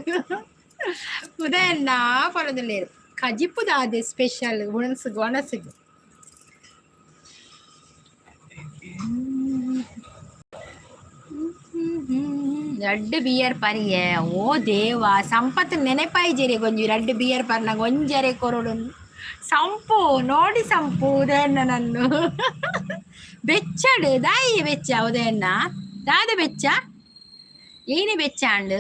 Speaker 1: ಉದಯಣ್ಣ ಪರದಲ್ಲೇರು. ಕಜಿಪು ದಾದೆ ಸ್ಪೆಷಲ್ ಒಣಸುಗು ಒಣಸುಗು? ರಡ್ಡ್ ಬಿಯರ್ ಪರಿಯೆ. ಓ ದೇವ, ಸಂಪತ್ತು ನೆನಪಾಯ್ಜೇರಿ. ಗೊಂಜಿ ರಡ್ಡ್ ಬಿಯರ್ ಪರ್ನಾಗ ಒಂಜರೆ ಕೊರಡು ಸಂಪು ನೋಡಿ. ಸಂಪು ಉದಯಣ್ಣ ನನ್ನು ಬೆಚ್ಚಡು ದಾಯಿ ಬೆಚ್ಚ ಉದಯಣ್ಣ? ದಾದ ಬೆಚ್ಚ? ಏನೇ ಬೆಚ್ಚ ಅಂಡ್?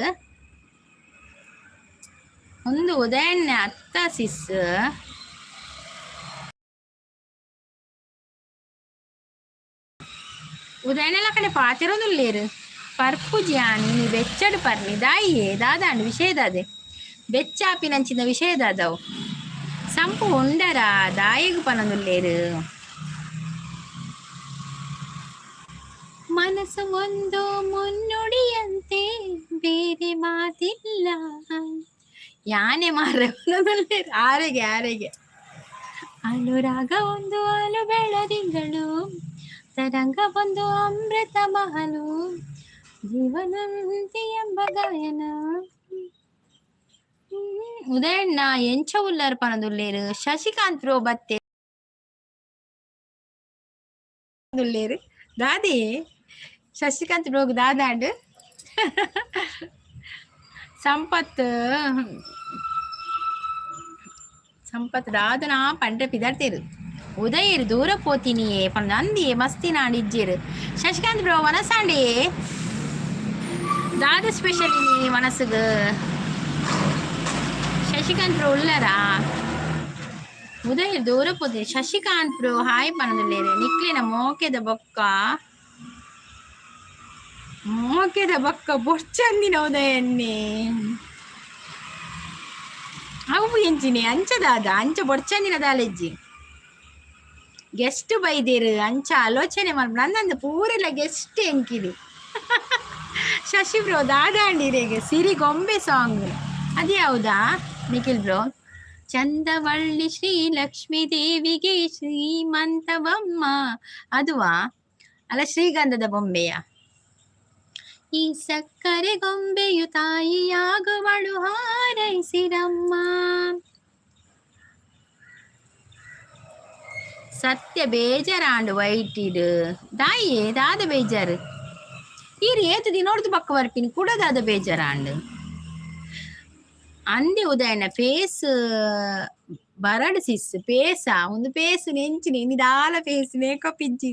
Speaker 1: ಒಂದು ಉದಯಣ್ಣ ಅತ್ತ ಸಿಸ್. ಉದಯಣ್ಣಲ ಕಡೆ ಪಾತಿರೋದುಲ್ಲೇರು ಪರ್ಪುಜಿ ಆಣಿ. ನೀ ಬೆಚ್ಚಡು ಪರ್ನಿ ದಾಯಿಯೇ ದಾದಾಂಡ್ ವಿಷಯ ದಾದೆ ಬೆಚ್ಚಾಪಿನಂಚಿನ ವಿಷಯ ದಾದವು? ಸಂಪು ಉಂಡರ ದಾಯಿಗು ಪನೊಂದುಲ್ಲೇರು. ಮನಸ್ಸು ಒಂದು ಮುನ್ನುಡಿಯಂತೆ, ಬೇರೆ ಮಾತಿಲ್ಲ. ಯಾನೆ ಮಾರ ಆರೆಗೆ ಆರೆಗೆ. ಅನುರಾಗ ಒಂದು ಅಲು ಬೆಳದಿಂಗಳು, ತರಂಗ ಒಂದು ಅಮೃತ ಮಹಲು, ಜೀವನಂತಿ ಎಂಬ ಗಾಯನ. ಉದಯಣ್ಣ ಎಂಚ ಉಲ್ಲರ್ ಪನದುಲ್ಲೇರು. ಶಶಿಕಾಂತ್ ಬ್ರೋ ಬತ್ತೆ ಉಲ್ಲೇರು. ದಾದಿ ಶಶಿಕಾಂತ್ ಬ್ರೋಗ್ ದಾದಾಂಡ್? ಸಂಪತ್, ಸಂಪತ್ ದಾದನಾ ಪಂಡ್ರೆ ಪಿದರ್ತೇರು. ಉದಯರು ದೂರ ಪೋತಿನಿಯೇ ಪಂಡ ಅಂದಿಯೇ ಮಸ್ತಿನಾಂಡ್ ಇಜ್ಜೇರು. ಶಶಿಕಾಂತ್ ಬ್ರೋ ವನಸಾಂಡಿ ದಾದ ಸ್ಪೆಷಲ್ ಇನಿ ಮನಸ್ಸುಗು? ಶಶಿಕಾಂತ್ ಬ್ರೋ ಉಲ್ಲರಾ? ಉದಯ ದೂರ ಪೋತಿ. ಶಶಿಕಾಂತ್ ಬ್ರೋ ಹಾಯ್ ಪನದುಲ್ಲೇರು. ನಿಕ್ಲಿನ ಮೋಕೆದ ಬೊಕ್ಕ, ಮೋಕೆದ ಬೊಕ್ಕ ಬೊರ್ಚಂದಿನ ಉದಯನ್ನೇ. ಅವು ಎಂಚಿನಿ ಅಂಚದಾದ ಅಂಚ ಬೊರ್ಚಂದಿನ ದಾಲೆಜ್ಜಿ. ಗೆಸ್ಟ್ ಬೈದಿರು ಅಂಚ ಆಲೋಚನೆ ಮಲ್ಪುನ ಅಂದಂದು ಪೂರೆಲ್ಲ ಗೆಸ್ಟ್ ಎಂಕಿದಿ. ಶಶಿ ಬ್ರೋ ದಾದಾಂಡಿರೆಗೆ ಸಿರಿ ಗೊಂಬೆ ಸಾಂಗ್ ಅದ್ಯಾವುದಾ ನಿಖಿಲ್ ಬ್ರೋ? ಚಂದವಳ್ಳಿ ಶ್ರೀ ಲಕ್ಷ್ಮೀ ದೇವಿಗೆ ಶ್ರೀಮಂತವಮ್ಮ ಅದುವಾ? ಅಲ್ಲ, ಶ್ರೀಗಂಧದ ಬೊಂಬೆಯ. ಈ ಸಕ್ಕರೆ ಗೊಂಬೆಯು ತಾಯಿಯಾಗುವಳು, ಹಾರೈಸಿರಮ್ಮ. ಸತ್ಯ ಬೇಜಾರಾಂಡು ವೈಟಿಡ್ ದಾಯಿಯೇ ದಾದ ಬೇಜಾರು. ಈರು ಏತು ದಿನೋಡ್ದು ಪಕ್ಕ ಬರ್ಪಿನಿ ಕೂಡ ದಾದ ಬೇಜಾರಾಂಡು. ಅಂದೆ ಉದಯನ ಫೇಸ್ ಬರಡ್ ಸಿಸ್ ಪೇಸ ಒಂದು ಪೇಸ್ ನೆಂಚಿನಿ ಇನಿ ದಾಲ ಫೇಸ್ ಮೇಕಪ್ ಇಜ್ಜಿ.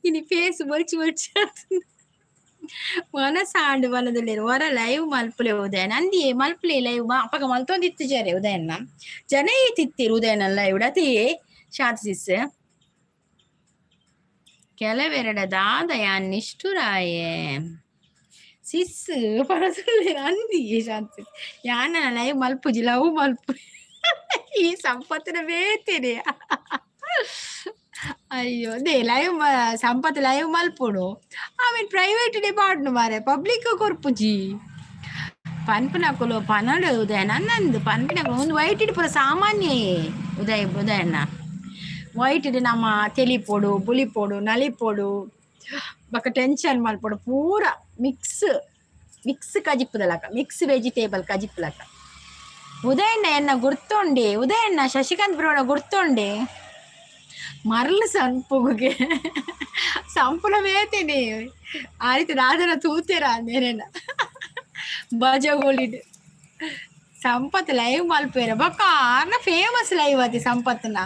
Speaker 1: ಇನಿ ಫೇಸ್ ಬೊಲ್ಚಿ ಬೊಲ್ಚಿ ಮನಸಾಂಡು ಮನದಲ್ಲಿ. ಹೊರ ಲೈವ್ ಮಲ್ಪುಲೆ ಉದಯನ ಅಂದಿಯೇ ಮಲ್ಪುಲೆ ಲೈವ್ ಅಪಗ ಮಲ್ತೊಂದಿತ್ತಿಜಾರೆ ಉದಯನ. ಜನ ತಿತ್ತಿರು ಉದಯನ ಲೈವ್ ಅತಿಯೇ ಶಾಂತ ಸಿಸ್. ಕೆಲವೆರಡ ದಾದಯ ನಿಷ್ಠುರಾಯೆ ಸಿಸ್ ಪರಸುಲ್ಲೆ ಅಂದಿಯೇ ಶಾಂತ. ಯಾನ ಲೈವ್ ಮಲ್ಪುಜಿ, ಲವ್ ಮಲ್ಪು. ಈ ಸಂಪತ್ತಿನ ಬೇತೇನೆ. ಅಯ್ಯೋ they live Sampath live ಮಲ್ಪುಡು ಆಮೇಲೆ ಪ್ರೈವೇಟ್ ಡೇ ಪಾಡ್ನು ಮಾರೆ, ಪಬ್ಲಿಕ್ ಕೊರ್ಪುಜಿ. ಪನ್ಪಿನಕುಲು ಪನಡು ಉದಯನ ನಂದು ಪನ್ಪಿನಕುಲು ಒಂದು ವೈಟ್ ಪೂರ ಸಾಮಾನ್ಯ ಉದಯ ಉದಯಣ್ಣ. ವೈಟ್ ನಮ್ಮ ತೆಲಿಪೊಡು, ಬುಲಿಪೊಡು, ನಲಿಪೊಡು, ಬೊಕ ಟೆನ್ಷನ್ ಮಲ್ಪೊಡು, ಪೂರ ಮಿಕ್ಸ್ ಮಿಕ್ಸ್ ಕಜಿಪ್ಪುದಲಕ, ಮಿಕ್ಸ್ ವೆಜಿಟೇಬಲ್ ಕಜಿಪ್ಪುಲಕ. ಉದಯಣ್ಣ ಎನ್ನ ಗುರ್ತುಂಡೆ. ಉದಯಣ್ಣ ಶಶಿಕಾಂತ್ ಬ್ರೋಣ ಗುರ್ತುಂಡೆ. ಮರಳು ಸಂಪುಗೆ ಸಂಪುಲ ಬೇತೇನೆ ಆ ರೀತಿ ದಾದನ ತೂತೇರ ಅಂದೇನೇನ ಬಜಗೋಳಿಡ್. ಸಂಪತ್ ಲೈವ್ ಮಲ್ಪೇರ ಬೊಕ್ಕ ಆರ್ನ ಫೇಮಸ್ ಲೈವ್ ಅತಿ ಸಂಪತ್ನ.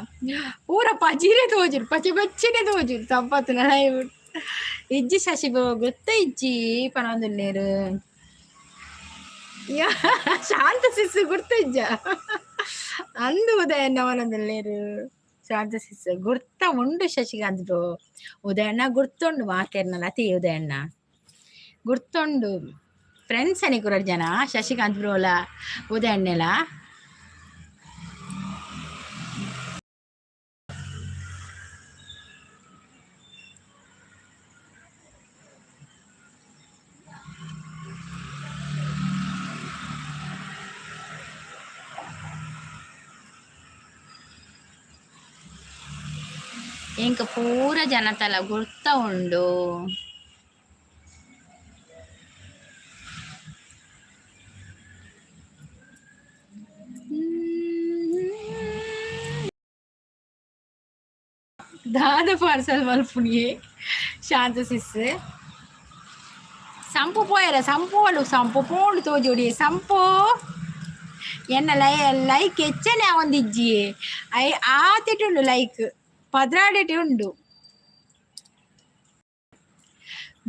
Speaker 1: ಪೂರ ಪಜಿರೆ ತೋಜುರು, ಪಚಿ ಪಚ್ಚಿನೆ ತೋಜುರು ಸಂಪತ್ನ ಲೈವ್. ಇಜ್ಜಿ ಶಶಿ ಗೊತ್ತ ಇಜ್ಜಿ ಪನೊಂದುಲ್ಲೇರು. ಶಾಂತ ಸಿಸ್ಸು ಗುರ್ತ ಇಜ್ಜ ಅಂದು ಉದಯಣ್ಣ ಪನೊಂದುಲ್ಲೇರು. ಶಾಂತ ಸಿಸ್ಸು ಗುರ್ತ ಉಂಡು. ಶಶಿಕಾಂತ್ ಬ್ರೋ, ಉದಯಣ್ಣ ಗುರ್ತುಂಡು ಮಾತೆರ್ನಲ ಅತಿ. ಉದಯಣ್ಣ ಗುರ್ತುಂಡು. ಫ್ರೆಂಡ್ಸ್ ಅನಿ ಕುರಡ್ ಜನ ಶಶಿಕಾಂತ್ ಬ್ರೋಲ ಉದಯಣ್ಣೆಲ. ಇಂಕ ಪೂರ ಜನತಲ ಗುರ್ತ ಉಂಡು. ದಾದ ಪಾರ್ಸಲ್ ಮಲ್ಪುನಿಯೇ ಶಾಂತ ಸಿಸ್. ಸಂಪು ಪೋಯರ ಸಂಪು ಸಂಪು ಪೋಂಡು ತೋಜೋಡಿ ಸಂಪು. ಎನ್ನ ಲೈ ಲೈಕ್ ಹೆಚ್ಚನೆ ಒಂದಿಜ್ಜಿ. I ಆತಿಟುಂಡು ಲೈಕ್ 12 ಉಂಡು.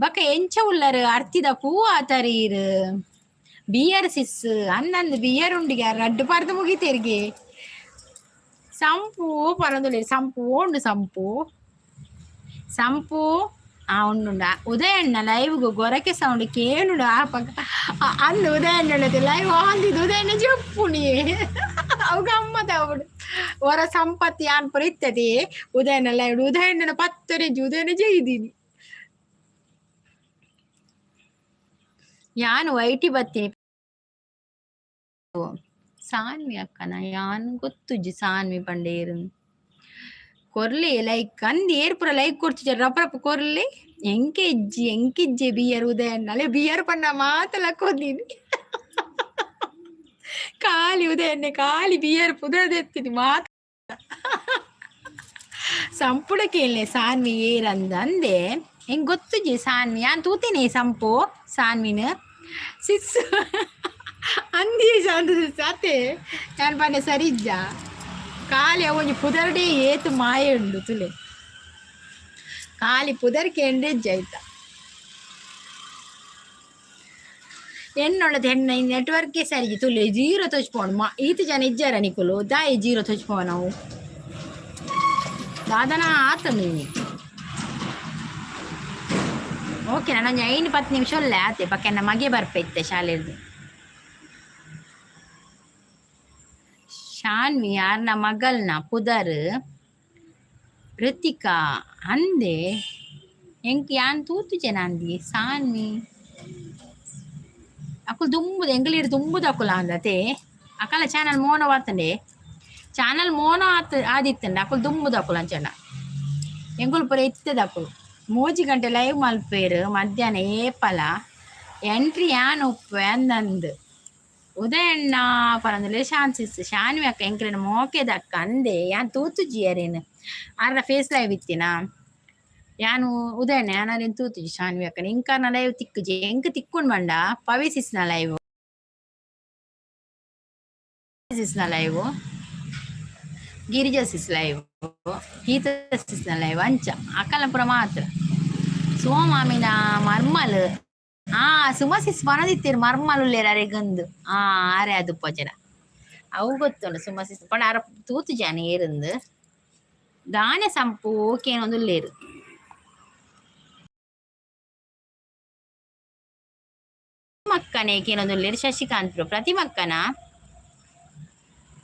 Speaker 1: ಬಕ ಎಂಚ ಉಲ್ಲರು? ಅರ್ತಿದ ಪೂ ಆತರೀರ್. ಬಿಯರ್ ಸಿಸ್ ಅನ್ನಂದು ಬಿಯರ್ ಉಂಡಿಗೆ ರಡ್ಡು ಪರ್ದು ಮುಗಿತೇರಿಗೆ. ಸಂಪು ಪರೊಂದುಲ್ಲೆರ್. ಸಂಪು ಉಂಡು. ಸಂಪು ಸಂಪು ಆ ಉಂಡುಂಡ. ಉದಯಣ್ಣ ಲೈವ್ಗ್ ಗೊರಕೆ ಸೌಂಡ್ ಕೇನುಡು ಆಪಗ ಅಂದು. ಉದಯಣ್ಣ ಲೈವ್ ಆಂದಿದ್ದು ಉದಯಣ್ಣ ಜಪ್ಪುನಿ ಅವು ಗಮ್ಮತ್ ಆವಡು. ಹೊರ ಸಂಪತ್ ಯಾನ್ ಪೂರ ಇತ್ತತೆ ಉದಯಣ್ಣ ಲೈವ್. ಉದಯಣ್ಣನ ಪತ್ತರೆಂಜಿ ಉದಯಣ್ಣ ಜೈದೀನಿ. ಯಾನ್ ವೈಟಿ ಬತ್ತೀನಿ. ಸಾನ್ವಿ ಅಕ್ಕನ ಯಾನ್ ಗೊತ್ತುಜ್ಜಿ ಸಾನ್ವಿ ಪಂಡೇರು. ಕೊರ್ಲಿ ಲೈಕ್ ಅಂದ್ ಏರ್ ಪೂರ ಲೈಕ್ ಕೊರ್ತಿಜರ್? ರಪ ರಪ ಕೊರ್ಲಿ. ಎಂಕೆ ಇಜ್ಜಿ, ಎಂಕಿಜ್ಜೆ ಬಿಯರ್ ಉದಯಣ್ಣ. ಅಲೆ ಬಿಯರ್ ಪಂಡ ಮಾತ ಲಕ್ಕೊಂದಿನಿ ಖಾಲಿ. ಉದಯಣ್ಣೆ ಖಾಲಿ ಬಿಯರ್ ಪುದರ್ ಮಾತ. ಸಂಪುಡ ಕೇಳ್ನೆ ಸಾನ್ವಿ ಏರಂದ ಅಂದೆ. ಎಂಕ್ ಗೊತ್ತುಜ್ಜಿ ಸಾನ್ವಿ. ಯಾನ್ ತೂತೇನೆ ಸಂಪು ಸಾನ್ವಿನ ಸಿಸ್ ಅಂದಿ ಶಾಂತ ಸಿಸ್ ಅತೆ. ಯಾನ್ ಪಂಡೆ ಸರಿ ಇಜ್ಜ. ಖಾಲಿ ಅವೊಂಜಿ ಪುದರ್ಡೇ ಏತ್ ಮಾಯ ಉಂಡು ತುಲೆ. ಖಾಲಿ ಪುದರ್ ಕೇಂದ್ರೆ ಇಜ್ಜ ಆಯ್ತ. ಎನ್ನೊಳದ ಹೆಣ್ಣ ನೆಟ್ವರ್ಕೇ ಸರಿ ತುಲೆ. ಜೀರೋ ತೋಚ್ಪೋಣ ಮಾ ಈತ ಜನ ಇಜ್ಜಾರ ನಿಕುಲು. ದಾಯಿ ಜೀರೋ ತೋಚ್ಪೋಣ ನಾವು ದಾದನ ಆತನು. ಓಕೆ, ನಾನು 5 10 ನಿಮಿಷ ಒಲ್ಲೆ ಆತೆ. ಪಕ್ಕ ಎನ್ನ ಮಗೆ ಬರ್ಪೆ ಇತ್ತೆ ಶಾಲೆರ್ದು. ಶಾನ್ವಿ ಯಾರ್ನ ಮಗಲ್ನ ಪುದರ್ ಋತಿಕಾ ಅಂದೆ. ಎಂಕ್ ಯಾನ್ ತೂತುಜೆ ಅಂದಿ ಸಾನ್ವಿ. ಅಕುಲು ದುಂಬುದ ಎಂಕಲೀರ್ ದುಂಬುದ ಅಕುಲು ಅಂದತೆ. ಅಕಲ ಚಾನಲ್ ಮೋನ ವಾತಂಡೆ. ಚಾನಲ್ ಮೋನ ಆತ್ ಆದಿತ್ತಂಡ ಅಕುಲು ದುಂಬುದ ಅಕುಲು ಅಂಚಂಡ. ಎಂಕುಲು ಪೂರ ಇತ್ತದ ಅಕುಲು. 3 ಗಂಟೆ ಲೈವ್ ಮಲ್ಪೇರು ಮಧ್ಯಾಹ್ನ ಏಪಲ ಎಂಟ್ರಿ ಯಾನ್ ಉಪ್ಪೆ ಅಂದಂದು. ಉದಯಣ್ಣ ಪನೊಂದುಲ್ಲೆರ್. ಶಾನ್ಸಿಸ್ ಶಾನ್ವಿ ಅಕ್ಕ ಎಂಕ್ಲೆನ ಮೋಕೆದ ಅಕ್ಕ ಅಂದೆ. ಯಾನ್ ತೂತುಜಿ ಅರೇನು. ಆರ್ನ ಫೇಸ್ ಲೈವ್ ಇತ್ತಿನ ಯಾನು ಉದಯಣ್ಣ, ಯಾನ್ ಅರೇನು ತೂತುಜಿ. ಶಾನ್ವಿ ಅಕ್ಕನ ಇಂಕಾರ್ನ ಲೈವ್ ತಿಕ್ಕುಜಿ. ಎಂಕ್ ತಿಕ್ಕುಂಡು ಪಂಡ ಪವಿಸಿಸ್ನ ಲೈವ್, ಸಿಸ್ನ live, Girija sis live, Geeta ಸಿಸ್ನ ಲೈವ್, ಅಂಚ ಅಕಲ್ನ ಮಾತ್ರ. ಸೋಮಾಮಿನ ಮರ್ಮಲ್. ಆ ಸುಮಾ ಸಿಸ್ ಪನೊಂದಿತ್ತೆರ್ ಮರ್ಮಲ್ ಉಲ್ಲೆರ್ ಅರೆಗಂದು. ಆ ಆರೆ ಅದು ಪೋಜರ ಅವು ಗೊತ್ತುಂಡು. ಸುಮಾ ಸಿಸ್ ಪಂಡ ಅರ ತೂತುಜಾನ ಏರಿಂದು ದಾನೆ ಸಂಪು ಕೇನೊಂದುಲ್ಲೆರ್. ಮಕ್ಕನೆ ಕೇನೊಂದುಲ್ಲೆರ್ ಶಶಿಕಾಂತ್ ಬ್ರೋ. ಪ್ರತಿಮಕ್ಕನ,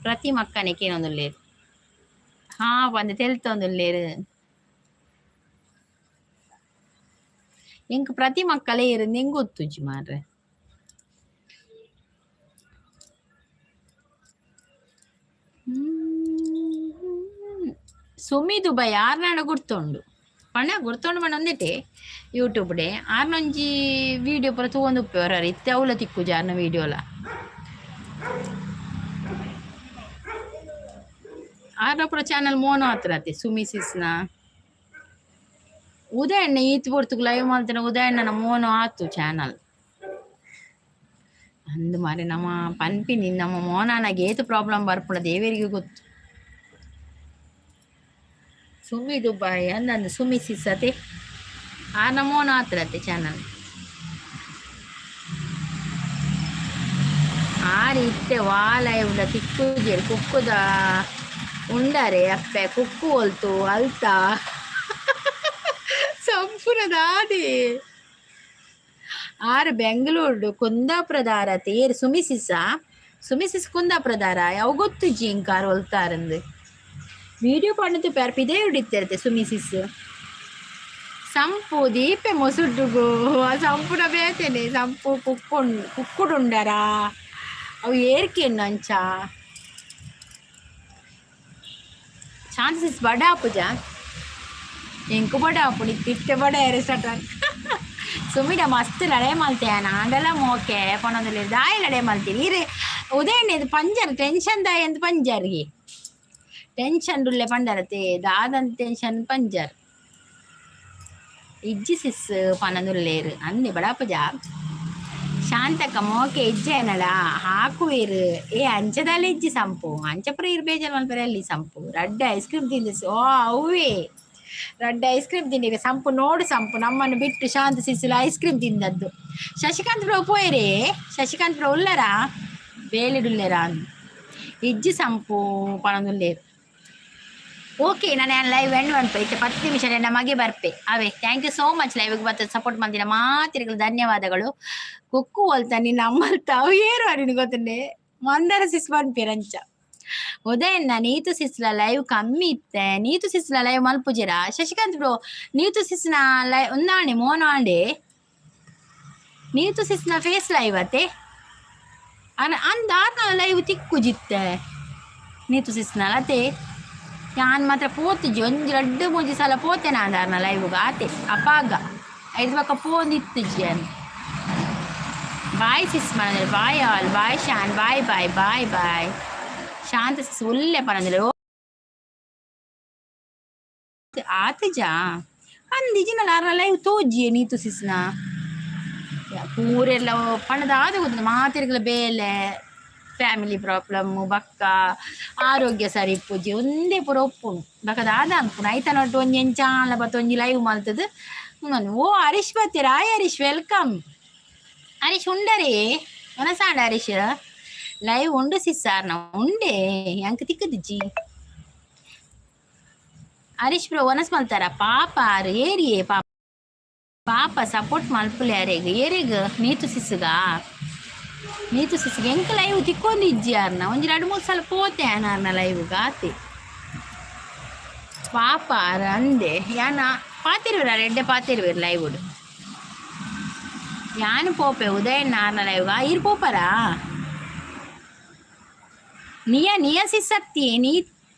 Speaker 1: ಪ್ರತಿಮಕ್ಕನೆ ಕೇನೊಂದುಲ್ಲೆರ್. ಹಾ ಪಂದ್ ತೆಲ್ತೊಂದುಲ್ಲೆರ್. ಎಂಕ್ ಪ್ರತಿಮಕ್ಕಲೇ ಏರಿಂದು ಎಂಕ್ ಗೊತ್ತುಜ್ಜಿ ಮಾರ್ರೆ. ಸುಮಿ ದುಬೈ ಆರ್ನಾಡ ಗುರ್ತುಂಡು ಪಂಡ, ಗುರ್ತುಂಡು ಪಂಡ ಒಂದಿಟ್ಟೆ ಯೂಟ್ಯೂಬ್ ಡೆ ಆರ್ನೊಂಜಿ ವಿಡಿಯೋ ಪೂರ ತೂವೊಂದು ಉಪ್ಪುವೆರ್. ಇತ್ತೆ ಅವ್ಲ ತಿಕ್ಕುಜಿ ಆರ್ನ ವಿಡಿಯೋಲ. ಆರ್ನ ಪೂರ ಚಾನಲ್ ಮೋನೋ ಆತ್ರ ಸುಮಿ ಸಿಸ್ನ. ಉದಯಣ್ಣ ಈತ್ ಪೊರ್ತುಗು ಲೈವ್ ಮಲ್ತಿನ ಉದಯಣ್ಣನ ಮೋನೋ ಆತು ಚಾನಲ್ ಅಂದ್ ಮಾರೆ. ನಮ್ಮ ಪನ್ಪಿನಿ ನಮ್ಮ ಮೋನಾನಾಗ ಏತ್ ಪ್ರಾಬ್ಲಮ್ ಬರ್ಪುಂಡ ದೇವೆರಿಗೆ ಗೊತ್ತು. ಸುಮಿ ದುಬೈ ಅಂದಂದು ಸುಮಿ ಸಿಸ್ ಅತೆ, ಆರ್ನ ಮೋನೋ ಆತ್ರತೆ ಚಾನಲ್. ಆರ್ ಇತ್ತೆ ವಾ ಲೈವ್ ತಿಕ್ಕುಜೆರ್. ಕುಕ್ಕುದ ಉಂಡರೆ ಅಪ್ಪೆ ಕುಕ್ಕು ಒಲ್ತು ಅಲ್ತ ಸಂಪೂರ್ಣ ದಾದಿ. ಆರ್ ಬೆಂಗಳೂರು ಕುಂದಾಪುರದಾರ ತೇರ್ ಸುಮಿಸಿಸ, ಸುಮಿಸಿಸ್ ಕುಂದಾಪುರದಾರ. ಅವು ಗೊತ್ತುಜ್ಜಿ ಇಂಕಾರ್ ಒಲ್ತಾರಂದು. ವಿಡಿಯೋ ಪಂಡದು ಪೇರ್ ಪಿದೇ ಉಡಿತ್ತಿರತೆ ಸುಮಿಸಿಸ್. ಸಂಪು ದೀಪೆ ಮೊಸುಡ್ಡುಗು ಆ ಸಂಪುನ ಬೇತೇನೆ. ಸಂಪು ಕುಕ್ಕು ಕುಕ್ಕುಡುಂಡರ ಅವು ಏರ್ಕೆನ್ನು ಅಂಚ. ಚಾನ್ಸಸ್ ಬಡ ಪೂಜ ಎಂಕು ಬಡ ಆಪುಂಡು. ಇತ್ತೆ ಬಡ ಸ್ಟಾರ್ಟ್. ಸುಮಿಡ ಮಸ್ತ್ ಲಡಾಯಿ ಮಲ್ತೆ ಆಂಡಲ ಮೋಕೆ ಪನೊಂದುಲ್ಲೆರ್. ದಾಯೆ ಲಡಾಯಿ ಮಲ್ತೀರಿ ಈರ್ ಉದಯಣ್ಣ? ಇದು ಪಂಜರ್ ಟೆನ್ಷನ್ ದಾಯೆ ಅಂದ್ ಪಂಜರ್ಗೆ. Tension ಉಲ್ಲೆ ಪಂಡರತೆ, ದಾದಂತ tension ಪಂಜರ್. ಇಜ್ಜಿ ಸಿಸ್ ಪನೊಂದುಲ್ಲೆರ್ ಅಂದೆ ಬಡಾಪುಜ. ಶಾಂತಕ್ಕ ಮೋಕೆ ಇಜ್ಜೆನಡ ಹಾಕುವೆರ್. ಏ ಅಂಚದಾಲ ಇಜ್ಜಿ ಸಂಪು, ಅಂಚ ಪೂರ ಇರ್ ಬೇಜಾರ್ ಮಲ್ಪೆರೆ ಅಲ್ಲಿ. ಸಂಪು ರಡ್ಡ್ ಐಸ್ ಕ್ರೀಮ್ ತಿಂದಿಸ್. ಓ ಅವ್ವೇ ರಡ್ಡ್ ಐಸ್ ಕ್ರೀಮ್ ತಿಂದಿಗೆ ಸಂಪು. ನೋಡು ಸಂಪು, ನಮ್ಮನ್ನು ಬಿಟ್ಟು ಶಾಂತ ಸಿಸಿಲು ಐಸ್ ಕ್ರೀಮ್ ತಿಂದದ್ದು. ಶಶಿಕಾಂತ್ ಬ್ರೋ ಪೋಯರೇ? ಶಶಿಕಾಂತ್ ಬ್ರೋ ಉಲ್ಲರಾ? ಬೇಲೆಡುಲ್ಲೆರಾ? ಇಜ್ಜಿ ಸಂಪು ಪನೊಂದುಲ್ಲೆರ್. ಓಕೆ, ನಾನು ಲೈವ್ ಎಂಡ್ ಮನ್ಪೆ. ಇತ್ತೆ 10 ನಿಮಿಷ, ನನ್ನ ಮಗೆ ಬರ್ಪೆ ಅವೇ. Thank you so much. ಲೈವ್ಗೆ ಬತ್ತ ಸಪೋರ್ಟ್ ಮಾಡ್ದಿನ ಮಾತಿರ್ಗಳು ಧನ್ಯವಾದಗಳು. ಕುಕ್ಕು ಒಲ್ತ ನಿನ್ನ ಅಮ್ಮಲ್ತ ಅವು ಏರು ಅಡಿನ ಗೊತ್ತುಂಡೆ. ಮಂದರ ಸಿಸ್ ಪನ್ಪೆರ್ ಅಂಚ. ಉದಯಣ್ಣ ನೀತು ಸಿಸ್ಲ ಲೈವ್ ಕಮ್ಮಿ ಇತ್ತೆ. ನೀತು ಸಿಸ್ಲ ಲೈವ್ ಮಲ್ಪುಜೆರಾ ಶಶಿಕಾಂತ್ ಬ್ರೋ? ನೀತು ಸಿಸ್ನ ಲೈವ್ ಉಂದಾಂಡೆ ಮೋನ ಆಂಡೆ. ನೀತು ಸಿಸ್ನ ಫೇಸ್ ಲೈವ್ ಅತೆ ಅಂದ. ಆರ್ನ ಲೈವ್ ತಿಕ್ಕುಜಿತ್ತೆ ನೀತು ಸಿಸ್ನಲ ಅತೆ. ಯಾನ್ ಮಾತ್ರ ಪೋತುಜಿ. ಒಂಜಿ ರಡ್ಡ್ ಮೂಜಿ ಸಲ ಪೋತೆ ನಾನ್ ಆರ್ನ ಲೈವ್ಗ್ ಆತೆ. ಅಪಾಗ ಐದು ಬೊಕ ಪೋಂದಿತ್ತುಜಿ ಯಾನ್. ಬಾಯ್ ಸಿಸ್ ಪನೊಂದುಲ್ಲೆರ್. ಬಾಯ್ ಆಲ್, ಬಾಯ್ ಶಾನ್, ಬಾಯ್ ಬಾಯ್ ಬಾಯ್ ಬಾಯ್. ಶಾಂತ ಸಿಸ್ ಉಲ್ಲೆ ಪನೊಂದುಲ್ಲೆರ್. ಆತಿಜಾ ಅಂದಿಜಿನಲ ಆರ್ನ ಲೈವ್ ತೋಜಿಯೆ ನೀತು ಸಿಸ್ನ ಪೂರೆಲ್ಲ ಪಂಡ ದಾದ ಗೊತ್ತುಂಡು. ಮಾತೆರ್ಗ್ಲ ಬೇಲೆ, ಫ್ಯಾಮಿಲಿ ಪ್ರಾಬ್ಲಮ್, ಬೊಕ್ಕ ಆರೋಗ್ಯ ಸರಿ ಇಪ್ಪುಜಿ, ಒಂದೇ ಪೂರ ಉಪ್ಪುಂಡು. ಬೊಕ್ಕ ದಾದ ಅನ್ಪುಂಡು ಐತನೊಟ್ಟು ಒಂಜಿ ಎಂಚಾಲ ಬತ್ತ ಒಂಜಿ ಲೈವ್ ಮಲ್ತದು. ಓ ಹರೀಶ್ ಬತ್ತೆರ್. Hi Harish, welcome. Harish ಉಂಡರೇ ವನಸಾಂಡ? ಹರೀಶ್ ಲೈವ್ ಉಂಡು ಸಿಸ್ ಆರ್ನ ಉಂಡೆ, ಎಂಕ್ ತಿಕ್ಕುದಿಜ್ಜಿ. ಹರೀಶ್ ಬ್ರೋ ವನಸ್ ಮಲ್ತಾರ? ಪಾಪ ಆರ್ ಏರಿಯೇ ಪಾಪ ಪಾಪ ಸಪೋರ್ಟ್ ಮಲ್ಪುಲೆ ಅರೆಗ್. ಏರೆಗ್? ನೀತು ಸಿಸ್ಗ, ನೀತು ಸಿಸ್ಗೆ. ಎಂಕ್ ಲೈವ್ ತಿಕ್ಕೊಂದು ಇಜ್ಜಿ ಆರ್ನ. ಒಂಜಿ ರಡ್ಡ್ ಮೂರು ಸಲ ಪೋತೆ ಆನ್ ಆರ್ನ ಲೈವ್ಗ್ ಆತೆ. ಪಾಪ ಆರ್ ಅಂದೆ. ಯಾನ ಪಾತೆರುವೆರ್ ಆರ್ ಎಡ್ಡೆ ಪಾತೆರುವೆರ್ ಲೈವ್ಡ್. ಯಾನ್ ಪೋಪೆ ಉದಯಣ್ಣ ಆರ್ನ ಲೈವ್ಗ್. ಈರ್ ಪೋಪರಾ? ನಿಯ ನಿಯ ಸಿಸ್ ಅತ್ತಿಯೇ ನೀ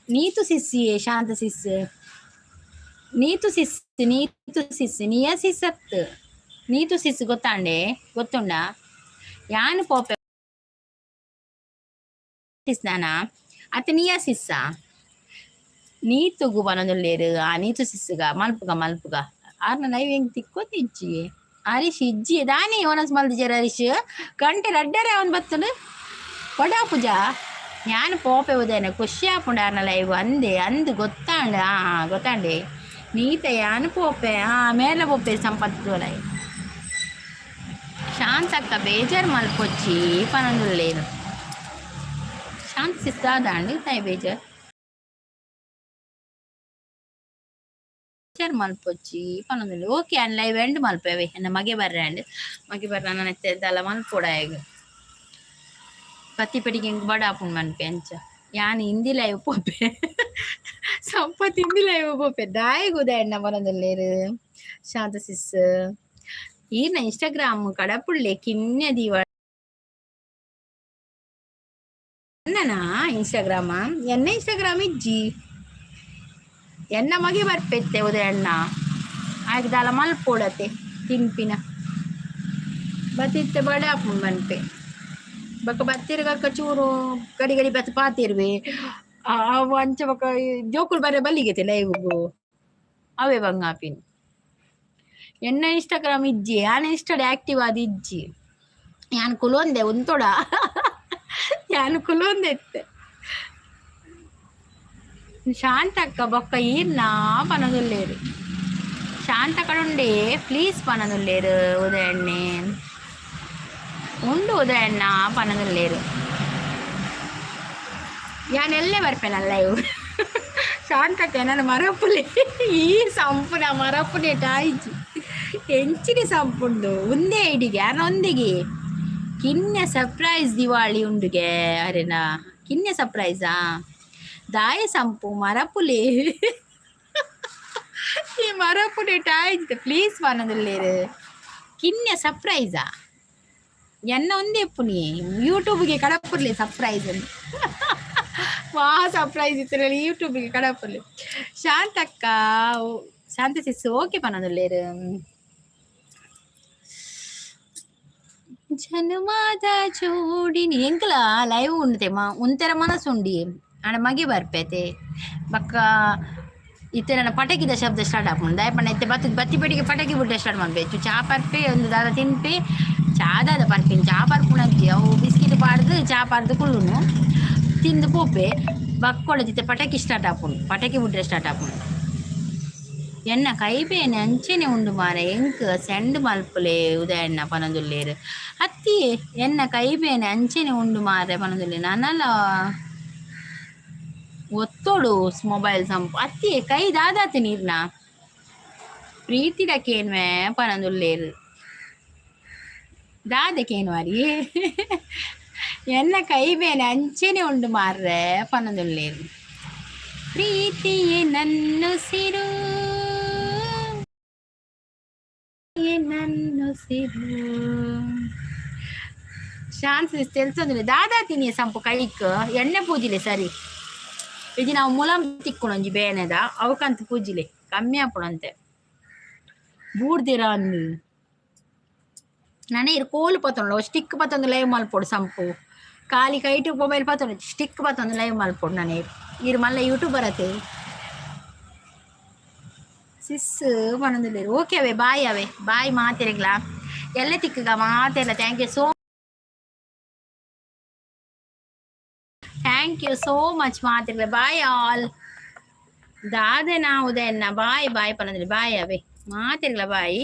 Speaker 1: ನೀತು ಸಿಸ್ಸಿಯೇ ಶಾಂತ ಸಿಸ್ ನೀತು ಸಿಸ್. ನೀತು ಸಿಸ್ ನಿಯ ಸಿಸ್ ಅತ್ ನೀತು ಸಿಸ್ ಗೊತ್ತಾಂಡೆ ಗೊತ್ತುಂಡ ಯಾನ್ ಪೋಪೆ ಸಿಸ್ ನಾನಾ ಅತ್ತ ನಿಯ ಸಿಸ್ಸ ನೀತುಗು ಪನೊಂದುಲ್ಲೆರ್ ಆ ನೀತು ಸಿಸ್ಸುಗ ಮಲ್ಪುಗ ಮಲ್ಪುಗ ಆರ್ನ ಲೈವ್ ಎಂಕ್ ತಿಕ್ಕೊತಿಜ್ಜಿ. ಹರೀಶ್ ಇಜ್ಜಿ ದಾನಿ ಓನಸ್ ಮಲ್ದಿಜೆರ್ ಹರೀಶ್ ಗಂಟೆ ರಡ್ಡರೆ ಅವನ್ ಬತ್ತುಂಡು ವಡಾ ಪೂಜಾ ಯಾನ್ ಪೋಪೆ ಉದಯನ ಖುಷಿ ಆಪುಂಡು ಆರ್ನ ಲೈವ್ ಅಂದೆ ಅಂದ್ ಗೊತ್ತಾಂಡ್ ಆ ಗೊತ್ತಾಂಡೆ ನೀತ ಯಾನ್ ಪೋಪೆ ಆ ಮೇಲ ಪೋಪೆ ಸಂಪತ್ ಲೈವ್. ಶಾಂತಕ್ಕ ಬೇಜಾರ್ ಮಲ್ಪೊಚ್ಚಿ ಪನೊಂದುಲ್ಲೆರ್ ಶಾಂತ ಸಿಸ್ ದಾದಾಂಡ್ ದಾಯೆ ಬೇಜಾರ್ ಬೇಜಾರ್ ಮಲ್ಪೊಚ್ಚಿ ಪನೊಂದುಲ್ಲೆ. ಓಕೆ ಯಾನ್ ಲೈವ್ ಎಂಡ್ ಮಲ್ಪೆವೆ ಎನ್ನ ಮಗೆ ಬರ್ರೆ ಅಂಡ್ ಮಗೆ ಬರ್ರೆ ನನ ಇತ್ತೆ ದಾಲ ಮಲ್ಪೊಡಾಯಗ್ ಪತ್ತಿ ಪೆಟ್ಟಿಗೆ ಎಂಕ್ ಬಡ ಆಪುಂಡು ಮನ್ಪೆ ಅಂಚ ಯಾನ್ ಹಿಂದಿ ಲೈವ್ ಪೋಪೆ ಸಂಪತ್ ಹಿಂದಿ ಲೈವ್ ಪೋಪೆ ದಾಯೆಗ್ ಉದಯಣ್ಣ ಪನೊಂದುಲ್ಲೆರ್ ಶಾಂತ ಸಿಸ್ ಈರ್ನ ಇನ್ಸ್ಟಾಗ್ರಾಮ್ ಕಡಪುಡ್ಲೆ ಕಿನ್ಯ ದೀವ ಎನ್ನನಾ ಇನ್ಸ್ಟಾಗ್ರಾಮ ಎನ್ನ ಇನ್ಸ್ಟಾಗ್ರಾಮ್ ಇಜ್ಜಿ ಎನ್ನ ಮಗೆ ಬರ್ಪೆತ್ತೆ ಉದಯಣ್ಣ ಆಯ್ಕೆ ದಾಲ ಮಲ್ಪೊಡತೆ ತಿನ್ಪಿನ ಬತ್ತಿತ್ತೆ ಬಡ ಆಪುಂಡು ಮನ್ಪೆ ಬೊಕ ಬತ್ತಿರ್ಗಕ್ಕ ಚೂರು ಗಡಿ ಗಡಿ ಬತ್ತ್ ಪಾತೆರುವೆ ಅವು ಅಂಚ ಬೊಕ ಜೋಕುಲು ಬರೆ ಬಲ್ಲಿಗೆತೆ ಲೈವ್ಗು ಅವೇ ಬಂಗ ಆಪಿನಿ ಎನ್ನ ಇನ್ಸ್ಟಾಗ್ರಾಮ್ ಇಜ್ಜಿ ಯಾನ್ ಇನ್ಸ್ಟಾಡ್ ಆಕ್ಟಿವ್ ಆದ್ ಇಜ್ಜಿ ಯಾನ್ ಕುಲೊಂದೆ ಉಂತೊಡ ಯಾನ್ ಕುಲೊಂದೆ ಇತ್ತೆ ಶಾಂತಕ್ಕ ಬೊಕ್ಕ ಈರ್ನ ಪನೊಂದುಲ್ಲೆರ್ ಶಾಂತಕ್ಕಡುಂಡೆ ಪ್ಲೀಸ್ ಪನೊಂದುಲ್ಲೆರ್ ಉದಯಣ್ಣೆ ಉಂಡು ಉದಯಣ್ಣ ಪನೊಂದುಲ್ಲೆರ್ ಯಾನ್ ಎಲ್ಲೆ ಬರ್ಪೆನಲ್ಲ ಲೈವ್ ಶಾಂತಕ್ಕ ಎನನ್ ಮರಪುಲೆ ಈ ಸಂಪುನ ಮರಪುನೇಟ ಆಯ್ಜಿ ಎಂಚಿನ ಸಂಪುಂಡು ಉಂದೇ ಇಡಿಗೆ ಯಾನ್ ಒಂದಿಗೆ ಕಿನ್ಯ ಸರ್ಪ್ರೈಸ್ ದಿವಾಳಿ ಉಂಡುಗೆ ಅರೆನಾ ಕಿನ್ಯ ಸರ್ಪ್ರೈಸಾ ದಾಯ ಸಂಪು ಮರಪುಲೆ ಈ ಮರಪುನೇಟ ಆಯ್ತು ಪ್ಲೀಸ್ ಪನೊಂದುಲ್ಲೆರ್ ಕಿನ್ಯ ಸರ್ಪ್ರೈಸಾ ಎನ್ನ ಒಂದೇ ಪುನಿ ಯೂಟ್ಯೂಬ್ಗೆ ಕಡಪುರ್ಲೆ ಸರ್ಪ್ರೈಸ್ ಅಂತ ವಾ ಸರ್ಪ್ರೈಸ್ ಇತ್ತು ಯೂಟ್ಯೂಬ್ಗೆ ಕಡಪುರ್ಲೆ ಶಾಂತಕ್ಕ ಶಾಂತ ಸಿಸ್ ಓಕೆ ಪನೊಂದುಲ್ಲೆರ್ ಜನುಮದ ಜೋಡಿನಿ ಎಂಕಲ ಲೈವ್ ಉಂಡುತೆ ಮಾ ಉಂತೆರ ಮನಸ್ಸು ಉಂಡಿ ಆಂಡ ಮಗೆ ಬರ್ಪೇತೆ ಬೊಕ್ಕ ಇತ್ತೆ ನನ್ನ ಪಟಾಕಿದ ಶಬ್ದ ಸ್ಟಾರ್ಟ್ ಆಪುಂಡು ದಾಯೆ ಪಂಡ ಇತ್ತೆ ಬತ್ತಿ ಬತ್ತಿ ಪೆಟ್ಟಿಗೆ ಪಟಾಕಿ ಬುಡ್ಡೆ ಸ್ಟಾರ್ಟ್ ಮನ್ಪೆ ಚಾ ಪರ್ಪೆ ಒಂದು ದಾದ ತಿನ್ಪೆ ಚಾ ದಾದ ಪರ್ಪಿನಿ ಚಾ ಪರ್ಪುನಜ್ಜಿ ಅವು ಬಿಸ್ಕಿಟ್ ಪಾಡ್ದು ಚಾ ಪಾಡ್ದು ಕುಲ್ಲುನು ತಿಂದು ಪೋಪೆ ಬಕ್ಕೊಡ ಪಟಾಕಿ ಸ್ಟಾರ್ಟ್ ಆಪುಂಡು ಪಟಾಕಿ ಬುಡ್ರೆ ಸ್ಟಾರ್ಟ್ ಆಪುಂಡು ಎನ್ನ ಕೈಬೇನೆ ಅಂಚೆನೆ ಉಂಡು ಮಾರೆ ಎಂಕ್ ಸೆಂಡ್ ಮಲ್ಪುಲೆ ಉದಯಣ್ಣ ಪನೊಂದುಲ್ಲೆರ್ ಅತ್ತಿ ಎನ್ನ ಕೈಬೇನೆ ಅಂಚೆನೆ ಉಂಡು ಮಾರೆ ಪನೊಂದುಲ್ಲೆ ನನಲ ಒತ್ತೊಡು ಮೊಬೈಲ್ ಸಂಪು ಅತ್ತಿ ಕೈ ದಾದಾತಿ ನೀರ್ನ ಪ್ರೀತಿದ ಕೇನ್ವೆ ಪನೊಂದುಲ್ಲೆರ್ ದಾದ ಕೇನ್ವಾರಿ ಎನ್ನ ಕೈಬೇನೆ ಅಂಚೆನೆ ಉಂಡು ಮಾರ್ರೆ ಪನೊಂದುಲ್ಲೆರ್ ಪ್ರೀತಿಯೇ ನನ್ನುಸಿರು ನನ್ನುಸಿರು ಶಾಂತಿ ತೆಲ್ಸೊಂದುಲ್ಲೆ ದಾದಾ ತಿನಿಯ ಸಂಪು ಕೈಕ್ ಎಣ್ಣೆ ಪೂಜಿಲೆ ಸರಿ ಇಜ್ಜಿ ನಾವು ಮುಲಂ ತಿಕ್ಕುನು ಒಂಜಿ ಬೇನೆದ ಅವಕಂತ ಪೂಜಿಲೆ ಕಮ್ಮಿ ಆಪುಂಡಂತೆ ಬೂರ್ದಿರ ಅಂದ್ ನನ ಇರ್ ಕೋಲು ಪತ್ತೊಂಡು ಸ್ಟಿಕ್ ಪತ್ತೊಂದು ಲೈವ್ ಮಲ್ಪೊಡು ಸಂಪು ಖಾಲಿ ಕೈಟ್ ಮೊಬೈಲ್ ಪತ್ತೊಂಡು ಸ್ಟಿಕ್ ಪತ್ತೊಂದು ಲೈವ್ ಮಲ್ಪೊಡು ನನ ಇರ್ ಮಲ್ಲ ಯೂಟ್ಯೂಬರ್ ಅತೆ ಸಿಸ್ ಪನೊಂದುಲ್ಲೆರ್ ಓಕೆ ಅವೇ ಬಾಯ್ ಅವೇ ಬಾಯ್ ಮಾತೆರೆಗ್ಲಾ ಎಲ್ಲೆ ತಿಕ್ಕುಗ ಮಾತೆರ್ಲ Thank you so much ಮಾತೆರ್ಲ ಬಾಯ್ ಆಲ್ ದಾದೆನಾ ಉದಯಣ್ಣ ಬಾಯ್ ಬಾಯ್ ಪನೊಂದುಲ್ಲೆ ಬಾಯ್ ಅವೇ ಮಾತೆರ್ಲ ಬಾಯ್.